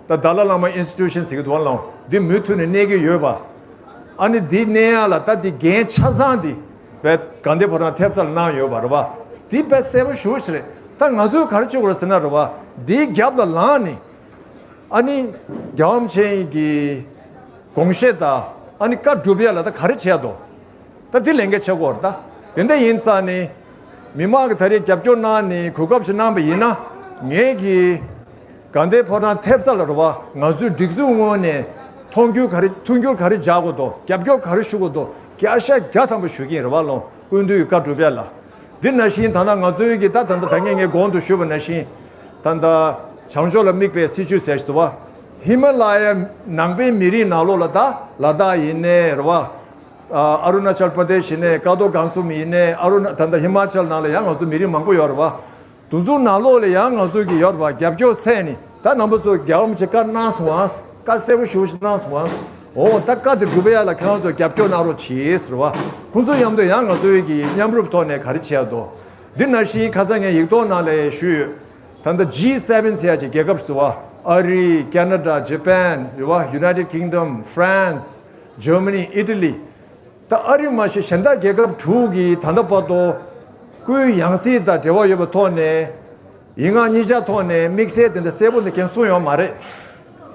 ད་Dalai Lama Institution ཟེར་གྱི་འདུག་བ་ལ། འདི་མུ་མཐུད་ནས་གནས་ཀྱི་ཡོད་པ། ཨ་ནི་འདི་གནས་ཡ་ལ་ད་འདི་འགན་ཆ་ཚང་འདི་བས་དགའ་ལྡན་ཕོ་བྲང་ཐེབས་རྩ་ལ་གནང་ཡོད་པ་རེད་བ། འདི་དཔེ་གསལ་པོ་ཞེ་པོ་ཅིག་རེད། ད་ང་ཚོས་ག་རེ་བྱེད་དགོས་རེད་ཟེར་ན་རེད་བ། འདིའི་རྒྱབ་ལ་ལངས་ནས། ཨ་ནི་རྒྱལ་བ་རིན་པོ་ཆེ་གི་དགོངས་བཞེད་དང་ཨ་ནི་བཀའ་སྒྲུབ་ཡ་ལ་ད་ག་རེ་བྱེད་ཡ་འདུག་ད་དེ་ལས་འགན་ཆེ་གོ་རེད་ད། དེ་འདྲ་ཡིན་ཙང་ནི། མི་མང་གི་ད་རེས་རྒྱབ་སྐྱོར་གནང་ནས་གོ་སྐབས་ཤིག་གནང་པ་ཡིན་ན། ངེད་ཀྱིས་དགའ་ལྡན་ཕོ་བྲང་ཐེབས་རྩ་ལ་རེད་བ། ང་ཚོའི་སྒྲིག་འཛུགས་ངོས་ནས་མཐོང་ཆུང་ག་རེ་མཐོང་ཆུང་ག་རེ་རྒྱག་དགོས་འདུག་རྒྱབ་སྐྱོར་ག་རེ་ཞུ་དགོས་འདུག་བརྒྱ་ཆ་བརྒྱ་ཐམ་པ་ཞུ་གི་ཡིན་རེད་བ། ལོ་སྐུ་མདུན་གྱི་བཀའ་སྒྲུབ་ཡ་ལ། འདི་ནང་བཞིན་ད་ལྟ་ང་ཚོའི་གི་ད་ད་ལྟ་ད་ངས་ངས་གོང་དུ་ཞུས་པ་ནང་བཞིན། ད་ལྟ་བྱང་ཕྱོགས་ལ་དམིགས་པའི་སྲིད་བྱུས་ཟེར་ཞིག་འདུག་བ། ཧི་མ་ལ་ཡ་ནང་པའི་མི་རིགས་ནང་ལོགས་ལ་ད་ལ་དྭགས་ཡིན་ནའི་རེད་བ། ཨ་རུ་ན་ཅལ་པྲ་དེ་ཤི་ནས་ཀ་ཏོ་སྒང་སུ་མི་ཡིན་ནས། ཨ་རུ་ན་ད་ལྟ་ཧི་མ་ཅལ་ནང་ལ་ཡང་ང་ཚོ་མི་རིགས་མང་པོ་ཡོད་རེད་བ། དུ་ཚོ་ནང་ལོགས་ལ་ཡང་ང་ཚོ་གི་ཡོད་རེད་བ། རྒྱབ་སྐྱོར་སེ་ནི་ད་རྣམ་པ་ཚོ་རྒྱལ་བ་རིན་པོ་ཆེ་བཀའ་གནང་སོང་ཨ། བཀའ་གསལ་པོ་ཞུ་ཞིག་གནང་སོང་ཨ། འོ་ད་བཀའ་དེ་སྒྲུབ་ཡ་ལ་ཁྱེད་རང་ཚོ་རྒྱབ་སྐྱོར་གནང་རོགས་གྱིས་ཟེར་བ། ཁོང་ཚོ་མཉམ་དུ་ཡང་ང་ཚོའི་གི་མཉམ་རུབ་ཐོག་ནས་ག་རེ་བྱས་འདུག་འདི་ནང་བཞིན་ཁ་སང་ངས་ཡིག་ཐོག་ནང་ལ་ཞུས་ཡོད། ད་ལྟ་ཇི་སེ་ཝེན་ཟེར་ཡ་ཅིག་རྒྱལ་ཁབ་ཟེར་བ། ཨ་རི། ཁེ་ན་ཌ། ཇ་པན་རེད་བ། ཡུ་ནའི་ཊེཌ་ཀིང་ཌམ། ཧྥ་རན་སི། ཇར་མ་ནི། ཨི་ཊ་ལི། ད་ཨ་རི་མ་གཞི་གཞན་དག་རྒྱལ་ཁབ་དྲུག་གིས་ད་ལྟ་བར་དུ་སྐུའི་ཡང་སྲིད་དང་འབྲེལ་བ་ཡོད་པའི་ཐོག་ནས་ཡིག་ངག་གཉིས་ཆ་ཐོག་ནས་དམིགས་བསལ་དེ་འདྲ་གསལ་པོ་འདི་གན་གསུངས་ཡོད་མ་རེད།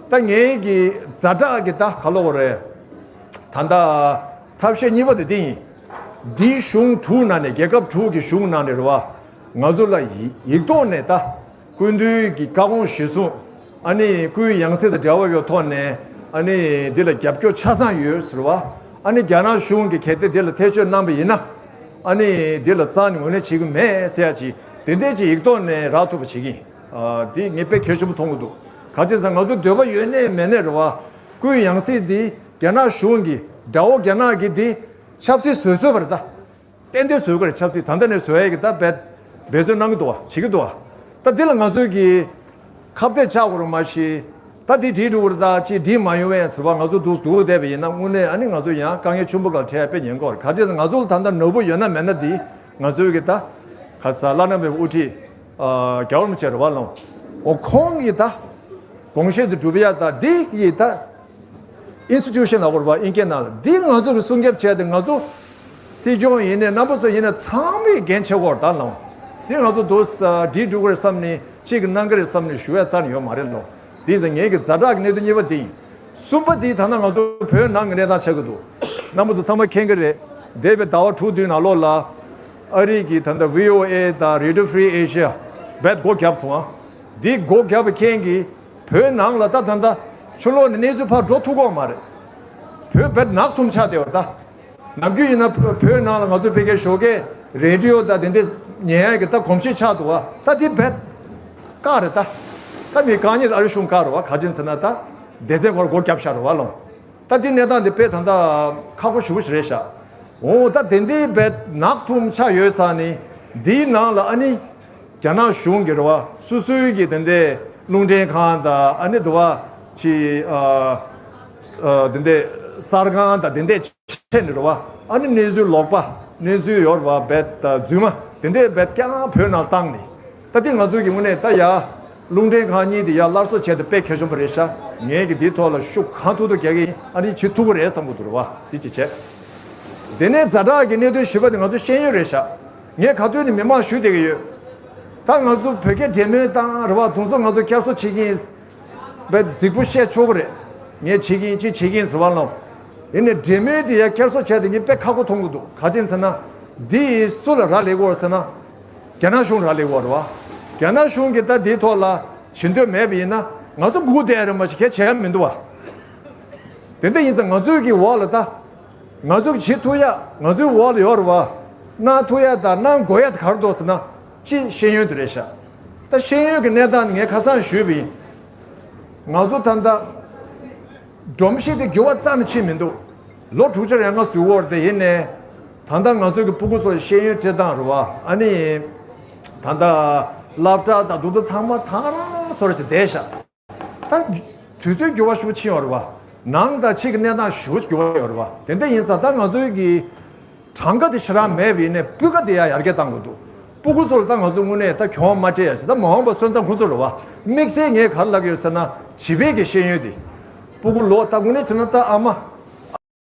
ད་ངའི་གི་ཛ་དྲག་གི་ད་ག་ལོག་རེད། ད་ལྟ་ཐབས་ཤེས་གཉིས་པ་དེ་འདི་ཡིན། འདིའི་གཞུང་དྲུག་ནང་ནས་རྒྱལ་ཁབ་དྲུག་གི་གཞུང་ནང་ནས་རེད་བ། ང་ཚོ་ལ་ཡིག་ཡིག་ཐོག་ནས་ད། སྐུ་མདུན་གྱི་བཀའ་དགོངས་གཞིར་བཟུང་། ཨ་ནི་སྐུའི་ཡང་སྲིད་དང་འབྲེལ་བ་ཡོད་ཐོག་ནས་ཨ་ནི་འདི་ལ་རྒྱབ་སྐྱོར་ཆ་ཚང་ཡོད་ཟེར་བ། ཨ་ནི་རྒྱ་ནག་གཞུང་གིས་གལ་ཏེ་འདི་ལ་ཐེ་བྱུས་གནང་པ་ཡིན་ན། ཨ་ནི་འདི་ལ་རྩ་ནས་ངོས་ལེན་བྱེད་ཀྱི་མེད་ཟེར་ཡ་ཅིག་དེ་འདྲས་ཅིག་ཡིག་ཐོག་ནས་རག་ཐུབ་པ་བྱེད་ཀྱི་ཡིན། ཨ་འདི་ངས་དཔེ་གལ་ཆེན་པོ་མཐོང་གི་འདུག་ག་ཅི་ཟེར་ང་ཚོ་འདོད་པ་ཡོད་ནའི་མེད་ནའི་རེད་བ། སྐུའི་ཡང་སྲིད་འདི་རྒྱ་ནག་གཞུང་གི་དགྲ་བོ་རྒྱ་ནག་གི་འདི་ཆབ་སྲིད་བཟོས་བཟོས་པ་རེད་ད། ཏན་ཏན་བཟོ་དགོས་རེད། ཆབ་སྲིད་ད་ལྟ་ནས་བཟོ་ཡས་ཀྱི་ད་འབད་འབད་བརྩོན་གནང་གི་འདུག་བ། བྱེད་ཀྱི་འདུག་བ། ད་འདི་ལ་ང་ཚོས་ཀྱི་ཁ་གཏད་བཅག་དགོས་རེད་མ་གཞི། ད་འདི་བྲིས་འགྲོ་གི་རེད། ད་ཅིག་བྲིས་མ་ཡོང་བས་ཟེར་བ་ང་ཚོ་འདུག་འདུག་བསྡད་པ་ཡིན་ན་དངོས་གནས་ཨ་ནི་ང་ཚོ་ཡང་དཀའ་ངལ་ཆེན་པོ་ག་ལ་འཕྲད་ཡ་དཔེ་ཉེན་ཁ་རེད། ག་ཅི་ང་ཚོ་ལ་ད་ལྟ་ནོར་བུ་ཡོད་ན་མེད་ན་འདི་ང་ཚོས་ཀྱི་ད་ག་ས་བླ་ན་མེད་པའི་དབུ་ཁྲིད་རྒྱལ་བ་རིན་པོ་ཆེ་རེད་བ་ལོ། འོ་ཁོང་གིས་ད་དགོངས་བཞེད་དུ་སྒྲུབ་ཡ་ད་འདི་ཡི་ད། ཨིན་སི་ཊི་ཊུ་ཤན་ལབ་དགོས་རེད་པ། དབྱིན་སྐད་ནང་ལ། འདི་ང་ཚོ་གི་སྲུང་སྐྱོབ་བྱས་ཏེ་ང་ཚོ་སྲིད་སྐྱོང་ཡིན་ནའི་རྣམ་པ་ཚོ་ཡིན་ནའི་ཚང་མས་འགན་ཆེ་བོར་ད་ལོང་། འདི་ང་ཚོ་འདུག་ས་བྲིས་འགྲོ་གི་རེད་བསམ་ནས་གཅིག་གི་གནང་གི་རེད་བསམ་ནས་ཞུ་ཡ་རྩ་ནས་ཡོད་མ་རེད་ལོ། འདི་ཟེར་ངེད་ཀྱི་ཛ་དྲག་གི་གནད་དོན་གཉིས་པ་འདི་ཡིན། གསུམ་པ་འདི་ད་ལྟ་ང་ཚོ་བོད་ནང་གི་གནས་སྟངས་ཆགས་ཀྱི་འདུག་རྣམ་པ་ཚོ་ཚང་མ་མཁྱེན་གྱི་རེད། འདས་པའི་ཟླ་བ་དྲུག་བདུན་ནང་ལོགས་ལ་ཨ་རི་གི་ད་ལྟ་བྷི་ཨོ་ཨེ་དང་Radio Free Asia་རྦད་སྒོ་བརྒྱབ་སོང་ཨ། འདི་སྒོ་བརྒྱབ་པ་མཁན་གྱི་བོད་ནང་ལ་ད་ད་ལྟ་ཕྱི་ལོགས་ནས་གནས་ཚུལ་ཕར་འགྲོ་ཐུབ་ཀྱི་ཡོད་མ་རེད། བོད་རྦད་ནག་ཐུམ་ཆགས་བསྡད་པ་ད། ནམ་རྒྱུན་ཡིན་ན་བོད་ནང་ལ་ང་ཚོ་ཕ་གིའི་ཞོགས་ཀས་རེ་ཌི་ཡོ་དང་དེ་འདྲས་ཉན་ཡག་གི་ད་གོམས་གཤིས་ཆགས་འདུག་བ། ད་འདི་རྦད་བཀག་རེད་ད། ད་མི་རྐང་གཉིས་ཨ་རི་གཞུང་བཀག་རེད་བ། ག་ཅི་ཟེར་ན་ད་སྡེ་ཚན་ཁོར་སྒོ་བརྒྱབ་བཞག་རེད་བ་ལོ། ད་འདི་གནས་སྟངས་འདི་དཔེ་ད་ལྟ་ཁག་པོ་ཞེ་པོ་ཞིག་རེད་ཤག་འོ་ད་དེ་འདྲའི་རྦད་ནག་ཐུམ་ཆགས་ཡོད་ཙང་ནི་འདིའི་ནང་ལ་ཨ་ནི་རྒྱ་ནག་གཞུང་གི་རེད་བ། སོ་སོའི་གི་དེ་འདྲའི་རླུང་འཕྲིན་ཁང་དང་ཨ་ནི་དེ་བ་ཅི་ཨ་ཨ་དེ་འདྲའི་གསར་ཁང་དང་དེ་འདྲའི་ཆེད་ནས་རེད་བ། ཨ་ནི་གནས་ཚུལ་ལོག་པ་གནས་ཚུལ་ཡོད་རེད་བ། རྦད་རྫུན་མ་དེ་འདྲའི་རྦད་རྐྱང་བོད་ནང་བཏང་ནས། ད་འདི་ང་ཚོའི་གི་དངོས་གནས་ད་ཡ། རླུང་འཕྲིན་ཁང་གཉིས་དེ་ཡ་སླར་གསོ་བྱས་ཏེ་དཔེ་གལ་ཆེན་པོ་རེད་ཤག་ངས་གི་འདིའི་ཐོག་ལ་ཤུགས་གང་ཐུབ་ཐུབ་རྒྱག་གི་ཡིན། ཨ་ནི་བྱེད་ཐུབ་ཀྱི་རེད་བསམ་གི་འདུག་རེད་བ། འདི་ཅི་བྱས། དེ་ནས་ཛ་དྲག་གི་གནད་དོན་བཞི་པ་དེ་ང་ཚོ་ཤེས་ཡོན་རེད་ཤག་ངས་ག་དུས་ནས་མི་མང་ཞུ་བསྡད་ཀྱི་ཡོད། ད་ང་ཚོ་བོད་སྐད་འབྲེལ་མོལ་བཏང་རེད་བ། དེ་ཚོ་ང་ཚོ་བསྐྱར་གསོ་བྱེད་ཀྱི་ཡིན། བས་གཟིགས་པོ་བཤད་ཆོག་གི་རེད། ངས་བྱེད་ཀྱི་ཡིན་ཅི་བྱེད་ཀྱི་ཡིན་ཟེར་བ་ལ། ཡིན་ནའི་འབྲེལ་མོལ་དེ་ཡ་བསྐྱར་གསོ་བྱས་ཏེ་ངས་དཔེ་ཁག་པོ་མཐོང་གི་འདུག་ག་ཅི་ཡིན་ཟེར་ན། འདི་ཡིས་སུ་ལ་རག་ལས་ཀྱི་ཡོད་ཟེར་ན། རྒྱ་ནག་གཞུང་རག་ལས་ཀྱི་ཡོད་རེད་བ། རྒྱ་ནག་གཞུང་གིས་ད་འདིའི་ཐོག་ལ་བྱེད་འདོད་མེད་པ་ཡིན་ན་ང་ཚོ་སྒུག་བསྡད་རེད་མ་གཞི་གལ་ཆེ་ཡ་མི་འདུག་བ། དེ་འདྲ་ཡིན་ཙང་ང་ཚོའི་གི་འོག་ལ་ད། ང་ཚོ་གི་བྱེད་ཐུབ་ཡ་ང་ཚོའི་འོག་ལ་ཡོད་རེད་བ། གནང་ཐུབ་ཡ་དང་གནང་དགོས་ཡ་དེ་ག་རེ་འདུག་ཟེར་ན་སྤྱི་ཤེས་ཡོན་དེ་རེད་ཤག་ད་ཤེས་ཡོན་གྱི་གནས་སྟངས་ངས་ཁ་སང་ཞུས་པ་ཡིན། ང་ཚོ་ད་ལྟ་སྒྲོམ་གཞི་དེ་འགྱུར་བ་རྩ་ནས་ཕྱིན་མི་འདུག་ལོ་དྲུག་ཅུ་རེ་ལྔ་ཟུར་བོར་དེ་ཡིན་ནས། ད་ལྟ་ང་ཚོའི་གི་སྤུ་གུ་ཚོ་ཤེས་ཡོན་སྤྲད་སྟངས་རེད་བ། ཨ་ནི། ད་ལྟ་སློབ་གྲྭ་དང་དེ་ཚོ་ཚང་མ་ད་ག་རང་བཟོ་འདྲ་ཅིག་བསྡད་ཤག་ད་དུས་ཚོད་འགྱུར་བ་ཤུགས་ཆེ་ཡོད་རེད་བ། ནང་དང་ཕྱི་གི་གནས་སྟངས་ཤུགས་འགྱུར་བ་ཡོད་རེད་བ། དེ་འདྲ་ཡིན་ཙང་ད་ང་ཚོའི་གི་གྲངས་ཀ་དེ་ཞེ་དྲག་མེད་པ་ཡིན་ནའི་སྤུས་ཀ་དེ་ཡང་ཡར་རྒྱས་གཏང་དགོས་འདུག་སྤུ་གུ་ཚོར་ད་ང་ཚོ་དངོས་གནས་ད་གྱོང་མ་སྤྲད་ཡ་ཞིག་ད་མ་འོངས་པ་སོན་རྩ་ཁོང་ཚོ་རེད་བ། དམིགས་བསལ་ངས་ག་རེ་ལབ་ཀྱི་ཡོད་ཟེར་ན་བྱིས་པའི་གི་ཤེས་ཡོན་དེ། སྤུ་གུ་ལོ་ད་དངོས་གནས་བྱས་ན་ད་ཨ་མ།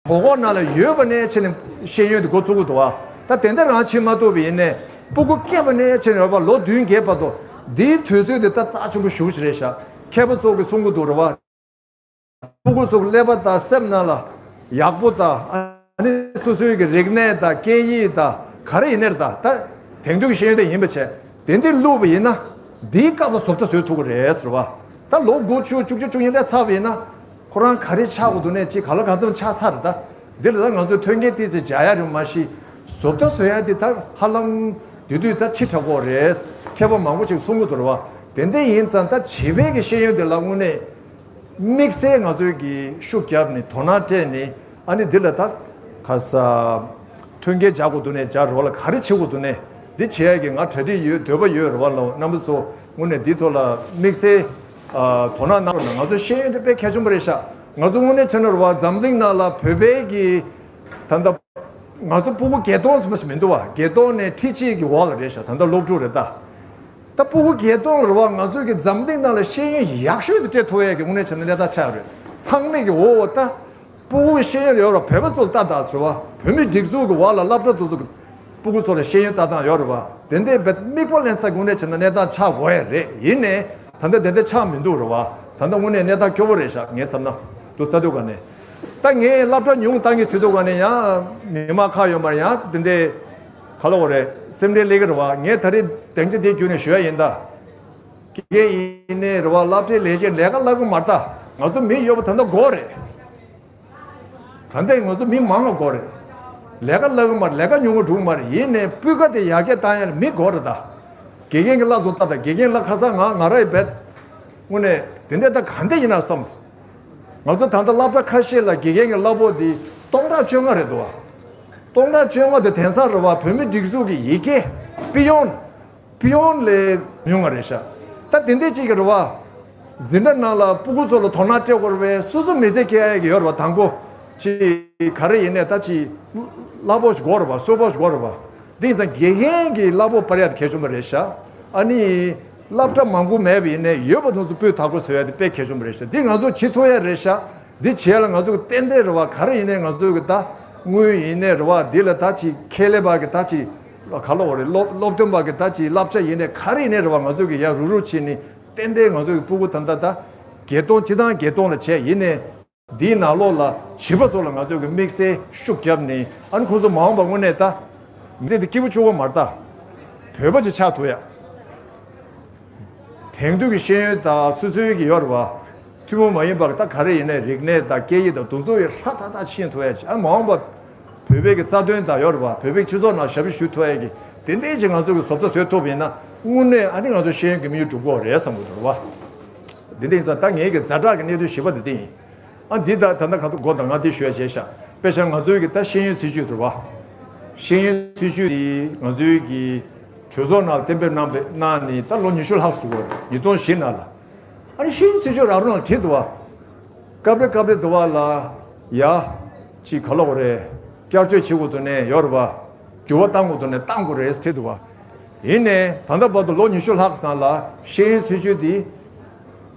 སྦོ་ཁོག་ནང་ལ་ཡོད་པ་ནས་བྱས་ནས་ཤེས་ཡོན་དེ་འགོ་བཙུགས་ཀྱི་འདུག་བ། ད་དེ་འདྲ་རང་བྱེད་མ་ཐུབ་པ་ཡིན་ནས་སྤུ་གུ་སྐྱེས་པ་ནས་བྱས་ནས་རོགས་པ་ལོ་བདུན་བརྒྱད་བར་དུ་འདིའི་དུས་ཚོད་དེ་ད་རྩ་ཆེན་པོ་ཞེ་པོ་ཞིག་རེད་ཤག་མཁས་པ་ཚོ་གིས་གསུང་གི་འདུག་རེད་བ། སྤུ་གུ་ཚོ་གི་ཀླད་པ་དང་སེམས་ནང་ལ་ཡག་པོ་དང་ ཨ་ནི་སོ་སོའི་གི་རིག་གནས་དང་སྐད་ཡིག་དང་ག་རེ་ཡིན་ནའི་རེད་ད། ད་དེང་དུས་ཀྱི་ཤེས་ཡོན་དེ་ཡིན་པ་བྱས། དེ་འདི་བླུགས་པ་ཡིན་ན་འདིའི་སྐབས་ལ་བཟོ་ལྟ་བཟོ་ཐུབ་ཀྱི་རེད་ཟེར་བ། ད་ལོ་དགུ་བཅུ་བཅུ་གཅིག་བཅུ་གཉིས་སླེབས་ཚར་བ་ཡིན་ན་ཁོ་རང་ག་རེ་ཆགས་དགོས་འདུག་ནས་ཅིག་ག་ལ་གང་འཚམ་ཆགས་ཚར་རེད་ད། འདི་ལ་ད་ང་ཚོས་མཐུན་རྐྱེན་ཏོག་ཙམ་སྦྱར་ཡ་རེད་མ་གཞི། བཟོ་ལྟ་བཟོ་ཡ་འདི་ད་ཧ་ལམ་དེ་དུས་ད་ཕྱི་དྲགས་པོ་རེད། མཁས་པ་མང་པོ་ཅིག་གསུང་གི་འདུག་རེད་བ། དེ་འདྲ་ཡིན་ཙང་ད་བྱིས་པའི་གི་ཤེས་ཡོན་དེ་ལ་དངོས་གནས། དམིགས་བསལ་ང་ཚོས་ཀྱི་ཤུགས་བརྒྱབ་ནས་དོ་སྣང་སྤྲད་ནས། ཨ་ནི་འདི་ལ་ད་ག་ས་མཐུན་རྐྱེན་སྦྱར་དགོས་འདུག་ནས་སྦྱར་རོགས་ལ་ག་རེ་བྱེད་དགོས་འདུག་ནས་འདི་བྱེད་ཡ་གི་ང་གྲ་སྒྲིག་ཡོད། འདོད་པ་ཡོད་རེད་བ་ལ། རྣམ་པ་ཚོ་དངོས་གནས་འདི་ཐོག་ལ་དམིགས་བསལ་ཨ་དོ་སྣང་གནང་རོགས་གནང་། ང་ཚོ་ཤེས་ཡོན་དེ་དཔེ་གལ་ཆེན་པོ་རེད་ཤག་ང་ཚོ་དངོས་གནས་བྱས་ན་རེད་བ། འཛམ་གླིང་ནང་ལ་བོད་པའི་གི་ད་ལྟ་ང་ཚོ་སྤུ་གུ་བརྒྱད་སྟོང་ཙམ་ཞིག་མི་འདུག་བ། བརྒྱད་སྟོང་ནས་ཁྲི་གཅིག་གི་འོག་ལ་རེད་ཤག་ད་ལྟ་སློབ་ཕྲུག་རེད་ད། ད་སྤུ་གུ་བརྒྱད་སྟོང་ལ་རེད་བ། ང་ཚོའི་གི་འཛམ་གླིང་ནང་ལ་ཤེས་ཡོན་ཡག་ཤོས་དེ་སྤྲད་ཐུབ་ཡས་ཀྱི་དངོས་གནས་བྱས་ན་གནས་སྟངས་ཆགས་ཡོད་རེད། ཚང་མས་ཀྱི་འོ་འོ་ད་སྤུ་གུ་ཤེས་ཡོན་ཡོད་ར། བོད་པ་ཚོ་ལ་ལྟ་ད་ཟེར་བ། བོད་མི་སྒྲིག་འཛུགས་ཀྱི་འོག་ལ་སློབ་གྲྭ་དེ་ཚོ་གི་སྤུ་གུ་ཚོ་ལ་ཤེས་ཡོན་ལྟ་སྟངས་ཡོད་རེད་བ། དེ་འདྲའི་བེད་དམིགས་པ་ལེན་ས་དངོས་གནས་བྱས་ན་གནས་སྟངས་ཆགས་དགོས་ཡས་རེད། ཡིན་ནའི་ད་ལྟ་དེ་འདྲ་ཆགས་མི་འདུག་རེད་བ། ད་ལྟ་དངོས་གནས་གནས་སྟངས་སྐྱོ་པོ་རེད་ཤག་ངས་བསམ་ན་འདུག་ལྟ་དུས་ག་ནས། ད་ངས་སློབ་གྲྭ་ཉུང་བཏང་གི་ཟེར་དུས་ག་ནས་ཡང་མི་མང་ཁག་ཡོད་མ་རེད། ཡང་དེ་འདྲའི་ག་ལ་འོ་རེད། སེམས་ཁྲལ་སླེབས་ཀྱི་རེད་བ། ངས་ད་རེས་སྡིངས་ཆ་དེ་བརྒྱུད་ནས་ཞུ་ཡ་ཡིན་ད། དགེ་རྒན་ཡིན་ནའི་རེད་བ། སློབ་གྲྭའི་ལས་བྱེད་ལས་ཀ་བསླབ་གི་མ་རེད་ད། ང་ཚོ་མི་ཡོད་པ་ད་ལྟ་དགོས་རེད། ད་ལྟ་ང་ཚོ་མི་མང་བ་དགོས་རེད། ལས་ཀ་བསླབ་གི་མ་རེད། ལས་ཀ་ཉུང་བ་འགྲོ་གི་མ་རེད། ཡིན་ནའི་སྤུས་ཀ་དེ་ཡར་རྒྱས་བཏང་ཡ་ལ་མི་དགོས་རེད་ད། དགེ་རྒན་གྱི་བསླབ་ཚོ་ལྟ་ད། དགེ་རྒན་བསླབ་ཁ་སང་ང་ང་རང་ཡི་བེད་དངོས་གནས་དེ་འདྲ་ད་ག་འདྲ་ཡིན་ན་བསམ་སོང་། ང་ཚོ་ད་ལྟ་སློབ་གྲྭ་ཁ་ཤས་ལ་དགེ་རྒན་གྱི་བསླབ་ཕོགས་དེ་སྟོང་ཕྲག་བཅོ་ལྔ་རེད་འདུག་བ། སྟོང་ཕྲག་བཅོ་ལྔ་དེ་དེང་སང་རེད་བ། བོད་མི་སྒྲིག་འཛུགས་ཀྱི་ཡི་གེ་པི་ཡོན། པི་ཡོན་ལས་ཉུང་བ་རེད་ཤག་ད་དེ་འདྲ་ཅིག་གི་རེད་བ། འཛིན་གྲྭ་ནང་ལ་སྤུ་གུ་ཚོ་ལ་དོ་སྣང་སྤྲད་དགོས་རེད་པས། སོ་སོ་མི་ཚེ་སྐྱེལ་ཡ་གི་ཡོད་རེད་བ། དང་པོ་ཅིག་ག་རེ་ཡིན་ནའི་ད་ཅིག་གླ་ཕོགས་ཤིག་དགོས་རེད་བ། གསོལ་ཕོགས་ཤིག་དགོས་རེད་བ། དེ་ཡིན་ཙང་དགེ་རྒན་གྱི་གླ་ཕོགས་སྤར་ཡ་དེ་གལ་ཆེན་པོ་རེད་ཤག་ཨ་ནི་སློབ་གྲྭ་མང་པོ་མེད་པ་ཡིན་ནའི་ཡོད་པ་དེ་ཚོ་སྤུས་དག་པོ་བཟོ་ཡ་དེ་དཔེ་གལ་ཆེན་པོ་རེད་ཤག་འདི་ང་ཚོ་བྱེད་ཐུབ་ཡ་རེད་ཤག་འདི་བྱས་ལ་ང་ཚོ་གི་ཏན་ཏན་རེད་བ། ག་རེ་ཡིན་ནའི་ང་ཚོ་གི་ད་དངུལ་ཡིན་ནའི་རེད་བ། འདི་ལ་ད་ཅིག་ཁས་ལེན་པ་གི་ད་ཅིག་ག་ལ་འོ་རེད། སློབ་སློབ་སྟོན་པ་གི་ད་ཅིག་བསླབ་བྱ་ཡིན་ནའི་ག་རེ་ཡིན་ནའི་རེད་བ། ང་ཚོ་གི་ཡ་རུག་རུག་བྱས་ནས་ཏན་ཏན་ང་ཚོ་གི་སྤུ་གུ་ད་ད་ད་བརྒྱད་སྟོང་སྤྱི་བཏང་བརྒྱད་སྟོང་ལ་བྱས་ཡིན་ནའི་འདིའི་ནང་ལོགས་ལ་བྱིས་པ་ཚོ་ལ་ང་ཚོ་གི་དམིགས་བསལ་ཤུགས་བརྒྱབ་ནས། ཨ་ནི་ཁོ་ཚོ་མ་འོངས་པ་དངོས་གནས་ད་མི་ཚེ་འདི་སྐྱིད་པོ་བཅུག་པ་མ་རེད་ད། བོད་པ་ཅིག་ཆགས་ཐུབ་ཡ། དེང་དུས་ཀྱི་ཤེས་ཡོན་དང་སོ་སོའི་གི་ཡོད་རེད་བ། ཐུན་མོང་མ་ཡིན་པ་ད་ག་རེ་ཡིན་ནའི་རིག་གནས་དང་སྐད་ཡིག་དང་དེ་ཚོ་ཡི་ཧྲ་ཐག་ཐག་ཤེས་ཐུབ་ཡ་ཅིག་ཨ་མ་འོངས་པ་བོད་པའི་གི་རྩ་དོན་དང་ཡོད་རེད་བ། བོད་པའི་སྤྱི་ཚོགས་ནང་ཞབས་ཞུ་ཞུ་ཐུབ་ཡ་གི་དེ་འདྲའི་ཅིག་ང་ཚོ་གི་བཟོ་ལྟ་བཟོས་ཐུབ་པ་ཡིན་ན་དངོས་གནས་ཨ་ནི་ང་ཚོ་ཤེས་ཡོན་གི་དམིགས་ཡུལ་འགྲུབ་ཀྱི་ཡོད་རེད་བསམ་གི་འདུག་རེད་བ། འདི་འདྲ་ཡིན་ཙང་ད་ངའི་གི་ཛ་དྲག་གི་གནད་དོན་བཞི་པ་འདི་འདི་ཡིན། ཨ་འདི་ད་ད་ལྟ་ཁ་ཐུག་གོ་དང་ང་འདི་ཞུ་ཡ་བྱས་ཤག་དཔེ་ཆ་ང་ཚོའི་གི་ད་ཤེས་ཡོན་སྲིད་བྱུས་འདུག་བ། ཤེས་ཡོན་སྲིད་བྱུས་འདི་ང་ཚོའི་གི་གྲོས་ཚོགས་ནང་གཏན་འབེབས་གནང་བའི་གནང་ནས་ད་ལོ་ཉི་ཤུ་ལྷག་ཙམ་འགྲོ་གི་རེད། ཉིས་སྟོང་བཞི་ནང་ལ། ཨ་ནི་ཤེས་ཡོན་སྲིད་བྱུས་རག་རུང་ལ་བྲིས་འདུག་བ། སྐབས་རེ་སྐབས་རེ་འདུག་བ་ལ། ཡ། ཅིག་ག་ལབ་དགོས་རེད། བསྐྱར་བཅོས་བྱེད་དགོས་འདུག་ནས་ཡོད་རེད་བ། འགྱུར་བ་གཏང་དགོས་འདུག་ནས་གཏང་དགོས་རེད་བྲིས་འདུག་བ། ཡིན་ནའི་ད་ལྟ་བར་དུ་ལོ་ཉི་ཤུ་ལྷག་ཙམ་ལ་ཤེས་ཡོན་སྲིད་བྱུས་འདི་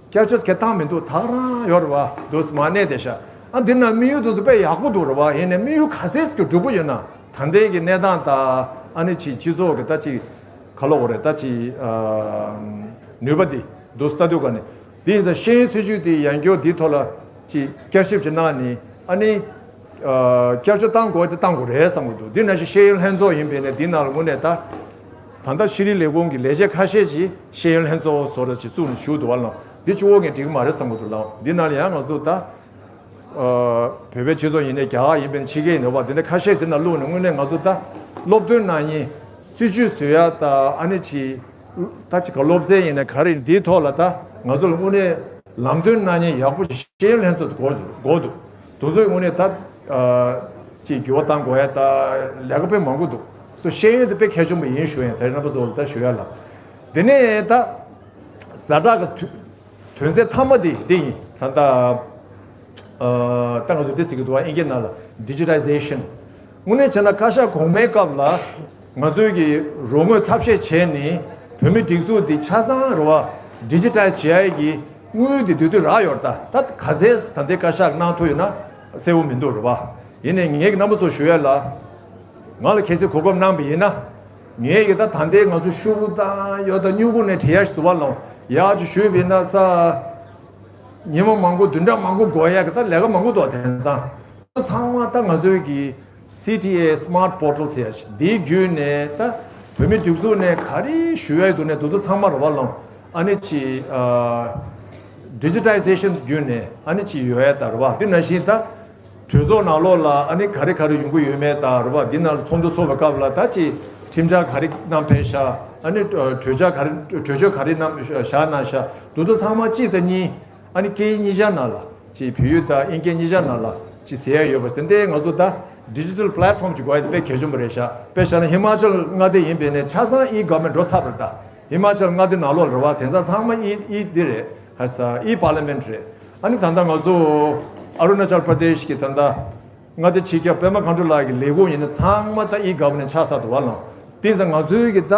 བསྐྱར་བཅོས་གང་བཏང་མི་འདུག་ད་ག་རང་ཡོད་རེད་བ། འདུག་སེ་མར་གནས་བསྡད་ཤག་ཨ་འདི་ན་དམིགས་ཡུལ་དེ་ཚོ་དཔེ་ཡག་པོ་འདུག་རེད་བ། ཡིན་ནའི་དམིགས་ཡུལ་ག་ཚད་ཅིག་འགྲུབ་ཀྱི་ཡོད་ན། ད་ལྟའི་གི་གནས་སྟངས་དང་ཨ་ནི་ཅིག་སྤྱི་ཚོགས་ཀྱི་ད་ཅིག་ག་ལབ་དགོས་རེད། ད་ཅིག་ཨ་ནུས་པ་འདི་འདུག་སེ་ལྟ་དུས་ག་ནས། དེ་ཡིན་ཙང་ཤེས་ཡོན་སྲིད་བྱུས་དེ་ཡང་བསྐྱར་འདིའི་ཐོག་ལ་ཅིག་བསྐྱར་ཞིབ་ཅིག་གནང་ནས་ཨ་ནི་ཨ་བསྐྱར་བཅོས་གཏང་དགོས་དེ་གཏང་དགོས་རེད་བསམ་གྱི་འདུག་འདི་ནང་བཞིན་ཤེས་ཡོན་ལྷན་ཚོགས་ཡིན་པས་ནས་འདི་ནང་ལ་དངོས་གནས་ད་ད་ལྟ་ཤེས་རིག་ལས་ཁུངས་ཀྱི་ལས་བྱེད་ཁ་ཤས་ཀྱིས་ཤེས་ཡོན་ལྷན་ཚོགས་བཟོ་འདྲ་ཅིག་བཙུགས་ནས་བཞུགས་འདུག་བ་ལ། འདི་གཅིག་པོ་ངས་འགྲིག་གི་མ་རེད་བསམ་གྱི་འདུག་ལ། འདི་ནང་ལ་ཡང་ང་ཚོ་ད་ཨ་བོད་པའི་སྤྱི་ཚོགས་ཡིན་ནའི་རྒྱ་གར་ཡིན་པའི་ཕྱི་རྒྱལ་ཡིན་ནའི་བ་འདི་འདྲ་ཁ་ཤས་འདི་ནང་བླུགས་ནས་དངོས་གནས་ང་ཚོ་ད་སློབ་སྟོན་གནང་མཁན་སྲིད་བྱུས་བཟོ་ཡ་ད་ཨ་ནི་ཅིག་ད་ཅིག་ག་སློབ་ཚན་ཡིན་ན་ག་རེ་ཡིན་འདིའི་ཐོག་ལ་ད་ང་ཚོ་ལ་དངོས་གནས་ལམ་སྟོན་གནང་མཁན་ཡག་པོ་ཞིག་ཤེས་ཡོན་ལྷན་ཚོགས་དགོས་འདུག་དགོས་འདུག་དེ་ཚོའི་དངོས་གནས་ད་ཨ་ཅིག་འགྱུར་བ་གཏང་དགོས་ཡ་ད་ལས་ཀ་དཔེ་མང་པོ་འདུག་སོ་ཤེས་ཡོན་དེ་དཔེ་གལ་ཆེན་པོ་ཡིན་ཞུ་ཡ་དེ་རྣམ་པ་ཚོ་ལ་ད་ཞུ་ཡ་ལ། དེ་ནས་ད་ཛ་དྲག་གི་དུས། དོན་ཚན་མཐའ་མ་དེ་འདི་ཡིན། ད་ལྟ་ཨ་ད་ང་ཚོ་འདི་ཟེར་གྱི་འདུག་བ། ཨིན་སྐད་ནང་ལ་ཌི་ཇི་ཊའི་ཟེ་ཤན། དངོས་གནས་བྱས་ན་བཀའ་ཤག་གོང་མའི་སྐབས་ལ་ང་ཚོའི་གི་རོགས་དངུལ་ཐབས་ཤེས་བྱས་ནས་བོད་མི་སྒྲིག་འཛུགས་འདི་ཆ་ཚང་རེད་བ། ཌི་ཇི་ཊའིཛ་བྱེད་ཡ་གི་དངུལ་འདི་དུས་དུས་རག་ཡོད་རེད། ད་ད་ག་ཚད་ད་ལྟའི་བཀའ་ཤག་གནང་ཐུབ་ཡོད་ན་གསལ་བོ་མི་འདུག་རེད་བ། ཡིན་ནའི་ངས་ཀྱི་རྣམ་པ་ཚོར་ཞུ་ཡ་ལ། ང་ལ་གལ་སྲིད་གོ་སྐབས་གནང་བ་ཡིན་ན། ངས་ཀྱི་ད་ད་ལྟའི་ང་ཚོ་ཤོག་བུ་དང་ཡོད་དང་སྨྱུ་གུ་ནས་བྲིས་ཡ་ཞིག་འདུག་བ་ལ། ཡག་ཅིག་ཞུས་པ་ཡིན་ན་ས། ཉི་མ་མང་པོ་བདུན་ཕྲག་མང་པོ་འགོར་ཡ་གི་ད་ལས་ཀ་མང་པོ་འདུག་དེང་སང་། ཚང་མ་ད་ང་ཚོའི་གི་ སི་ཊི་ཨེ་སི་མཱར་ཊི་པོར་ཊལ་ཟེར་ཡ་ཞིག་འདིའི་བརྒྱུད་ནས་ད་བོད་མི་སྒྲིག་འཛུགས་ནས་ག་རེ་ཞུ་ཡ་ཡོད་འདུག་ནས་དེ་ཚོ་ཚང་མ་རེད་བ་ལོང་། ཨ་ནི་ཅི་ཨ་ཌི་ཇི་ཊའི་ཟེ་ཤན་བརྒྱུད་ནས་ཨ་ནི་ཅི་ཡོད་ཡ་ད་རེད་བ། དེ་ནང་བཞིན་ད་གྲོས་ཚོགས་ནང་ལོགས་ལ་ཨ་ནི་ག་རེ་ག་རེ་ཡོང་གི་ཡོད་མེད་ད་རེད་བ། འདི་ནང་ལ་ཚོགས་འདུ་ཚོགས་པའི་སྐབས་ལ་ད་ཅི་ཁྲིམས་འཆར་ག་རེ་གནང་ཕེབས་ཤག་ཨ་ནི་གྲོས་འཆར་ག་རེ་གྲོས་ཆོད་ག་རེ་གནང་བཞག་གནང་ཤག་དེ་ཚོ་ཚང་མ་གཅིག་དང་གཉིས། ཨ་ནི་སྐད་ཡིག་གཉིས་ཆ་ནང་ལ་ཅིག་བོད་ཡིག་དང་དབྱིན་སྐད་གཉིས་ཆ་ནང་ལ་ཅིག་ཟེར་ཡ་ཡོད་པ་དེ་འདྲའི་ང་ཚོ་ད་ཌི་ཇི་ཊལ་པི་ལེཊ་ཕོམ་གྱི་སྒོ་ཡ་དེ་དཔེ་གལ་ཆེན་པོ་རེད་ཤག་དཔེ་བཞག་ན་ཧི་མ་ཅལ་མངའ་སྡེ་ཡིན་པས་ནས་ཆ་ཚང་ཨི་གོ་ཝར་མེན་ཊི་འགྲོ་ཚར་རེད་ད། ཧི་མ་ཅལ་མངའ་སྡེ་ནང་ལོགས་རེད་བ། དེང་སང་ཚང་མ་ཨི་ཨི་འདི་རེད། ག་ས་ཨི་པར་ལི་མེན་ཊི་རེད། ཨ་ནི་ད་ལྟ་ང་ཚོ་ཨ་རུ་ན་ཅལ་པྲ་དེཤ་གི་ད་ལྟ་མངའ་སྡེ་སྤྱི་ཁྱབ་པད་མ་མཁའ་འགྲོ་ལགས་ཀྱི་ལས་ཁུངས་ཡིན་ན་ཚང་མ་ད་ཨི་གོ་ཝར་མེན་ཊི་ཆགས་ཚར་འདུག་བ་ལང་། དེང་སང་ང་ཚོའི་གི་ད་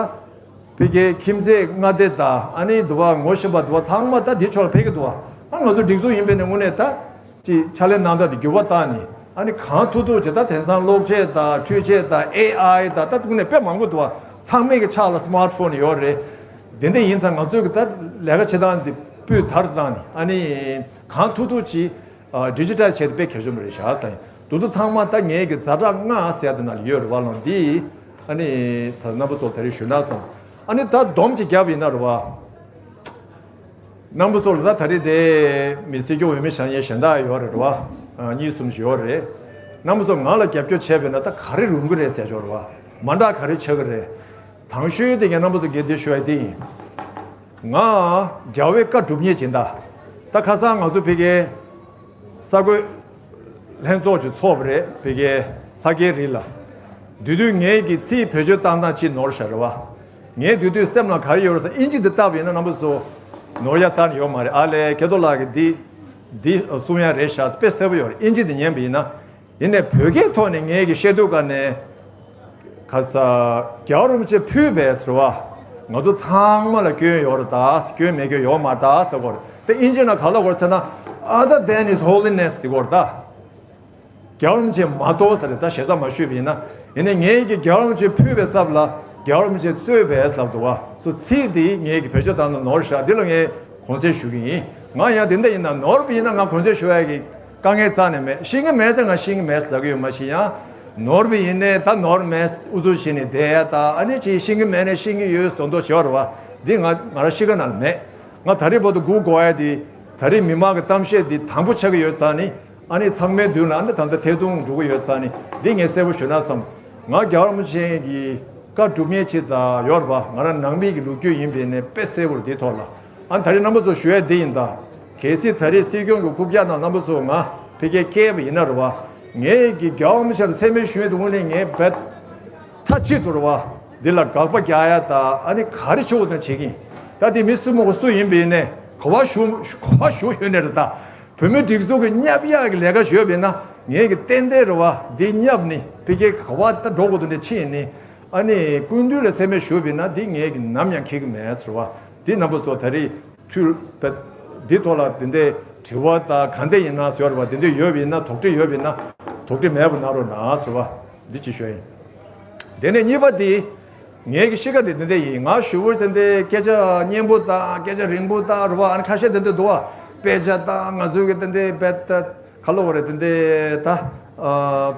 ཕ་གིའི་ཁྱིམ་མཚེས་མངའ་སྡེ་དང་ཨ་ནི་འདི་བ་ངོ་ཤེས་པ་འདི་བ་ཚང་མ་ད་འདི་ཕྱོགས་ལ་ཕེབས་ཀྱི་འདུག་བ། ཨ་ང་ཚོ་སྒྲིག་འཛུགས་ཡིན་པས་ནས་དངོས་གནས་ད་ཅིག་ཕྱག་ལས་གནང་སྟངས་འདི་འགྱུར་བ་བཏང་ནས་ཨ་ནི་གང་ཐུབ་ཐུབ་བྱེད། ད་དེང་སང་གློག་ཆས་དང་འཕྲུལ་ཆས་དང་ཨེ་ཨའི་དང་ད་དངོས་གནས་དཔེ་མང་པོ་འདུག་བ། ཚང་མས་ཀྱི་ཕྱག་ལ་སི་མཱར་ཊི་ཕོན་ཡོད་རེད། དེ་འདྲ་ཡིན་ཙང་ང་ཚོས་ཀྱི་ད་ལས་ཀ་བྱེད་སྟངས་འདི་སྤུས་དག་བཏང་ནས་ཨ་ནི་གང་ཐུབ་ཐུབ་ཅིག་ཌི་ཇི་ཊལ་བྱས་ཏེ་དཔེ་གལ་ཆེན་པོ་རེད་ཤག་ཟེར། དེ་ཚོ་ཚང་མ་ད་ངའི་གི་ཛ་དྲག་ལྔ་ཟེར་ཡ་དེ་ནང་ལ་ཡོད་རེད་བ་ལང་། འདི་ཨ་ནི་ད་རྣམ་པ་ཚོ་ད་རེས་ཞུ་ན་བསམ། ཨ་ནི་ད་སྡོམ་ཅིག་བརྒྱབ་ཡིན་ན་རེད་བ། རྣམ་པ་ཚོ་ལ་ད་ད་རེས་དེ་མི་སྲིད་སྐྱོང་འོས་མི་བཞེངས་མཁན་གཞན་དག་ཡོད་རེད་བ། གཉིས་གསུམ་ཞིག་ཡོད་རེད། རྣམ་པ་ཚོ་ང་ལ་རྒྱབ་སྐྱོར་བྱས་པས་ན་ད་ག་རེ་རུང་གི་རེད་ཟེར་ཆོག་རེད་བ། མ་འདྲ་ག་རེ་ཆགས་ཀྱི་རེད། དང་ཤོས་དེ་ངས་རྣམ་པ་ཚོ་གིས་འདི་ཞུ་ཡ་དེ་ཡིན། ང་རྒྱལ་བའི་བཀའ་སྒྲུབ་མཁན་ཅིག་ད། ད་ཁ་སང་ང་ཚོ་ཕ་གིའི་ས་བགོས་ལྷན་ཚོགས་ཅིག་ཚོགས་པ་རེད་ཕ་གིའི་ལྷ་སྐལ་རི་ལ། དེ་དུས་ངས་ཀྱི་ཚིག་བེད་སྤྱོད་བཏང་སྟངས་ཅིག་ནོར་ཤག་རེད་བ། ངས་དེ་དུས་སེམས་ལ་ག་རེ་ཡོད་རེད་ཟེར་ཨིན་ཇི་འདི་བལྟས་པ་ཡིན་ན་རྣམ་པ་ཚོ་ནོར་ཡ་རྩ་ནས་ཡོད་མ་རེད། ཨ་ལས་སྐལ་རྡོར་ལགས་ཀྱིས་འདི་འདི་གསུང་ཡ་རེད་ཤག་དཔེ་གསལ་པོ་ཡོད་རེད། ཨིན་ཇི་འདི་ཉན་པ་ཡིན་ན། ཡིན་ནའི་བོད་སྐད་ཐོག་ནས་ངས་ཀྱི་བཤད་དུས་ག་ནས་ག་ས་རྒྱལ་བ་རིན་པོ་ཆེ་ཕུལ་བས་ཟེར་བ། ང་ཚོ་ཚང་མ་ལ་སྐྱོན་ཡོད་རེད་ད། སྐྱོན་མེད་སྐྱོན་ཡོད་མ་རེད་ད་ཟེར་གོ་རེད། དེ་ཨིན་ཇི་ནང་ག་ལབ་དགོས་རེད་ཟེར་ན། Other than His Holiness ཟེར་གོ་རེད་ད། རྒྱལ་བ་རིན་པོ་ཆེ་མ་གཏོགས་ཟེར་རེད་ད། ཞེ་ས་མ་ཞུས་པ་ཡིན་ན། ཡིན་ནའི་ངས་ཀྱི་རྒྱལ་བ་རིན་པོ་ཆེ་ཕུལ་བའི་ཚབ་ལ་རྒྱལ་བ་རིན་པོ་ཆེ་གཙོས་པས་ལབ་འདུག་བ། སོ་ཚིག་འདི་ངས་ཀྱི་བེད་སྤྱོད་བཏང་ན་ནོར་ཤག་འདི་ལ་ངས་དགོངས་སེལ་ཞུ་གི་ཡིན། ང་ཡང་དེ་འདྲ་ཡིན་ན་ནོར་བ་ཡིན་ན་ང་དགོངས་སེལ་ཞུ་ཡ་གི་དཀའ་ངལ་རྩ་ནས་མེད། ཤེས་ཀྱི་མེད་ཟེར་ང་ཤེས་ཀྱི་མེད་ཟེར་ལབ་ཀྱི་ཡོད་མ་གཞི་ཡང་། ནོར་བ་ཡིན་ནའི་ད་ནོར་མེད་ཨུ་ཚུགས་བྱས་ནས་བསྡད་ཡ་ད། ཨ་ནི་ཅིག་ཤེས་ཀྱི་མེད་ནའི་ཤེས་ཀྱི་ཡོད་དོན་དོ་བྱེད་བ་རེད་བ། འདི་ང་ང་རང་གཤིས་ཀ་ནང་ལ་མེད། ང་ད་རེས་བར་དུ་སྒུག་དགོས་ཡ་དེ་ད་རེས་མི་མང་གི་གཏམ་བཤད་འདི་དང་པོ་ཆགས་ཀྱི་ཡོད་ཙང་ནི། ཨ་ནི་ཚང་མའི་མདུན་ལ་ཨ་ནི་ད་ལྟ་ཐད་གཏོང་འགྲོ་གི་ཡོད་ཙང་ནི། འདི་ངས་གསལ་པོ་ཞུ་ན་བསམ། ང་རྒྱལ་བ་རིན་པོ་ཆེ་གི་བཀའ་སྒྲུབ་མཁན་ཅིག་ད་ཡོད་རེད་བ། ང་རང་ནང་མི་གི་ལོ་རྒྱུས་ཡིན་པས་ནས་དཔེ་གསལ་པོ་རེད་འདིའི་ཐོག་ལ། ཨ་ནི་ད་རེས་རྣམ་པ་ཚོ་ཞུ་ཡ་འདི་ཡིན་ད། གལ་སྲིད་ད་རེས་སྲིད་སྐྱོང་གི་རྐུབ་བཀྱག་ནང་རྣམ་པ་ཚོ་ང་ཕ་གིར་བསྐྱལ་བ་ཡིན་ན་རེད་བ། ངས་ཀྱི་རྒྱལ་བ་རིན་པོ་ཆེ་ལ་མཚན་སྨད་ཞུ་ཡ་འདི་དངོས་གནས་ངས་རྦད་མཐའ་གཅིག་ཏུ་རེད་བ། འདི་ལ་དགག་པ་རྒྱག་ཡ་ད། ཨ་ནི་ག་རེ་ཆོག་དོན་བྱེད་ཀྱིན། ད་དེ་མི་སུ་མོ་ག་སུ་ཡིན་པ་ཡིན་ནས་ག་བ་ཞུ་ག་བ་ཞུ་ཡོད་ནས་རེད་ད། བོད་མི་སྒྲིག་འཛུགས་ཀྱི་བསྙབ་ཡག་གི་ལས་ཀ་ཞུས་པ་ཡིན་ན་ངས་ཀྱི་ཏན་ཏན་རེད་བ། འདི་བསྙབ་ནི་ཕ་གིར་ག་བ་ད་འགྲོ་དགོས་དོན་འདི་ཕྱིན་ནི། ཨ་ནི་སྐུ་མདུན་ལ་མཚན་སྨད་ཞུས་པ་ཡིན་ན་འདི་ངས་ཀྱི་ནམ་ཡང་འཁྱེར་གྱི་མེད་ཟེར་བ། འདི་རྣམ་པ་ཚོ་ད་རེས་ཐུལ་པ། འདི་ཐོག་ལ་དེ་འདྲའི་དྲི་བ་དང་ག་འདྲ་ཡིན་ན་ཟེར་བ། དེ་འདྲ་ཡོད་པ་ཡིན་ན་དོགས་འདྲི་ཡོད་པ་ཡིན་ན་དོགས་འདྲི་མེད་པ་གནང་རོགས་གནང་ཟེར་བ། འདི་ཅིག་ཞུ་ཡིན། དེ་ནས་གཉིས་པ་དེ། ངའི་གི་གཤིས་ཀ་དེ་དེ་འདྲ་ཡིན། ང་ཞུ་བོ་དེ་འདྲའི་སྐད་ཆ་སྙན་པོ་དང་སྐད་ཆ་རིང་པོ་དང་རེད་བ། ཨ་ནི་ཁ་ཤས་དེ་འདྲ་འདུག་བ། དཔེ་ཆ་དང་ང་ཚོའི་གི་དེ་འདྲའི་དཔེ་ད་ཁ་ལོ་བ་རེད་དེ་འདྲའི་ད།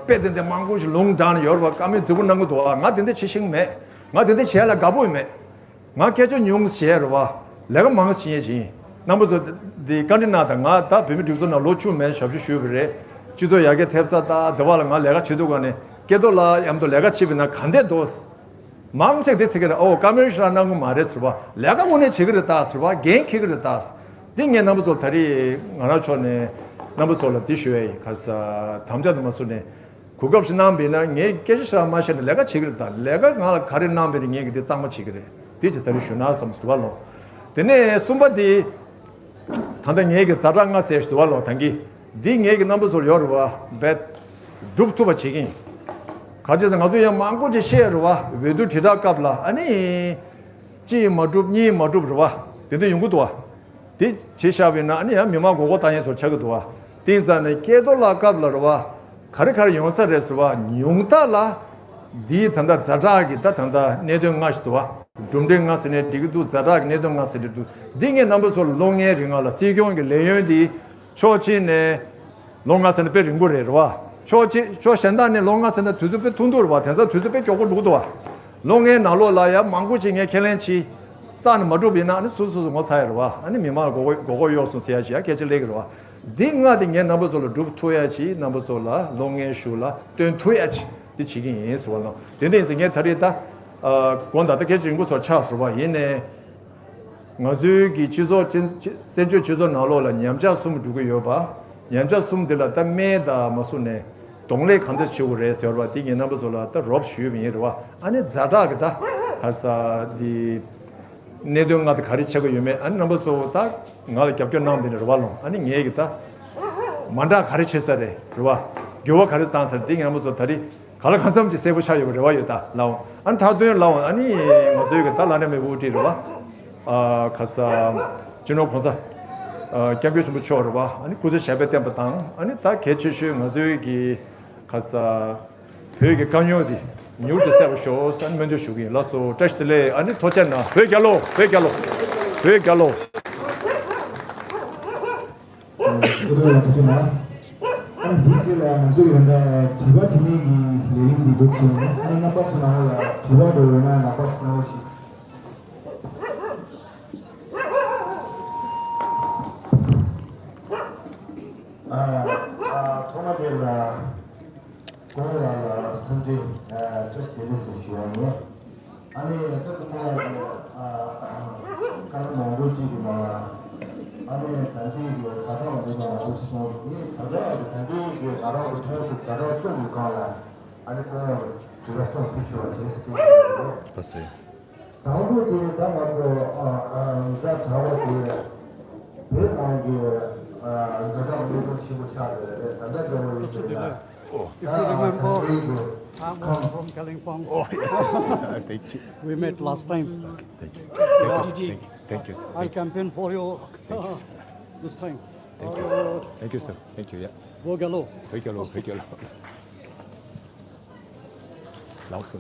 དཔེ་དེ་འདྲ་མང་པོ་ཞིག་ལུང་དྲངས་ནས་ཡོད་རེད་བ། བཀའ་མོལ་རྫིག་པོ་གནང་གི་འདུག་བ། ང་དེ་འདྲ་བྱེད་ཤེས་ཀྱི་མེད། ང་དེ་འདྲ་བྱེད་ཡ་ལ་དགའ་པོ་ཡོད་མེད། ང་སྐད་ཆ་ཉུང་ངུ་བྱས་རེད་བ། ལས་ཀ་མང་ངུ་བྱེད་ཡས་ཅིག་ཡིན། རྣམ་པ་ཚོ་འདི་བཀའ་འདྲི་གནང་དང་། ང་ད་བོད་མི་སྒྲིག་འཛུགས་ནང་ལོ་བཅུ་མན་ཞབས་ཞུ་ཞུས་པ་རེད། སྤྱི་ཚོགས་ཡར་རྒྱས་ཐེབས་ས་ད་སྡེ་བ་ལ་ང་ལས་ཀ་བྱེད་དུས་ག་ནས་སྐལ་རྡོར་ལགས་མཉམ་དུ་ལས་ཀ་བྱེད་པ་ན་ག་འདྲས་འདུག་མང་ཆེ་འདི་ཟེར་གི་རེད། ཨོ་བཀའ་མོལ་ཞིག་གནང་གི་མ་རེད་ཟེར་བ། ལས་ཀ་དངོས་གནས་བྱེད་ཀྱི་རེད་ད་ཟེར་བ། འགན་འཁྱེར་གྱི་རེད་ད། འདི་ངས་རྣམ་པ་ཚོ་ད་རེས་ང་རང་ཕྱོགས་ནས་རྣམ་པ་ཚོ་ལ་འདི་ཞུ་ཡས་ཡིན། ག་རེ་ཟ་དམ་བཅའ་དུ་མ་བཟུང་ནས། གོ་སྐབས་ཤིག་གནང་བས་ན་ངས་སྐད་ཆ་ཞིག་མ་བཤད་ན་ལས་ཀ་བྱེད་ཀྱི་རེད་ད། ལས་ཀ་ང་ལ་ག་རེ་གནང་བས་ན་ངས་ཀྱི་དེ་གཙང་མ་བྱེད་ཀྱི་རེད། དེ་ཅིག་ད་རེས་ཞུ་ན་བསམ་སོང་བ་ལོ། དེ་ནས་གསུམ་པ་དེ། ད་ལྟ་ངས་ཀྱི་ཛ་དྲག་ལྔ་ཟེར་ཞུ་བ་ལོ། ད་གི་འདི་ངས་ཀྱི་རྣམ་པ་ཚོར་ཡོད་རེད་བ། རྦད་སྒྲུབ་ཐུབ་པ་བྱེད་ཀྱིན། ག་རེ་ཟེར་ང་ཚོ་ཡང་མང་པོ་ཅིག་བཤད་རེད་བ། འོས་བསྡུ་དྲིལ་བསྒྲགས་སྐབས་ལ་ཨ་ནི། གཅིག་མ་འགྲུབ་གཉིས་མ་འགྲུབ་རེད་བ། དེ་འདྲ་ཡོང་གི་འདུག་བ། དེ་བྱས་བཞག་པས་ན་ཨ་ནི་ཡང་མི་མང་མགོ་སྐོར་བཏང་ཡས་བཟོ་ཆགས་ཀྱི་འདུག་བ། དེང་སང་ནས་སྐལ་རྡོར་ལགས་སྐབས་ལ་རེད་བ། ག་རེ་ག་རེ་ཡོང་ས་རེད་ཟེར་བ་ཉུང་མཐའ་ལ། འདིའི་ད་ལྟ་ཛ་དྲག་གི་ད་ད་ལྟ་གནད་དོན་ལྔ་ཞིག་འདུག་བ། གྲུབ་འབྲས་ལྔ་ཟེར་ནས་འགྲིག་གི་འདུག་ཛ་དྲག་གི་གནད་དོན་ལྔ་ཟེར་ནས་འདུག་འདི་ངས་རྣམ་པ་ཚོར་ལོ་ལྔའི་རིང་ལ་སྲིད་སྐྱོང་གི་ལས་ཡུན་འདི་ཕྱོགས་གཅིག་ནས་ལོ་ལྔ་ཟེར་ན་དཔེ་རིང་པོ་རེད་རེད་བ། ཕྱོགས་གཅིག་ཕྱོགས་གཞན་དག་ནས་ལོ་ལྔ་ཟེར་ན་དུས་ཚོད་དཔེ་ཐུང་ཐུང་རེད་བ། དེང་སང་དུས་ཚོད་དཔེ་མགྱོགས་པོ་འགྲོ་གི་འདུག་བ། ལོ་ལྔའི་ནང་ལོགས་ལ་ཡང་མང་པོ་ཅིག་ངས་ཁས་ལེན་བྱས། རྩ་ནས་མ་འགྲུབ་པ་ཡིན་ན་ཨ་ནི་སོ་སོ་སོ་ངོ་ཚ་ཡ་རེད་བ། ཨ་ནི་མི་མང་ལ་མགོ་སྐོར་མགོ་སྐོར་གཡོག་སོང་ཟེར་ཡ་ཞིག་ཡང་སྐད་ཆ་སླེབས་ཀྱི་རེད་བ། འདི་ལྔ་དེ་ངས་རྣམ་པ་ཚོ་ལ་སྒྲུབ་ཐུབ་ཡ་ཅིག་རྣམ་པ་ཚོ་ལ་ལོ་ལྔའི་གཞུག་ལ་སྟོན་ཐུབ་ཡ་ཅིག་འདི་བྱེད་ཀྱི་ཡིན་ཟེར་བ་ལ། དེ་འདྲ་ཡིན་ཙང་ངས་ད་རེས་ད་དགོངས་དག་ད་སྐད་ཆ་ཡོང་གི་ཚོར་ཆགས་སོང་བ་ཡིན་ནའི། ང་ཚོའི་གི་སྤྱི་ཚོགས་ཅན་བཙན་བྱོལ་སྤྱི་ཚོགས་ནང་ལོགས་ལ་ཉམས་ཆག་གསུམ་འགྲོ་གི་ཡོད་པ། ཉམས་ཆག་གསུམ་དེ་ལ་ད་སྨན་དང་མ་སུ་ནས་གདོང་ལེན་གང་འདྲ་བྱེད་དགོས་རེད་ཟེར་བ་དེ་ངས་རྣམ་པ་ཚོ་ལ་ད་རོབ་ཞུས་པ་ཡིན་རེད་བ། ཨ་ནི་ཛ་དྲག་གི་ད་ག་རེ་ཟ་དེ་གནད་དོན་ལྔ་དེ་ག་རེ་ཆགས་ཀྱི་ཡོད་མེད་ཨ་ནི་རྣམ་པ་ཚོ་ད་ང་ལ་རྒྱབ་སྐྱོར་གནང་བ་དེ་ནི་རེད་བ་ལོང་། ཨ་ནི་ངས་གི་ད་མ་འདྲ་ག་རེ་བྱེད་ས་རེད་རེད་བ། འགྱུར་བ་ག་རེ་བཏང་ས་རེད་དེ་ངས་རྣམ་པ་ཚོ་ད་རེས། ག་ལ་གང་འཚམ་ཅིག་གསལ་པོ་ཆགས་ཡོད་པ་རེ་བ་ཡོད་ད་ལའོ། ཨ་ནི་མཐའ་དོན་ལའོ་ཨ་ནི་ང་ཚོའི་གི་ད་བླ་ན་མེད་པའི་དབུ་ཁྲིད་རེད་བ། ཨ་ཁ་ས་སྤྱི་ནོར་གོང་ས་ཨ་སྐྱབས་མགོན་ཆེན་པོ་མཆོག་རེད་བ། ཨ་ནི་སྐུ་ཚེ་ཞབས་པད་བརྟན་པ་དང་ཨ་ནི་ད་གལ་ཆེ་ཤོས་ང་ཚོའི་གི་ཁ་ས་བོད་ཀྱི་དཀའ་རྙོག་དེ་མྱུར་དུ་སེལ་བ་ཤོག་ཟེར་ཨ་ནི་སྨོན་འདུན་ཞུ་གི་ཡིན། ལགས་སོ་བཀྲ་ཤིས་བདེ་ལེགས། ཨ་ནི་ཐུགས་རྗེ་གནང་། བོད་རྒྱལ་ལོ། བོད་རྒྱལ་ལོ། བོད་རྒྱལ་ལོ། སྐུ་དྲག་ལ་ཐུགས་རྗེ་གནང་། ཨ་ནི་དེའི་རྗེས་ལ་ང་ཚོས་ཡོན་བདག་དྲི་བ་དྲི་ལན་གྱི་ལས་རིམ་འདི་འགོ་ཚུགས་ཡོང་། ཨ་ནི་རྣམ་པ་ཚོ་ནང་ལ་དྲི་བ་འདྲ་ཡོད་ན་ལག་པ་གནང་རོགས་ཞུ། ཨ་ཨ་ཐོག་མ་དེ་ལ། ཁོང་རང་ལ་འཚམས་འདྲི་བཀྲ་ཤིས་བདེ་ལེགས་ཟེར་ཞུ་བ་ཡིན། ཨ་ནི་ད་ཁོང་རང་གི་བཀའ་སློབ་མང་པོ་ཅིག་གི་ནང་ལ་ཨ་ནི་ད་ལྟའི་གི་ཛ་དྲག་འདི་དང་མང་པོ་ཞིག་གསུངས། ངས་ཛ་དྲག་གི་ད་ལྟའི་གི་ང་རང་གི་ཁོང་གི་ཛ་དྲག་གསུམ་གྱི་སྒང་ལ་ཨ་ནི་ཁོང་རང་གི་དྲི་བ་གསུམ་དེ་ཞུ་བ་བྱས་ཟེར་བསྐྱལ་གྱི་ཡོད། ཨ་ཟེར། དང་པོ་དེ་ད་ང་ཚོ་ཨ་ཨ་ཛ་དྲག་པ་དེ་བོད་ནང་གི་ཨ་ཛ་དྲག་གནད་དོན་ཆེན་པོ་ཆགས་ཡོད་རེད། ད་ལྟ་འདྲ་བོ་ཡིན་ཟེར་ན། Oh, if you remember, I'm also from Kalimpong. Oh, yes, yes. Thank you. We met last time. Thank you. Thank you. Thank you. Thank you. I'll campaign for you this time. Thank you. Thank you, sir. Thank you. Yeah. བོད་རྒྱལ་ལོ། བོད་རྒྱལ་ལོ། བོད་རྒྱལ་ལོ། Yes. ལགས་སོ།